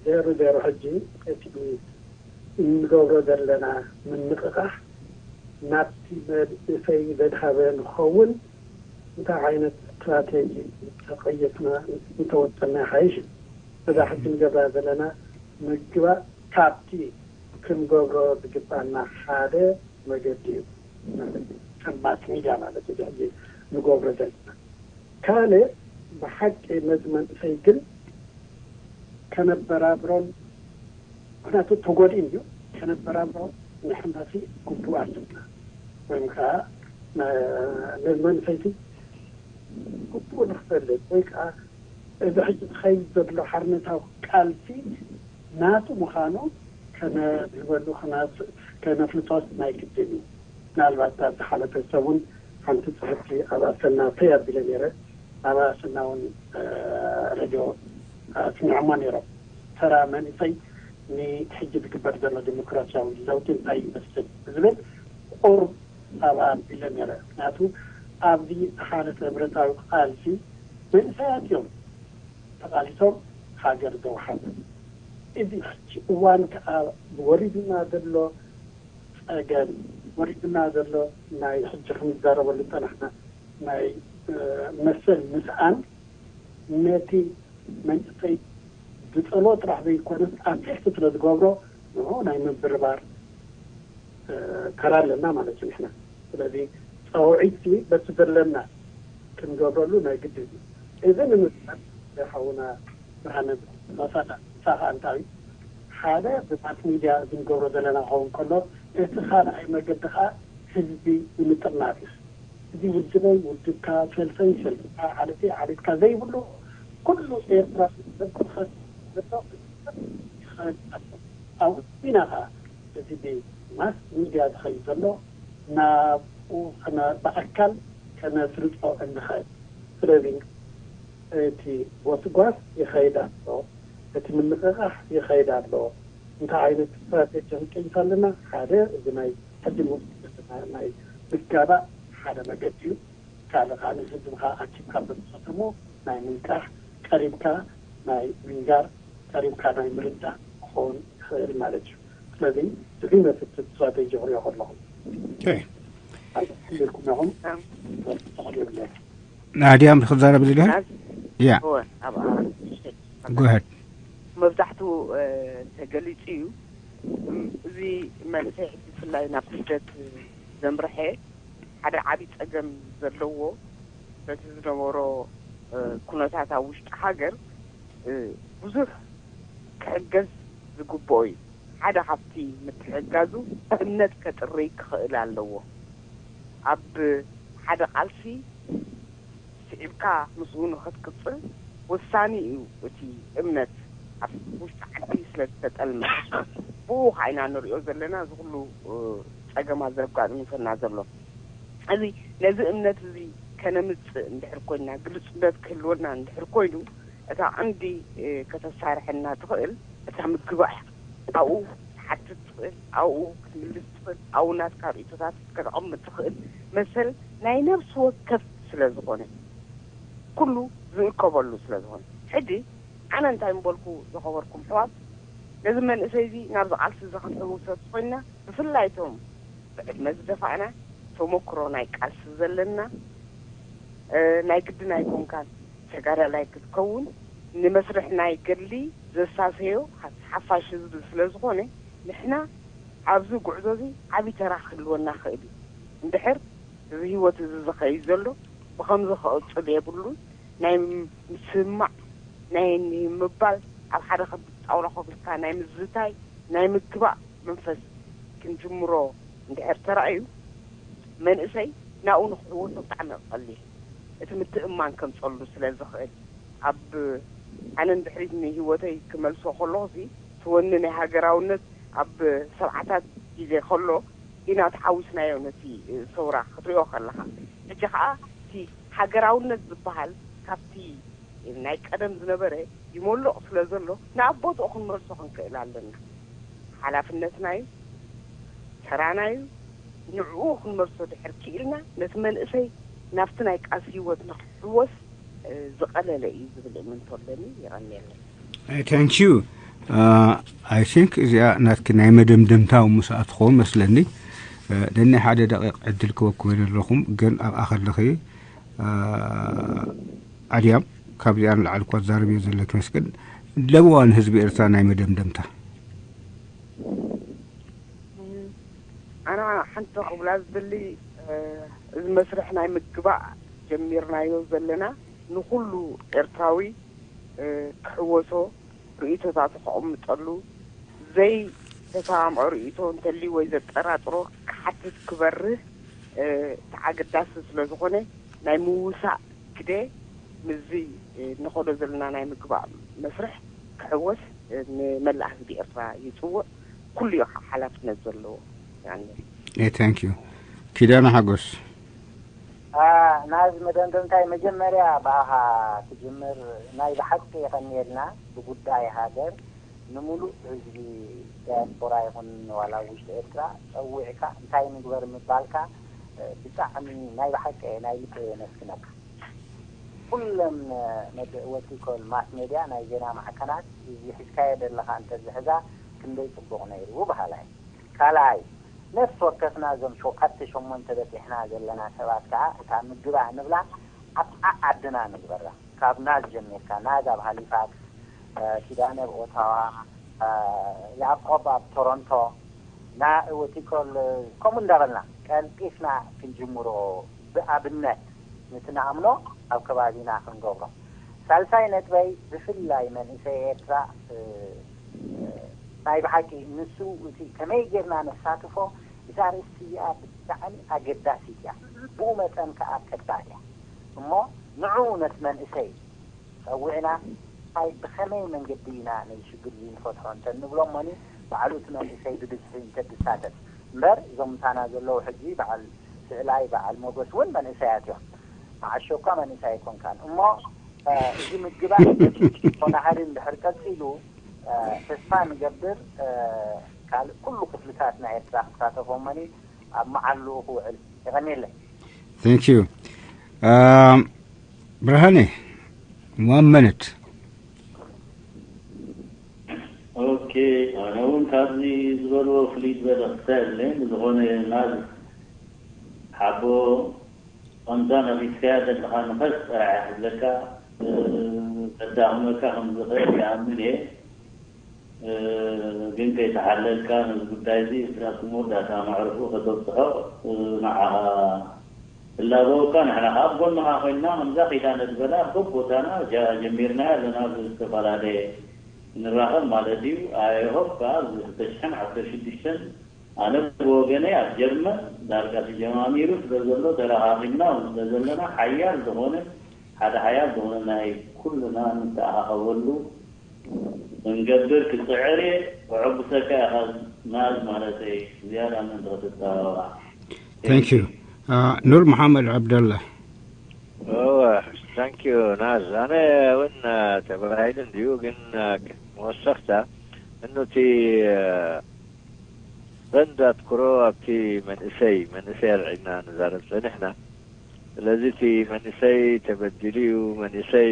ዜሮ ዜሮ ሕጂ እቲ እንገብሮ ዘለና ምንቕቓሕ ናብቲ መንእሰይ ዘድሃበ ንኸውን እንታይ ዓይነት ስትራቴጂ እንተቐየስና እንተወጠና ይሓይሽ? እዛ ሕጂ ንገብራ ዘለና ምግባእ ካብቲ ክንገብሮ ዝግባና ሓደ መገዲ እዩ። ከም ማስ ሚድያ ማለት እዩ ሕጂ ንገብሮ ዘለና። ካልእ ብሓቂ ነዚ መንእሰይ ግን ከነበራብሮን ምክንያቱ ተጎዲኡ እዩ ከነበራብሮ ንሕናሲ ግቡእ ኣለና ወይም ከዓ ነዚ መንእሰይቲ ግቡእ ንክፈልጥ ወይ ከዓ እዚ ሕጂ ዝኸይድ ዘሎ ሓርነታዊ ቃልሲ ናቱ ምዃኑ ከነድህበሉ ከነፍልጦ ናይ ግድን እዩ። ምናልባት ኣብ ዝሓለፈ ሰብ እውን ሓንቲ ፅሕፍቲ ኣብ ኣሰና ተይ ኣቢለ ነይረ ኣብ ኣሰና እውን ሬድዮ ኣስሚዖሞ ነይሮም። ተራ መንእሰይ ንሕጂ ዝግበር ዘሎ ዲሞክራሲያዊ ለውጢ እንታይ ይመስል ዝብል ቁር ኣብ ኣቢለ ነይረ። ምክንያቱ ኣብዚ ዝሓለፈ ህብረታዊ ቃልሲ መንእሰያት እዮም ተቓሊሶም ሃገር ዘውሓቡ። እዚ ሕጂ እዋን ከዓ ወሪዱና ዘሎ ፀገም ወሪዱና ዘሎ ናይ ሕጂ ክንዛረበሉ ዝፀናሕና ናይ መሰል ምስኣን ነቲ መንእሰይ ብፀሎ ጥራሕ ዘይኮነስ ኣብ ትሕቲ ስለ ዝገብሮ ንኡ ናይ ምብርባር ተራ ኣለና ማለት እዩ። ንሕና ስለዚ ፀውዒት በቲ ዘለና ክንገብረሉ ናይ ግድን እዩ። እዚ ንምግባር ሓውና ብርሃነ መሳዳ ንሳ ከዓ እንታይ ሓደ ብማስ ሚድያ ዝንገብሮ ዘለና ክኸውን ከሎ እቲ ካልኣይ መገዲ ከዓ ህዝቢ ንምጥርናፍ እዩ። እዚ ውድበይ ውድብካ ሰልፈይ ሰልፍካ ዓሌተይ ዓሌትካ ዘይብሉ ኩሉ ኤርትራ ይኸድ ኣሎ። ኣብኡ ኢና ከዓ እዚ ብማስ ሚድያ ዝኸይድ ዘሎ ናብኡ ብኣካል ከነስርፆ እንኽእል። ስለዚ እቲ ጎስጓስ ይኸይድ ኣሎ፣ እቲ ምንቕቓሕ ይኸይድ ኣሎ። እንታይ ዓይነት ስትራቴጂ ክንቀይስ ኣለና? ሓደ እዚ ናይ ሕጂ ንወስድ ዘለና ናይ ምጋባእ ሓደ መገዲ እዩ። ካልእ ከዓ ንህዝብኻ ኣኪብካ በብኸተሙ ናይ ምንቃሕ ቀሪብካ ናይ ምንጋር ቀሪብካ ናይ ምርዳእ ክኸውን ይኽእል ማለት እዩ። ስለዚ እዚ መስል ስትራቴጂ ክሪኦ ከለኹ ኢልኩም ኢኹም ተኽእሎ የብለይ። ናድያ ክዛረብ ዝደሊ ያ እወ ኣብ ኣራት ጎሄድ መብዛሕትኡ ተገሊፁ እዩ። እዚ መንእሰይ ሕጂ ብፍላይ ናብ ስደት ዘምርሐ ሓደ ዓብዪ ፀገም ዘለዎ በቲ ዝነበሮ ኩነታት ኣብ ውሽጢ ሃገር ብዙሕ ክሕገዝ ዝግብኦ እዩ። ሓደ ካብቲ ምትሕግጋዙ እምነት ከጥርይ ክኽእል ኣለዎ። ኣብ ሓደ ቃልሲ ስዒብካ ምስኡ ንኽትቅፅል ወሳኒ እዩ እቲ እምነት ኣብ ውሽጢ ዓዲ ስለ ዝተጠልመ ብኡ ከዓ ኢና ንሪኦ ዘለና እዚ ኩሉ ፀገማት ዘጋጥምና ዘሎ። እዚ ነዚ እምነት እዚ ከነምፅእ እንድሕር ኮይንና ግልፅነት ክህልወና እንድሕር ኮይኑ እታ ቀንዲ ከተሳርሐና ትኽእል እታ ምግባእ እያ። ኣብኡ ክትሓትት ትኽእል፣ ኣብኡ ክትምልስ ትኽእል፣ ኣብኡ ናትካ ርእይቶታት ከተቐምጥ ትኽእል መሰል ናይ ነብሲ ወከፍ ስለ ዝኾነ ኩሉ ዝእከበሉ ስለ ዝኾነ ሕጂ ኣነ እንታይ ምበልኩ ዝኸበርኩም ሕዋት ነዚ መንእሰይ እዚ ናብዚ ቃልሲ እዚ ክንሕውሶ ተኾይንና ብፍላይ እቶም ብዕድመ ዝደፋእና ተመክሮ ናይ ቃልሲ ዘለና ናይ ግድን ኣይኮንካን ተጋዳላይ ክትከውን ንመስርሕ ናይ ገድሊ ዘሳሰዮ ሓፋሽ ህዝቢ ስለ ዝኾነ ንሕና ኣብዚ ጉዕዞ እዚ ዓብዪ ተራ ክህልወና ክእል እዩ። እንድሕር እዚ ህይወት እዚ ዝኸይድ ዘሎ ብኸምዚ ክቕፅል የብሉን ናይ ምስማዕ ናይ ምባል ኣብ ሓደ ከቢድ ጣውላ ኮፍ ኢልካ ናይ ምዝታይ ናይ ምግባእ መንፈስ ክንጅምሮ እንድሕር ተራእዩ መንእሰይ ናብኡ ንክሕወሶ ብጣዕሚ ቀሊል እቲ ምትእምማን ከምፀሉ ስለ ዝኽእል ኣብ ኣነ ንድሕሪት ንህይወተይ ክመልሶ ከለኹ ሲ ትወኒ ናይ ሃገራውነት ኣብ ሰብዓታት ግዜ ከሎ ኢና ተሓዊስናዮ ነቲ ሰውራ ክትሪኦ ከለኻ ሕጂ ከዓ እቲ ሃገራውነት ዝበሃል ካብቲ ናይ ቀደም ዝነበረ ይመልቕ ስለ ዘሎ፣ ናብ ቦትኡ ክንመልሶ ክንክእል ኣለና። ሓላፍነትና እዩ፣ ተራና እዩ። ንዕኡ ክንመልሶ ድሕር ክኢልና፣ ነቲ መንእሰይ ናብቲ ናይ ቃልሲ ህይወት ንክሕወስ፣ እ፣ ዝቐለለ እዩ ዝብል እምንቶ ኣለኒ። የቐንየለይ። Thank you. I think እዚኣ ናትኪ ናይ መደምደምታ ምስኣ ትኸውን መስለኒ። ደኒ ሓደ ደቂቕ ዕድል ክበኩም ኣለኹም፣ ግን ኣብኣ ከለኺ ኣድያም፣ ካብዚኣ ንላዕሊ እኳ ትዛረብዮ ዘለኪ መስገን፣ ለበዋ ንህዝቢ ኤርትራ ናይ መደምደምታ። ኣና ሓንቲ ክብላ ዝደሊ፣ እ፣ እዚ መስርሕ ናይ ምግባእ ጀሚርናዮ ዘለና፣ ንኹሉ ኤርትራዊ፣ እ፣ ክሕወሶ፣ ርእይቶታቱ ከቐምጠሉ፣ ዘይ ተሰማምዖ ርእይቶ እንተልዩ ወይ ዘጠራጥሮ ክሓትት ክበርህ፣ እ፣ ተዓገዳሲ ስለ ዝኾነ፣ ናይ ምውሳእ ግደ ምስዚ፣ እ፣ ንኸዶ ዘለና ናይ ምግባእ መስርሕ ክሕወስ፣ እ፣ ንመላእ ህዝቢ ኤርትራ ይጽውዕ። ኩሉ እዩ ከዓ ሓላፍነት ዘለዎ። ያኒ Thank you። ኪዳነ ሓጎስ። ናዚ መደምደምታይ መጀመርያ ብኣኻ ክጅምር ናይ ብሓቂ የቐንየልና። ብጉዳይ ሃገር ንምሉእ ህዝቢ ዳያስፖራ ይኹን ዋላ ውሽጢ ኤርትራ ጸዊዕካ እንታይ ንግበር ምባልካ ብጣዕሚ ናይ ብሓቂ ናይ ልቢ የመስግነካ። ኩለን ወቲኮል ማስ ሜድያ ናይ ዜና ማዕከናት እዚ ሒዝካዮ ዘለኻ እንተዝሕዛ ክንደይ ጽቡቕ ነይሩ በሃላይ። ካልኣይ ነፍሲ ወከፍና እዞም ሸውዓተ ሸሞንተ በጺሕና ዘለና ሰባት ከኣ እታ ምግባእ ንብላ ኣብ ዓዓድና ንግበራ። ካብ ናዝ ጀሚርካ፣ ናዝ ኣብ ሃሊፋክስ፣ ኪዳነ ኣብ ኦታዋ፣ ያዕቆብ ኣብ ቶሮንቶ፣ ና ወቲኮል ከምኡ እንዳበልና ቀልጢፍና ክንጅምሮ ብኣብነት ነቲ ንኣምኖ ኣብ ከባቢና ክንገብሮ። ሳልሳይ ነጥበይ ብፍላይ መንእሰይ ኤርትራ ናይ ብሓቂ ንሱ እቲ ከመይ ጌርና ነሳትፎ እዛ ኣርእስቲ እዚኣ ብጣዕሚ ኣገዳሲት እያ። ብኡ መጠን ከኣ ከባድ እያ እሞ ንዕኡ ነቲ መንእሰይ ጸዊዕና እንታይ ብኸመይ መንገዲ ኢና ነዚ ሽግር እዚ ንፈትሖ እንተንብሎ እሞኒ ባዕሉ እቲ መንእሰይ ብብዝሒ እንተድሳተፍ እምበር እዞም ምሳና ዘለዉ ሕጂ በዓል ስእላይ በዓል ሞገስ እውን መንእሰያት እዮም። መዓሾ እኳ መንእሰይ ኣይኮንካን እሞ እዚ ምግባእ ተናሃሪ እንድሕር ቀጺሉ ተስፋ ንገብር ካልእ ኩሉ ክፍልታት ናይ ኤርትራ ክሳተፎ እሞኒ ኣብ መዓልኡ ክውዕል። የቐንየለይ። Thank you. ብርሃነ፣ one minute. ኦኬ፣ ኣነ እውን ካብዚ ዝበልዎ ፍልይ ዝበለ ክስታይ የብለይን። ብዝኾነ ናዝ ሓቦ ከምዛ ነኺስካያ ዘለኻ ንኸስ ጥራሕ እየ ክብለካ። ከዳኽመካ ከም ዝኽእል ይኣምን እየ። ግን ከይተሓለልካ ነዚ ጉዳይ እዚ እስራስ መወዳእታ መዕርፉ ከተብፅሖ ንዓኻ እላበወካ። ንሕና ከዓ ኣብ ጎንኻ ኮይንና ከምዛ ኪዳነ ዝበላ በቦታና ጀሚርናዮ ኣለና። ብዝተፈላለየ ንራኸብ ማለት እዩ። ኣይሆፕ ከዓ ኣብዚ ክልተ ሽሕን ዓሰርተ ሽዱሽተን ኣነ ብወገነይ ኣብ ጀርመን ዳርጋ ተጀማሚሩ ስለ ዘሎ ተረኻኺብና እውን ስለ ዘለና ሓያል ዝኾነ ሓደ ሓያል ዝኾነ ናይ ኩልና ንተኣኻኸበሉ ክንገብር ክፅዕር እየ። ከዐጉሰካ እየ ካብ ናዝ ማለተይ ዝያዳ ምእንቲ ክትተባባዕ። Thank you. ኑር መሓመድ ዓብደላ። እወ፣ thank you ናዝ። ኣነ እውን ተባሂሉ እንድዩ፣ ግን መወሰኽታ እኑቲ በንድ ኣትኩሮ ኣብቲ መንእሰይ መንእሰይ ኣልዒልና ንዛረብ ጸኒሕና። ስለዚ እቲ መንእሰይ ተበዲሉ እዩ፣ መንእሰይ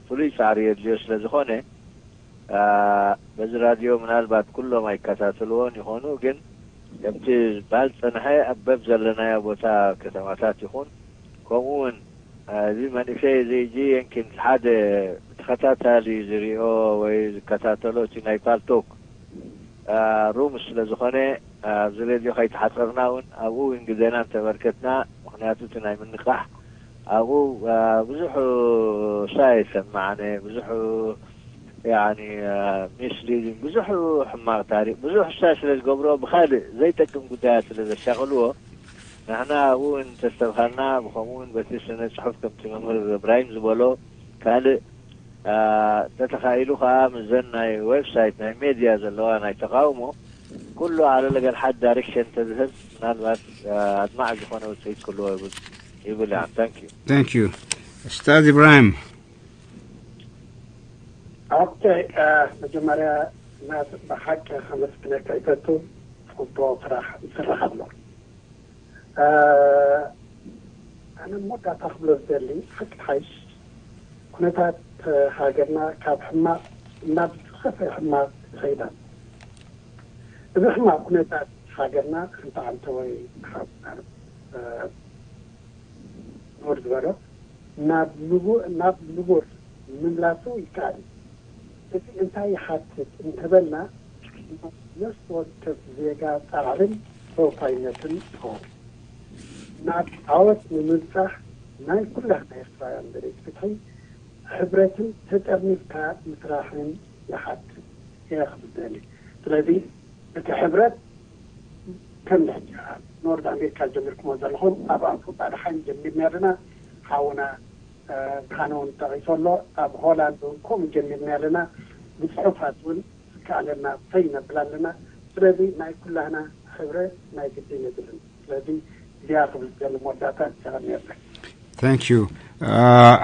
ፍሉይ ጻዕሪ የድልዮ ስለ ዝኾነ በዚ ራድዮ ምናልባት ኩሎም ኣይከታተልዎን ይኾኑ፣ ግን ከምቲ ዝባል ጸንሐ ኣብ በብ ዘለናዮ ቦታ ከተማታት ይኹን ከምኡ እውን እዚ መንእሰይ እዚ እጂ የንኪን ሓደ ተኸታታሊ ዝሪኦ ወይ ዝከታተሎ እቲ ናይ ፓልቶክ ሩም ስለ ዝኾነ ኣብዚ ሬድዮ ከይተሓፀርና እውን ኣብኡ እውን ግዜና እንተበርከትና ምክንያቱ እቲ ናይ ምንቃሕ ኣብኡ ብዙሕ ሳይ ሰማዕነ ብዙሕ ያኒ ሚስሊዲንግ ብዙሕ ሕማቕ ታሪክ ብዙሕ ሳይ ስለ ዝገብሮ ብካልእ ዘይጠቅም ጉዳያት ስለ ዘሻቕልዎ ንሕና ኣብኡ እውን ተስተብሃልና ብከምኡ እውን በቲ ስነ ፅሑፍ ከምቲ መምህር እብራሂም ዝበሎ ካልእ ተተኻኢሉ ከዓ ምስዘን ናይ ዌብሳይት ናይ ሜድያ ዘለዋ ናይ ተቃውሞ ኩሉ ዓለለ ገርሓት ዳይሬክሽን ተዝህብ ምናልባት ኣድማዕ ዝኾነ ውፅኢት ክህልዎ ይብል ይብል ያን ታንክ ዩ Thank you. Ustaz Ibrahim. ኦኬ፣ እ፣ መጀመርያ ናት ብሓቂ ከመስግነካ ይፈቱ። ጽቡቕ ስራሕ ይስራሕ ኣሎ። እ፣ ኣነ መወዳእታ ክብሎ ዝደሊ ሓቂ ሓይሽ ኩነታት ሃገርና ካብ ሕማቕ ናብ ዝኸፈ ሕማቕ ይኸይድ ኣሎ። እዚ ሕማቕ ኩነታት ሃገርና ክልተ ዓመተ ወይ ሓ-፣ እ፣ ኖር ዝበሎ ናብ ንቡ-፣ ናብ ንቡር ምምላሱ ይከኣል እዩ። እዚ እንታይ ይሓትት እንተበልና፣ ነፍሲ ወከፍ ዜጋ ጻዕርን ተወፋይነትን ይኸውን። ናብ ዓወት ንምብጻሕ ናይ ኩላህና ኤርትራውያን ደለይቲ ፍትሒ ሕብረትን ተጠርኒፍካ ምስራሕን ይሓትት እየ ክብል ደሊ። ስለዚ እቲ ሕብረት ከም ንሕጂ ኖርዝ ኣሜሪካ ጀሚርኩሞ ዘለኹም ኣብ ኣውሮጳ ደሓን ጀሚርና ኣለና። ሓውና፣ እ፣ ብርሃነ እውን ጠቒሱ ኣሎ። ኣብ ሆላንድ እውን ከምኡ ጀሚርና ኣለና። ብፅሑፋት እውን ዝከኣለና ፈይነብል ኣለና። ስለዚ ናይ ኩላህና ሕብረት ናይ ግድን የድልን። ስለዚ እዚኣ ክብል ዝደሊ መወዳእታ ይሰቐኒ ኣለና። Thank you.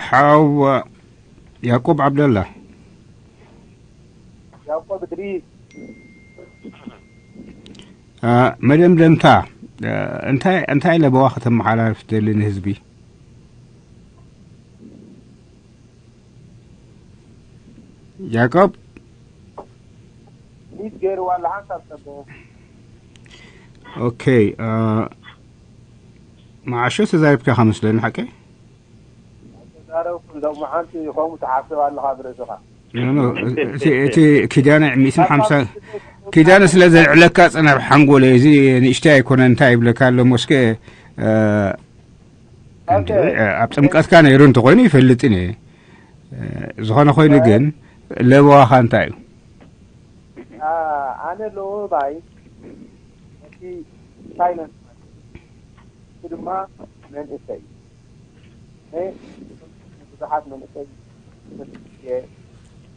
ሓው ያዕቆብ ዓብደላ። ያዕቆብ እድሪስ። መደምደምታ እንታይ ለበዋ ከተመሓላልፍ ትደሊ ንህዝቢ? ያዕቆብ። ሚት ገይርዋ ኣለሓንሳብ ጸበ። ኦኬ። መዓሾ ተዛሪብካ ከመስለኒ ሓቀይ? ተዛረብኩ። እንደሞ ሓንቲ ከምኡ ትሓስብ ኣለኻ ብርእስኻ። እቲ ኪዳነ ሚእትን ሓምሳ ኪዳነ ስለ ዘልዕለካ ጽናብ ሓንጎለ እዚ ንእሽተይ ኣይኮነ እንታይ ይብለካ ኣሎ ሞስከ ኣብ ጥምቀትካ ነይሩ እንተኮይኑ ይፈልጥን እየ። ዝኾነ ኮይኑ ግን ለበዋኻ እንታይ እዩ? ኣነ ለወባይ እቲ ሳይለንስ ማለት እዩ። እሱ ድማ መንእሰይ ብዙሓት መንእሰይ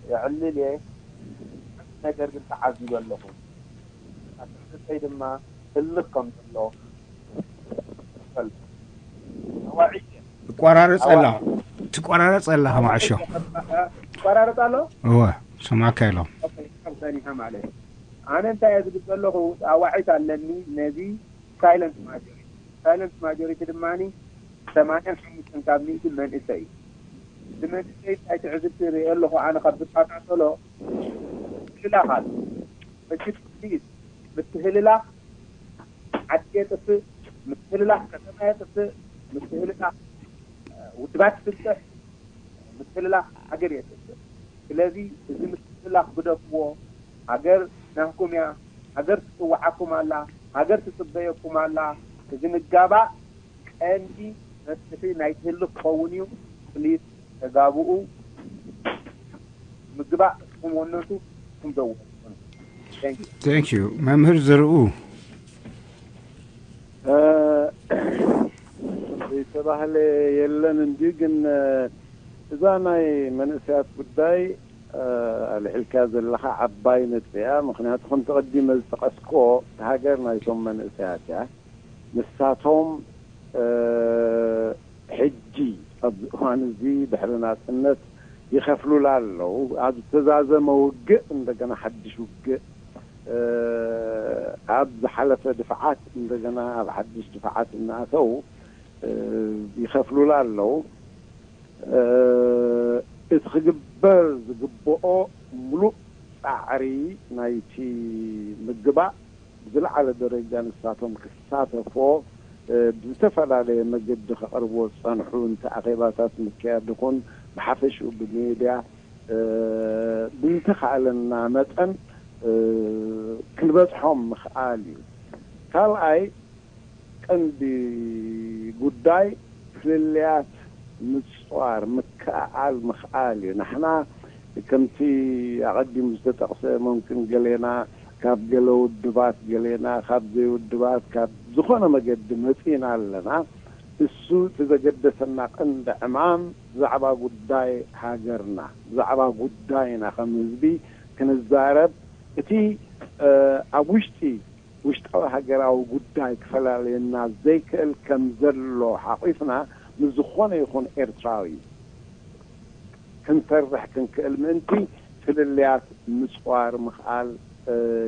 የዕልል እየ። ነገር ግን ተዓዚበ ኣለኹ። መንእሰይ ድማ ህልኽ ከም ዘሎ ትቋራረፅ ኣላ ትቋራረፅ ኣላ ከማዓሾ ይቋራረፅ ኣሎ። እወ ሰማዕካ ኢሎም ሰኒሐ ማለት ኣነ እንታይ እየ ዝብል ዘለኹ ኣዋዒት ኣለኒ ነዚ ሳይለንት ማጆሪቲ ሳይለንት ማጆሪቲ ድማ ሰማንያን ሓሙሽተን ካብ ሚእቲ መንእሰይ እዩ። ንመንእሰይ እንታይ ትዕዝብቲ ርኢ ኣለኹ ኣነ ካብ ዝከታተሎ ምትህልላኽ ኣሎ። መቸም ፕሊዝ ምትህልላኽ ዓዲ የጥፍእ፣ ምትህልላኽ ከተማ የጥፍእ፣ ምትህልላኽ ውድባት ይብፅሕ፣ ምትህልላኽ ሃገር የጥፍእ። ስለዚ እዚ ምትህልላኽ ግደፍዎ። ሃገር ናህኩም እያ። ሃገር ትፅውዓኩም ኣላ። ሃገር ትፅበየኩም ኣላ። እዚ ንጋባእ ቀንዲ መፍትሒ ናይቲ ህልኽ ክኸውን እዩ። ፕሊዝ ተጋብኡ። ምግባእ ንስኹም ወነንቱ ንስኹም ዘወንኑ። Thank you። Thank you መምህር ዝርኡ ዘይተባህለ የለን እንድዩ ግን እዛ ናይ መንእሰያት ጉዳይ ኣልዒልካ ዘለኻ ዓባይ ነጥቢ እያ። ምክንያቱ ከምቲ ቀዲመ ዝጠቐስክዎ እታ ሃገር ናይቶም መንእሰያት እያ። ንሳቶም ሕጂ ኣብዚ እዋን እዚ ድሕሪ ናፅነት ይኸፍሉላ ኣለዉ። ኣብ ዝተዛዘመ ውግእ እንደገና ሓድሽ ውግእ፣ ኣብ ዝሓለፈ ድፍዓት እንደገና ኣብ ሓድሽ ድፍዓት እናኣተዉ ይኸፍሉላ ኣለዉ። እቲ ክግበር ዝግብኦ ሙሉእ ፃዕሪ ናይቲ ምግባእ ብዝለዓለ ደረጃ ንሳቶም ክሳተፎ ብዝተፈላለየ መገዲ ከቕርብዎ ዝፀንሑ፣ እንተ ኣኼባታት ምክያድ ይኹን ብሓፈሽኡ ብሜድያ ብዝተኻእለና መጠን ክንበፅሖም ምኽኣል እዩ። ካልኣይ ቀንዲ ጉዳይ ፍልልያት ምፅዋር፣ ምክእኣል ምኽኣል እዩ። ንሕና ከምቲ ኣቐዲሙ ዝተጠቕሰ መምክን ገሌና ካብ ገለ ውድባት፣ ገሌና ካብ ዘይውድባት፣ ካብ ዝኾነ መገዲ መፂና ኣለና። እሱ እቲ ዘገደሰና ቀንዲ ዕማም ብዛዕባ ጉዳይ ሃገርና፣ ብዛዕባ ጉዳይና ከም ህዝቢ ክንዛረብ፣ እቲ ኣብ ውሽጢ ውሽጣዊ ሃገራዊ ጉዳይ ክፈላልየና ዘይክእል ከም ዘሎ ሓቒፍና ምስ ዝኾነ ይኹን ኤርትራዊ ክንሰርሕ ክንክእል ምእንቲ ፍልልያት ምፅዋር ምኽኣል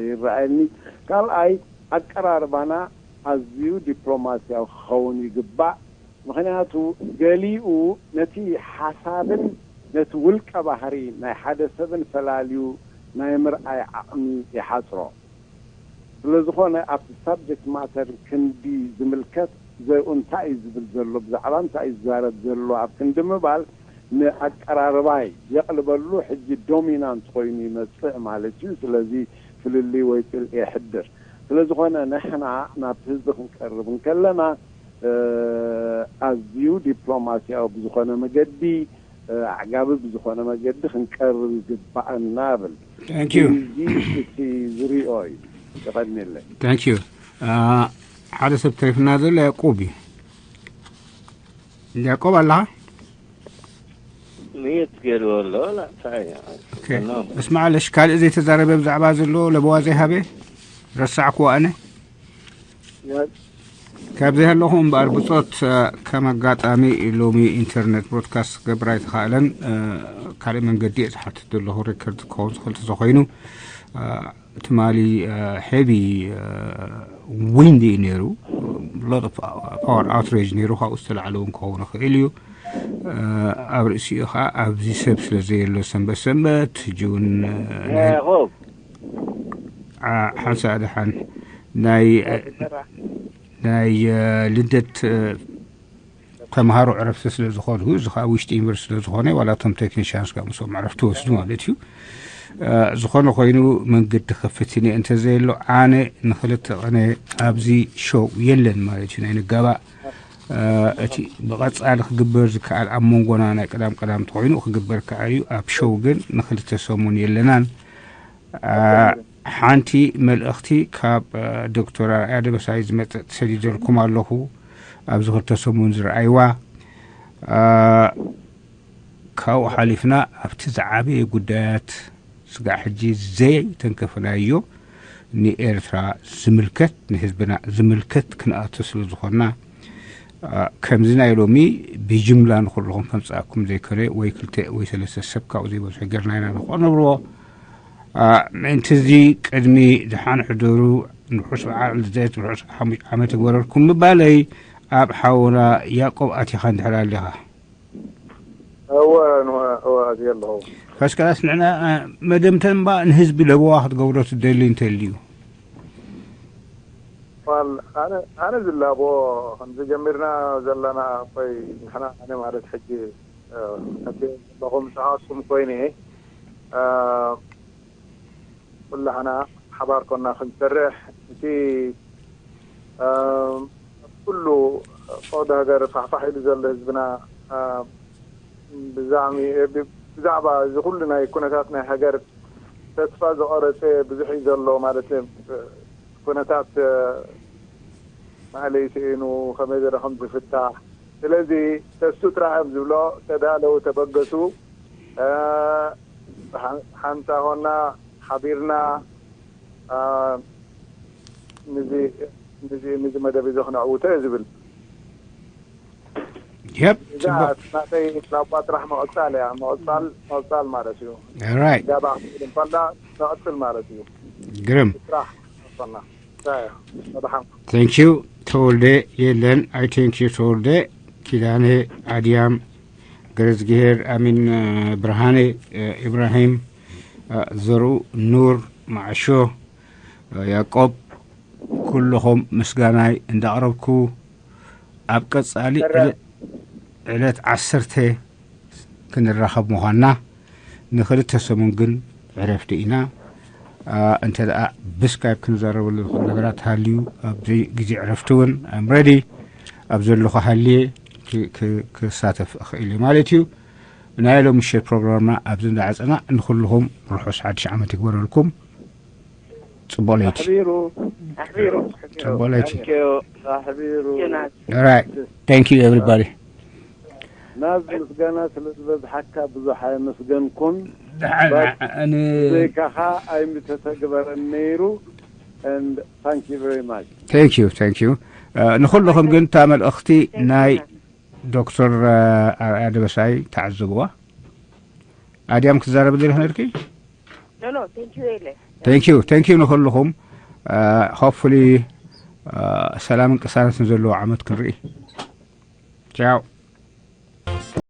ይረኣየኒ። ካልኣይ ኣቀራርባና ኣዝዩ ዲፕሎማስያዊ ክኸውን ይግባእ። ምኽንያቱ ገሊኡ ነቲ ሓሳብን ነቲ ውልቀ ባህሪ ናይ ሓደ ሰብን ፈላልዩ ናይ ምርኣይ ዓቕሚ ይሓፅሮ። ስለ ዝኾነ ኣብቲ ሳብጀክት ማተር ክንዲ ዝምልከት ዘኡ እንታይ እዩ ዝብል ዘሎ፣ ብዛዕባ እንታይ እዩ ዝዛረብ ዘሎ ኣብ ክንዲ ምባል ንኣቀራርባይ የቕልበሉ። ሕጂ ዶሚናንት ኮይኑ ይመፅእ ማለት እዩ። ስለዚ ፍልልይ ወይ ፅልኢ የሕድር። ስለ ዝኾነ ንሕና ናብቲ ህዝቢ ክንቀርብ እንከለና ኣዝዩ ዲፕሎማስያዊ ብዝኾነ መገዲ ኣዕጋቢ ብዝኾነ መገዲ ክንቀርብ ይግባኣና እብል። Thank you. እዚ እቲ ዝሪኦ እዩ። የቐድሜለይ። Thank you. ሓደ ሰብ ተሪፍና ዘሎ ያዕቆብ እዩ። ያዕቆብ ኣለኻ? ምየት ገይርዎ ኣሎ እንታይ Okay. እስማዕ ለሽ ካልእ ዘይተዛረበ ብዛዕባ ዘሎ ለበዋ ዘይሃበ ረሳዕኩዎ ኣነ። ካብ ዘይሃለኹ እምበኣር ብጾት ከም ኣጋጣሚ ሎሚ ኢንተርኔት ብሮድካስት ክገብር ኣይተኻእለን። ካልእ መንገዲ እየ ዝሓትት ዘለኹ። ሪከርድ ክኸውን ዝኽእል ተዘኾይኑ ትማሊ ሄቪ ዊንድ እዩ ነይሩ። ሎት ፓወር ኣውትሬጅ ነይሩ። ካብኡ ዝተላዕለ እውን ክኸውን ይኽእል እዩ። ኣብ ርእሲኡ ከዓ ኣብዚ ሰብ ስለ ዘየሎ ሰንበት ሰንበት ሕጂ እውን ናይ ሓንሳ ድሓን ናይ ናይ ልደት ተምሃሮ ዕረፍቲ ስለ ዝኾኑ እዚ ከዓ ውሽጢ ዩኒቨርሲቲ ስለ ዝኾነ ዋላ እቶም ቴክኒሽያንስ ከዓ ምስኦም ዕረፍቲ ወስዱ ማለት እዩ። ዝኾነ ኮይኑ መንገዲ ከፍት እየ እንተዘየሎ ኣነ ንክልተ ቀነ ኣብዚ ሾው የለን ማለት እዩ። ናይ ንጋባእ እቲ ብቐጻሊ ክግበር ዝከኣል ኣብ መንጎና ናይ ቀዳም ቀዳም ተኮይኑ ክግበር ከኣል እዩ። ኣብ ሾው ግን ንክልተ ሰሙን የለናን። ሓንቲ መልእኽቲ ካብ ዶክተር ኣርኣያ ደበሳይ ዝመጸት ሰዲደልኩም ኣለኹ። ኣብዚ ክልተ ሰሙን ዝረኣይዋ ካብኡ ሓሊፍና ኣብቲ ዝዓበየ ጉዳያት ስጋዕ ሕጂ ዘይተንከፍናዮ ንኤርትራ ዝምልከት ንህዝብና ዝምልከት ክንኣቱ ስለ ዝኾንና ከምዚ ናይ ሎሚ ብጅምላ ንኩልኹም ከምፃእኩም ዘይኮነ ወይ ክልተ ወይ ሰለስተ ሰብ ካብኡ ዘይበዝሑ ጌርና ኢና ንቆንብርዎ። ምእንቲ እዚ ቅድሚ ድሓን ሕደሩ ንርሑስ በዓል ልደት ርሑስ ሓሙሽ ዓመት ይግበረልኩም ምባለይ ኣብ ሓውና ያዕቆብ ኣቲኻ እንድሕር ኣሊኻ እወ እወ ኣትየ ኣለኹ። ፈስከላስ ንዕና መደምተን ባ ንህዝቢ ለበዋ ክትገብሮ ትደሊ እንተልዩ ዋል ኣነ ኣነ ዝላቦ ከምዚ ጀሚርና ዘለና ቆይ ንሕና ኣነ ማለት ሕጂ ኣትየ ዘለኹ ምሳኻትኩም ኮይነ ኩላህና ሓባር ኮና ክንሰርሕ እቲ ኩሉ ፈቕዶ ሃገር ፋሕፋሕ ኢሉ ዘሎ ህዝብና ብዛዕሚ ብዛዕባ እዚ ኩሉ ናይ ኩነታት ናይ ሃገር ተስፋ ዝቆረፀ ብዙሕ እዩ ዘሎ ማለት ኩነታት ማእለይ ስኢኑ ከመይ ገይሩ ከም ዝፍታሕ ስለዚ ተስቱ ጥራሕ እዮም ዝብሎ ተዳለው ተበገሱ ሓንሳ ኾና ሓቢርና ንዚ ንዚ ንዚ መደብ እዚ ክነዕውቶ እየ ዝብል Yep. እዛ ናተይ ላባ ጥራሕ መቐጻል እያ መቐጻል መቐጻል ማለት እዩ Right. ጋባ ክትብል እንከላ መቐጽል ማለት እዩ ግርም ስራሕ መቐጸልና እንታይ እዩ መድሓን Thank you ተወልደ የለን I thank you ተወልደ ኪዳነ ኣድያም ገረዝግሄር ኣሚን ብርሃነ ኢብራሂም ዘርኡ ኑር ማዕሾ ያዕቆብ ኩልኹም ምስጋናይ እንዳቕረብኩ ኣብ ቀጻሊ ዕለት ዓሰርተ ክንራኸብ ምዃንና ንክልተ ሰሙን ግን ዕረፍቲ ኢና እንተ ደኣ ብስካይፕ ክንዛረበሉ ዝኽእል ነገራት ሃልዩ ኣብዚ ግዜ ዕረፍቲ እውን ኣም ረዲ ኣብ ዘለኹ ሃልየ ክሳተፍ እኽእል እዩ ማለት እዩ ናይ ሎም ምሸት ፕሮግራምና ኣብዚ እንዳዓፀና ንኩልኹም ርሑስ ሓድሽ ዓመት ይግበረልኩም ጽቡቕ ለይቲ ኣሕቢሩ ኣሕቢሩ ጽቡቕ ለይቲ ኣሕቢሩ All right. Thank you, everybody. ናዚ ምስጋና ስለ ዝበዝሓካ ብዙሕ ኣየመስገንኩን ደሓን But- ን- ዘይካኻ ኣይምተተግበረን ነይሩ and thank you very much Thank you, thank you. ንኩልኹም ግን እታ መልእኽቲ ናይ ዶክተር ኣርኣያ ደበሳይ ተዓዘብዋ ኣድያም ክትዛረብ ደሊኽ ነርኪ No, no, thank you, Ele. Thank you, thank you ንኹልኹም። Hopefully ሰላምን ቅሳነትን ዘለዎ ዓመት ክንርኢ። ቻው።